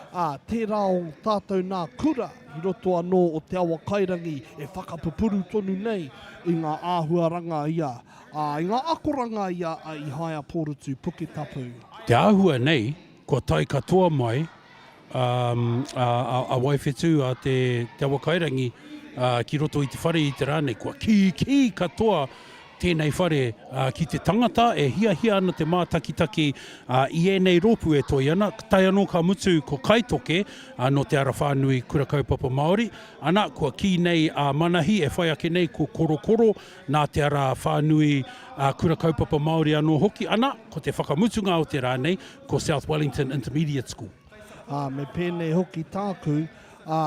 Ā, tērā o tātou nā kura i roto anō o Te Awakairangi e whakapupuru tonu nei i ngā āhuaranga ia, ā, i ngā akoranga ia a Ihaia Pōrutu Puketapu. Te āhua nei, kua tae katoa mai a, a, a Waiwhetū, a Te, Te Awakairangi, ā, ki roto i te whare i te rā nei, kua kīkī katoa tēnei whare ki te tangata e hiahia ana te mātakitaki i ēnei rōpū e toi ana, tae anō ka mutu ko Kaitoke nō Te Ara Whānui Kura Kaupapa Māori, ana kua kī nei a Manahi e whai ake nei ko Korokoro nā Te Ara Whānui Kura Kaupapa Māori anō hoki, ana ko te whakamutunga o te rā nei ko South Wellington Intermediate School. Ā, me pēnei hoki tāku, ā,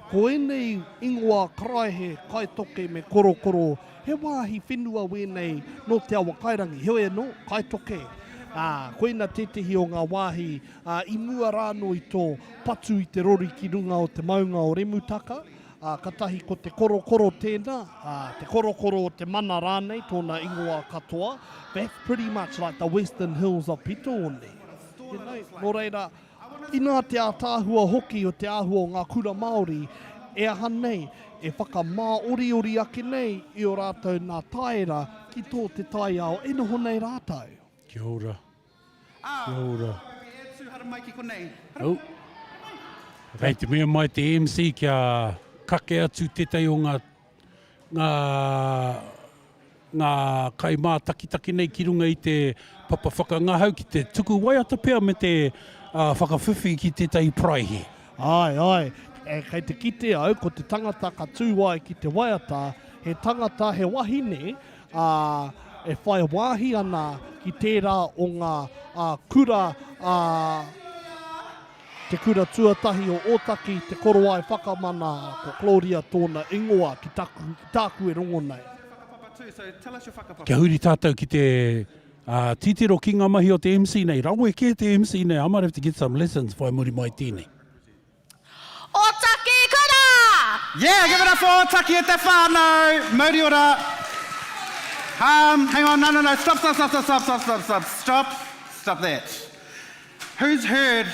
Ko ēnei ingoa karaehe, Kaitoke me Korokoro, he wāhi whenua wēnei nō Te Awakairangi, heoi anō, Kaitoke, ā, koina tētehi o ngā wāhi, ā, i mua rānō i tō patu i te rori ki runga o te maunga o Remutaka, ā, katahi ko te Korokoro tēnā, ā, te Korokoro o te Mana rānei tōna ingoa katoa, that's pretty much like the western hills of Pitoone. You know, nō reira, Inā te ātaahua hoki o te āhua o ngā kura Māori e aha nei, e whakamāoriori ake nei i ō rātou nā tāera ki tō te taiao e noho nei rātou. Kia ora. Kia ora. Oh. Kei te mea mai te MC kia kake atu tētahi o ngā ngā ngā kaimātakitaki nei ki runga i te papa whakangahau ki te tuku waiata pea me te whakawhiwhi ki tētahi paraihe. Āe, āe. E, kei te kite au, ko te tangata ka tū ai ki te waiata, he tangata, he wahine, ā, e whai wāhi ana ki tērā o ngā, ā, kura, ā. Te kura tuatahi o Ōtaki, Te Korowai Whakamana, ko Claudia tōna ingoa ki taku, ki tāku e rongo nei. Kia huri tātou ki te titiro ki ngā mahi o te MC nei. Rawe kē te MC nei, I might have to get some lessons whai muri mai tēnei. Ōtaki Kura! Yeah, give it up for Ōtaki e te whānau! Mauri ora! Um, hang on, no, no, no, stop, stop, stop, stop, stop, stop, stop, stop, stop, stop that. Who's heard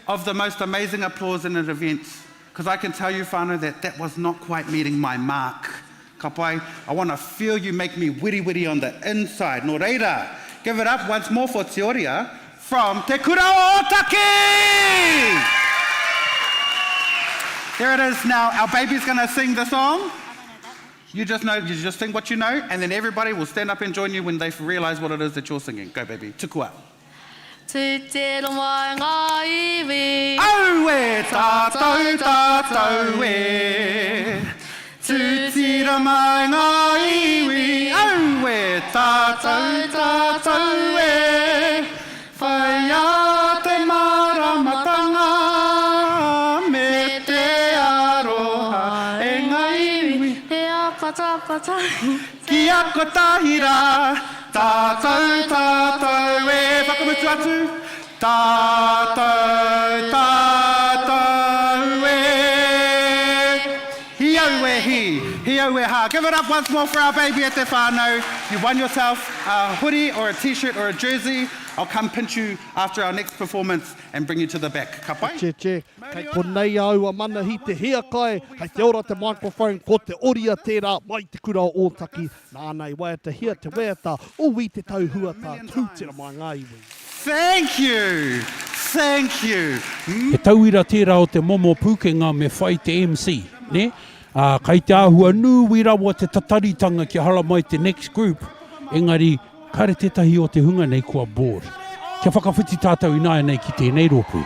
of the most amazing applause in an event? Because I can tell you, whānau, that that was not quite meeting my mark. Ka pai, I want to feel you make me wiri wiri on the inside. Nō reira, give it up once more for Teoria from Te Kura o Ōtaki! There it is now, our baby's going to sing the song. You just know, you just sing what you know, and then everybody will stand up and join you when they realise what it is that you're singing. Go, baby. Tukua. Titiro mai ngā iwi. Aue tātou tātou e. Titiro mai ngā iwi. Aue tātou tātou e. Whaia te māramatanga me te aroha e ngā iwi. He apatapata. Kia kotahi rā, tātou, tātou e. Whakamutu atu, tātou, tātou e. Hi au e hi, hi au e hā. Give it up once more for our baby e te whānau. You won yourself a hoodie or a t-shirt or a jersey. I'll come pinch you after our next performance and bring you to the back. Ka pai? Che, che, kei konei au a Manahi te hiakai, hei te ora te microphone, ko te oria tērā mai te kura o Ōtaki, nāna i waiatahia te waiata o Wī Te Tau Huata, Tūtira Mai Ngā Iwi. Thank you! Thank you! He tauira tērā o te momo pūkenga me whai te MC, nē? Ā, kai te āhua nui rawa te tataritanga kia haramai te next group, engari kāre tētahi o te hunga nei kua bored. Kia whakawhiti tātou ināianei ki tēnei rōpū.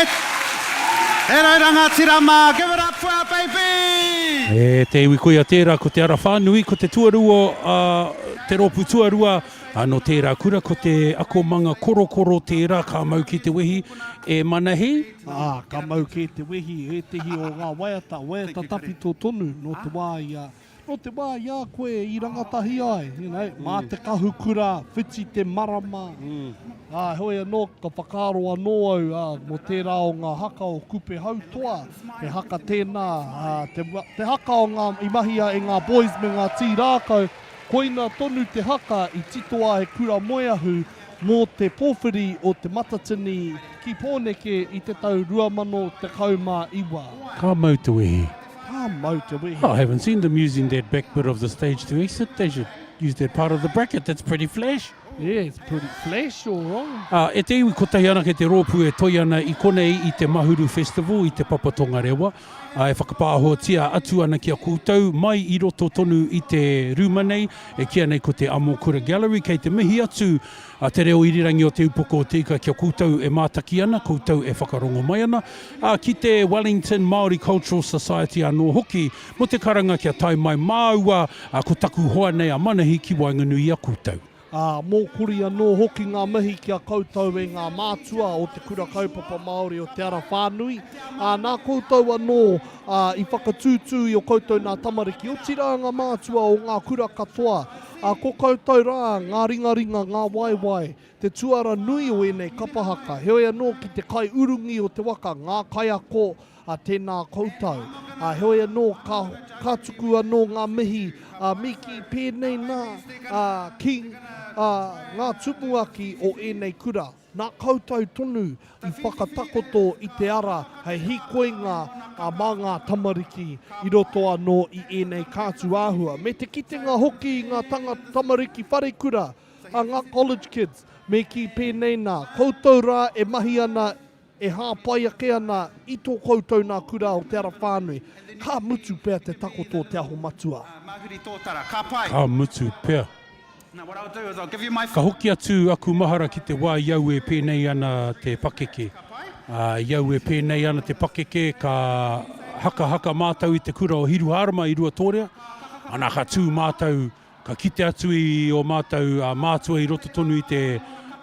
E rau rangatira mā, give it up for our baby! E te iwi koia tērā ko te ara whānui, ko te tuarua, a, te rōpū tuarua, a, nō tērā kura, ko te akomanga korokoro tērā ka mau ki te wehi, e Manahi? Ā, ka mau kē te wehi ētehi o ngā waiata, waiata tawhito tonu nō te wā i a, Nō te wā i a koe i rangatahi ai, you know, mā te kahukura, whiti te marama, ā, heoi anō, ka whakaaro anō au, ā, mō tērā o ngā haka o Kupe Hautoa, he haka tēnā, ā, te, te haka o ngā, i mahia e ngā boys me ngā tī rākau, koina tonu te haka i titoa e Kura Moeahu mō te pōwhiri o Te Matatini ki Pōneke i te tau 2019. Ka mau te wehi. Ka mau te wehi. I haven't seen them using that back bit of the stage to exit. They should use that part of the bracket. That's pretty flash. Yeah, it's pretty flash, all right. Ā, e te iwi kotahi anake te rōpū e toi ana i konei i te Mahuru Festival i Te Papa Tongarewa, ā, e whakapāhotia atu ana ki a koutou mai i roto tonu i te rūma nei, e kīia nei ko te Amokura Gallery. Kei te mihi atu a Te Reo Irirangi o Te Upoko o Te Ika ki a koutou e mātaki ana, koutou e whakarongo mai ana, ā, ki te Wellington Māori Cultural Society anō hoki mō te karanga kia tae mai māua, ā, ko taku hoa nei a Manahi ki waenganui i a koutou. Ā, mōkori anō hoki ngā mihi ki a koutou e ngā mātua o Te Kura Kaupapa Māori o Te Ara Whānui, ā, nā koutou anō, ā, i whakatūtū i ō koutou nā tamariki, otirā ngā mātua o ngā kura katoa, Ā, ko koutou rā, ngā ringaringa, ngā waewae, te tuara nui o ēnei kapa haka, heoi anō ki te kaiurungi o te waka, ngā kaiako, ā, tēnā koutou. Ā, heoi anō, ka, ka tuku anō ngā mihi, ā, me kī pēnei nā, ā, ki, ā, ngā tumuaki o ēnei kura. Nā koutou tonu i whakatakoto i te ara hei hīkoinga mā ngā tamariki i roto anō i ēnei kātū āhua, me te kitenga hoki i ngā tangata tamariki wharekura, a ngā college kids, me kī pēnei nā, koutou rā e mahi ana, e hāpai ake ana i tō koutou nā kura o Te Ara Whānui, ka mutu pea te takoto o Te Aho Matua. Ka mutu pea. Ka hoki atu aku mahara ki te wā i au e pēnei ana te pakeke. Ā, i au e pēnei ana te pakeke, ka hakahaka mātou i te kura o Hiruhārama i Ruatōrea. Ana, ka tū mātou, ka kite atu i ō mātou mātua i roto tonu i te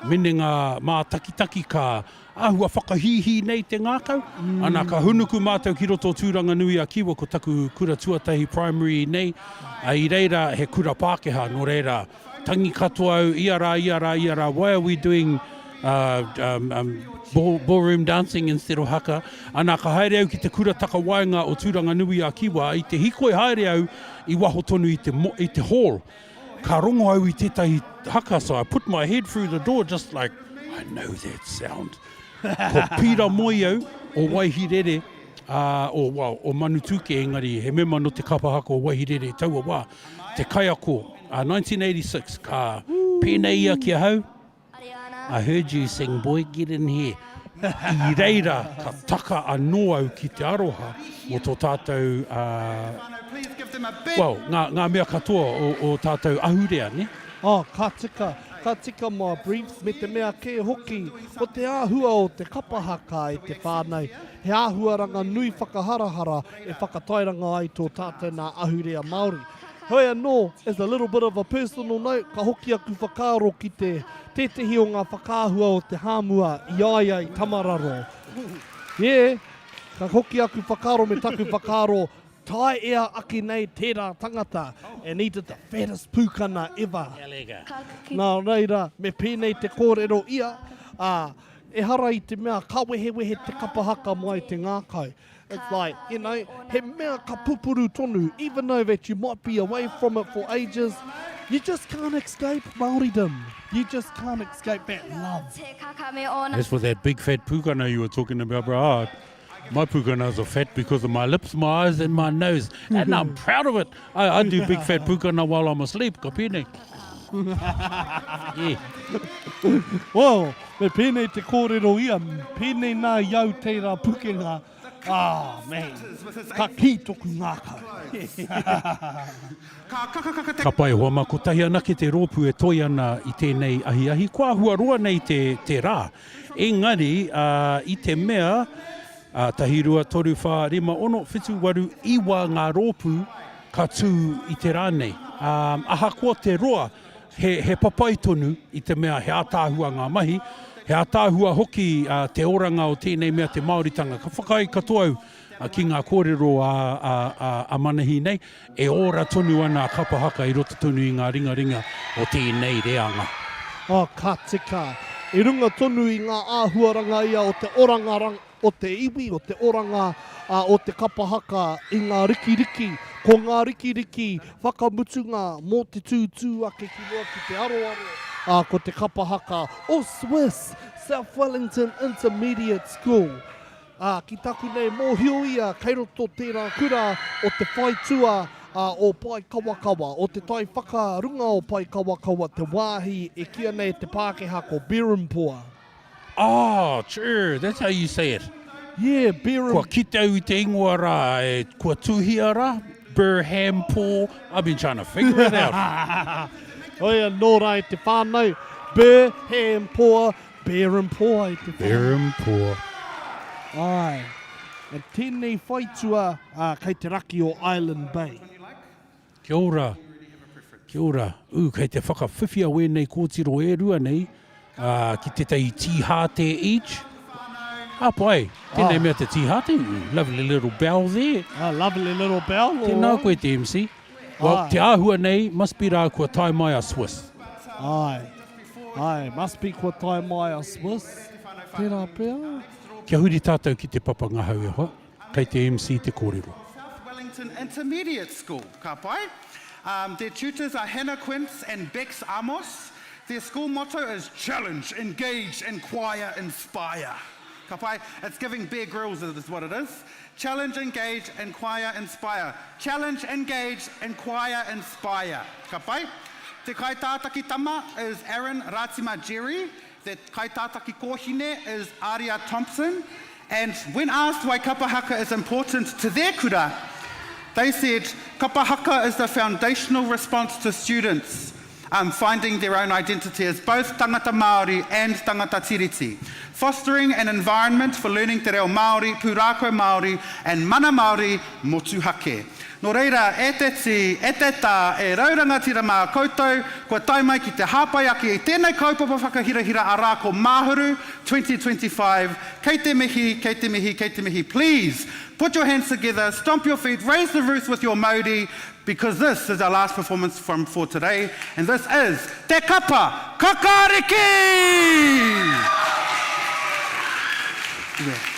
minenga mātakitaki, ka Āhua whakahīhī nei te ngākau. Ana, ka hunuku mātou ki roto o Tūranganui-a-Kiwa, ko taku kura tuatahi primary nei, a, i reira he kura Pākehā, nō reira, tangi katoa au ia rā, ia rā, ia rā, why are we doing uh, um, um, ball, ballroom dancing instead of haka? Ana, ka haere au ki te kura takawaenga o Tūranganui-a-Kiwa, i te hikoi haere au i waho tonu i te, i te hall. Ka rongo au i tētahi haka, so I put my head through the door just like, I know that sound. Ko Pira Moiau o Waihirere, uh, o, well, o Manutūkē, engari he mema no te kapa haka o Waihirere i taua wā, te kaiako, uh, 1986, ka pēnei ia ki ahau, I heard you sing boy, get in here. I reira ka taka anō au ki te aroha mō tō tātou, uh, well, ngā, ngā mea katoa o, o tātou ahurea, ne? Oh, ka tika, ka tika my briefs, me te mea kē hoki, ko te āhua o te kapa haka e te whānau, he āhuaranga nui whakaharahara e whakatairanga ai tō tātou nā ahurea Māori. Heoi anō, as a little bit of a personal note, ka hoki aku whakaaro ki te tētehi o ngā whakaahua o te hāmua i a ia i Tamararo. Yeah, ka hoki aku whakaaro me taku whakaaro, taea ake nei tērā tangata, and he did the fattest pūkana ever. Nā reira, me pēnei te kōrero ia, ā, ehara i te mea ka wehewehe te kapa haka mai te ngākau. It's like, you know, he mea ka pupuru tonu, even though that you might be away from it for ages, you just can't escape Māoridom. You just can't escape that love. As for that big fat pukana you were talking about, bro, oh, my pukanas are fat because of my lips, my eyes and my nose. And I'm proud of it. I, I do big fat pukana while I'm asleep, ka pēnei. Yeah. Well, me pēnei te kōrero ia, pēnei nā i au tērā pukenga. Ah, man. Ka kī toku ngākau. Ka pai hoa ma, kotahi anake te rōpū e toi ana i tēnei ahiahi, kua āhua roa nei te, te rā. Engari, i te mea, tahi, rua, toru, whā, rima, ono, whitu, waru, iwa ngā rōpū ka tū i te rā nei. Ahakoa te roa, He, he papai tonu i te mea he ātaahua ngā mahi, he ātaahua hoki te oranga o tēnei mea te Māoritanga. Ka whakaae katoa au ki ngā kōrero a, a, a, a Manahi nei, e ora tonu ana a kapa haka i roto tonu i ngā ringaringa o tēnei reanga. Oh, ka tika. I runga tonu i ngā āhuaranga ia o te oranga o te iwi, o te oranga o te kapa haka i ngā rikiriki, ko ngā rikiriki whakamutunga mō te tūtū ake ki mua ki te aroaro, ā, ko te kapa haka o Swiss, South Wellington Intermediate School. Ā, ki taku nei mōhio ia kei roto tērā kura o te whaitua o Paekawakawa, o te tai whakarunga o Paekawakawa, te wāhi e kīia nei e te Pākehā ko Berhampore. Oh, chur, that's how you say it. Yeah, Berham. Kua kite au i te ingoa rā, e, kua tuhia rā, Berhampore, I've been trying to figure it out. Hoi anō rā e te whānau, Berhampore, Berhampore e te whānau. Berhampore. Āe, and tēnei whaitua uh, kei te raki o Island Bay. Kia ora. Kia ora. Ū, kei te whakawhiwhia wēnei kōtiro e rua nei, ā, ki tētahi tī hāte each. Ka pai. Tēnei mea te tī hāte. Lovely little bell there. A lovely little bell, all Tēnā right. koe te MC. Well, te āhua nei, must be rā kua tae mai a Swiss. Āe. Āe, must be kua tae mai a Swiss. Tērā pea. Kia huri tātou ki te papa ngahau e hoa. Kei te MC te kōrero. South Wellington Intermediate School, ka pai. Um, their tutors are Hannah Quince and Bex Amos. Their school motto is Challenge, Engage, Inquire, Inspire. Ka pai. It's giving Bear Grylls is what it is. Challenge, Engage, Inquire, Inspire. Challenge, Engage, Inquire, Inspire. Ka pai. Te kaitātaki tama is Aaron Ratima Jerry. Te kaitātaki kōhine is Aria Thompson and when asked why kapa haka is important to their kura, they said kapa haka is the foundational response to students um, finding their own identity as both tangata Māori and tangata tiriti, fostering an environment for learning te reo Māori, pūrākau Māori and mana Māori motuhake. Nō reira, e te tī, e te tā, e rau rangatira mā koutou, kua tae mai ki te hāpai ake i tēnei kaupapa whakahirahira arā ko Māhuru 2025, kei te mihi, kei te mihi, kei te mihi, please put your hands together, stomp your feet, raise the roof with your mauri, because this is our last performance from for today, and this is Te Kapa Kakariki! Yeah.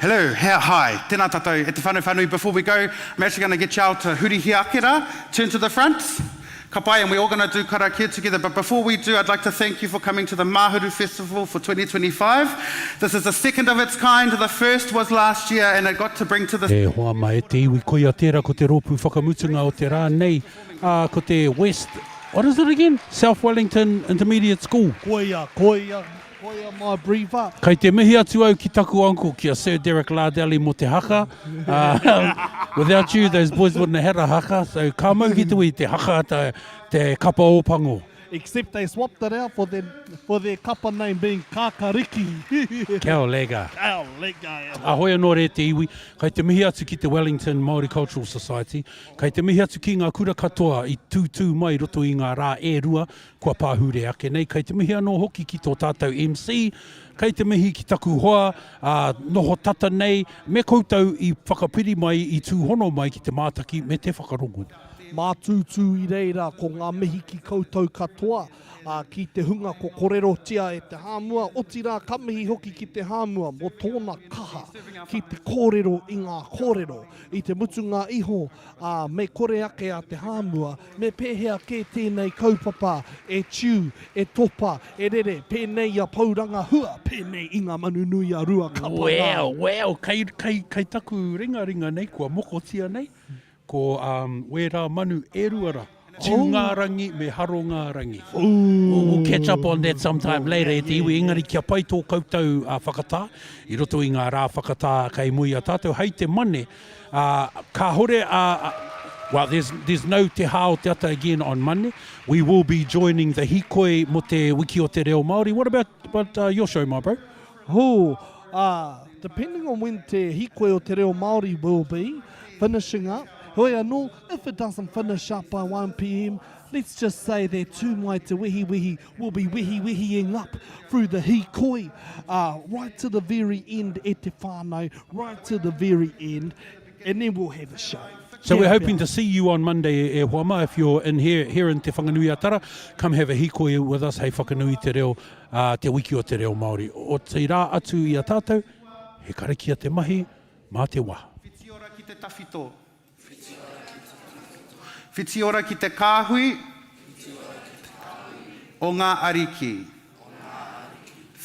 Hello, here, hi, tēnā tātou e te whānau whānui. Before we go, I'm actually going to get y'all to hurihia ake rā, turn to the front. Ka pai, and we're all going to do karakia together. But before we do, I'd like to thank you for coming to the Mahuru Festival for 2025. This is the second of its kind. The first was last year, and it got to bring to the... E hoa ma e te iwi, koia tērā ko te rōpū whakamutunga o te rā nei, ā, ko te West, what is it again? South Wellington Intermediate School. Koia, koia, koia my briefer. Kei te mihi atu au ki taku uncle, ki a Sir Derek Lardelli mō te haka. Without you, those boys wouldn't have had a haka, so ka mau ki te ui te haka te, te kapa Ōpango. Except they swapped it out for their, for their kapa name being Kakariki. Kia lega. Kia lega. Ahoi anō re te iwi, kei te mihi atu ki te Wellington Māori Cultural Society, kei te mihi atu ki ngā kura katoa i tūtū mai i roto i ngā rā e rua Kua pāhure ake nei, kei te mihi anō hoki ki tō tātou MC, kei te mihi ki taku hoa, ā, noho tata nei, me koutou i whakapiri mai, i tūhono mai ki te mātaki me te whakarongo. Mātūtū i reira ko ngā mihi ki koutou katoa, ā, ki te hunga ko korerotia e te Hāmua, otirā ka mihi hoki ki te Hāmua mō tōna kaha ki te kōrero i ngā kōrero. I te mutunga iho, ā, me kore ake a te Hāmua, Me pēhea kē tēnei kaupapa e tiu, e topa, e rere, pēnei i a Pourangahua, pēnei i ngā manu nui a Ruakapa rā? Well, well, kei, kei, kei taku ringaringa nei, kua mokotia nei, ko um, wērā manu e rua rā. Tiu-ngā-rangi me Haro-ngā-rangi. We'll, we'll catch up on that sometime later e te iwi, engari kia pai tō koutou uh, whakatā, i roto i ngā rā whakatā kei mua i a tātou, hei te mane, Ā, kāhore a, well, there's, there's no Te Hā o Te Ata again on Monday. We will be joining the hīkoi mō te Wiki o Te Reo Māori. What about, about uh, your show, my bro? Oh, uh, depending on when te hīkoi o Te Reo Māori will be finishing up, heoi anō, if it doesn't finish up by 1pm, let's just say that Tū Mai Te Wehiwehi will be wehiwehiing up through the hīkoi, uh, right to the very end e te whānau, right to the very end, and then we'll have a show. So we're hoping to see you on Monday e hoa ma, if you're in here, here in Te Whanganui-a-Tara, come have a hīkoi with us hei whakanui te reo, uh, te wiki o te reo Māori. Otirā atu i a tātou, he karakia te mahi mā te wā. Whitiora ki te tawhito. Whiti ora ki te kāhui o ngā ariki.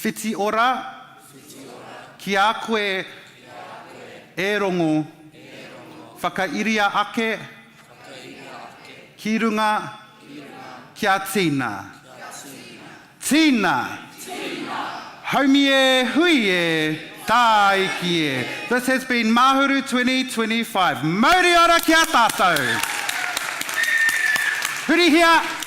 Whiti ora ki a koe e Rongo, whakairia ake ki runga kia tīna. Tīna! Haumi e, hui e, tāiki e. This has been Mahuru 2025. Mauri ora ki a tātou! Hurihia!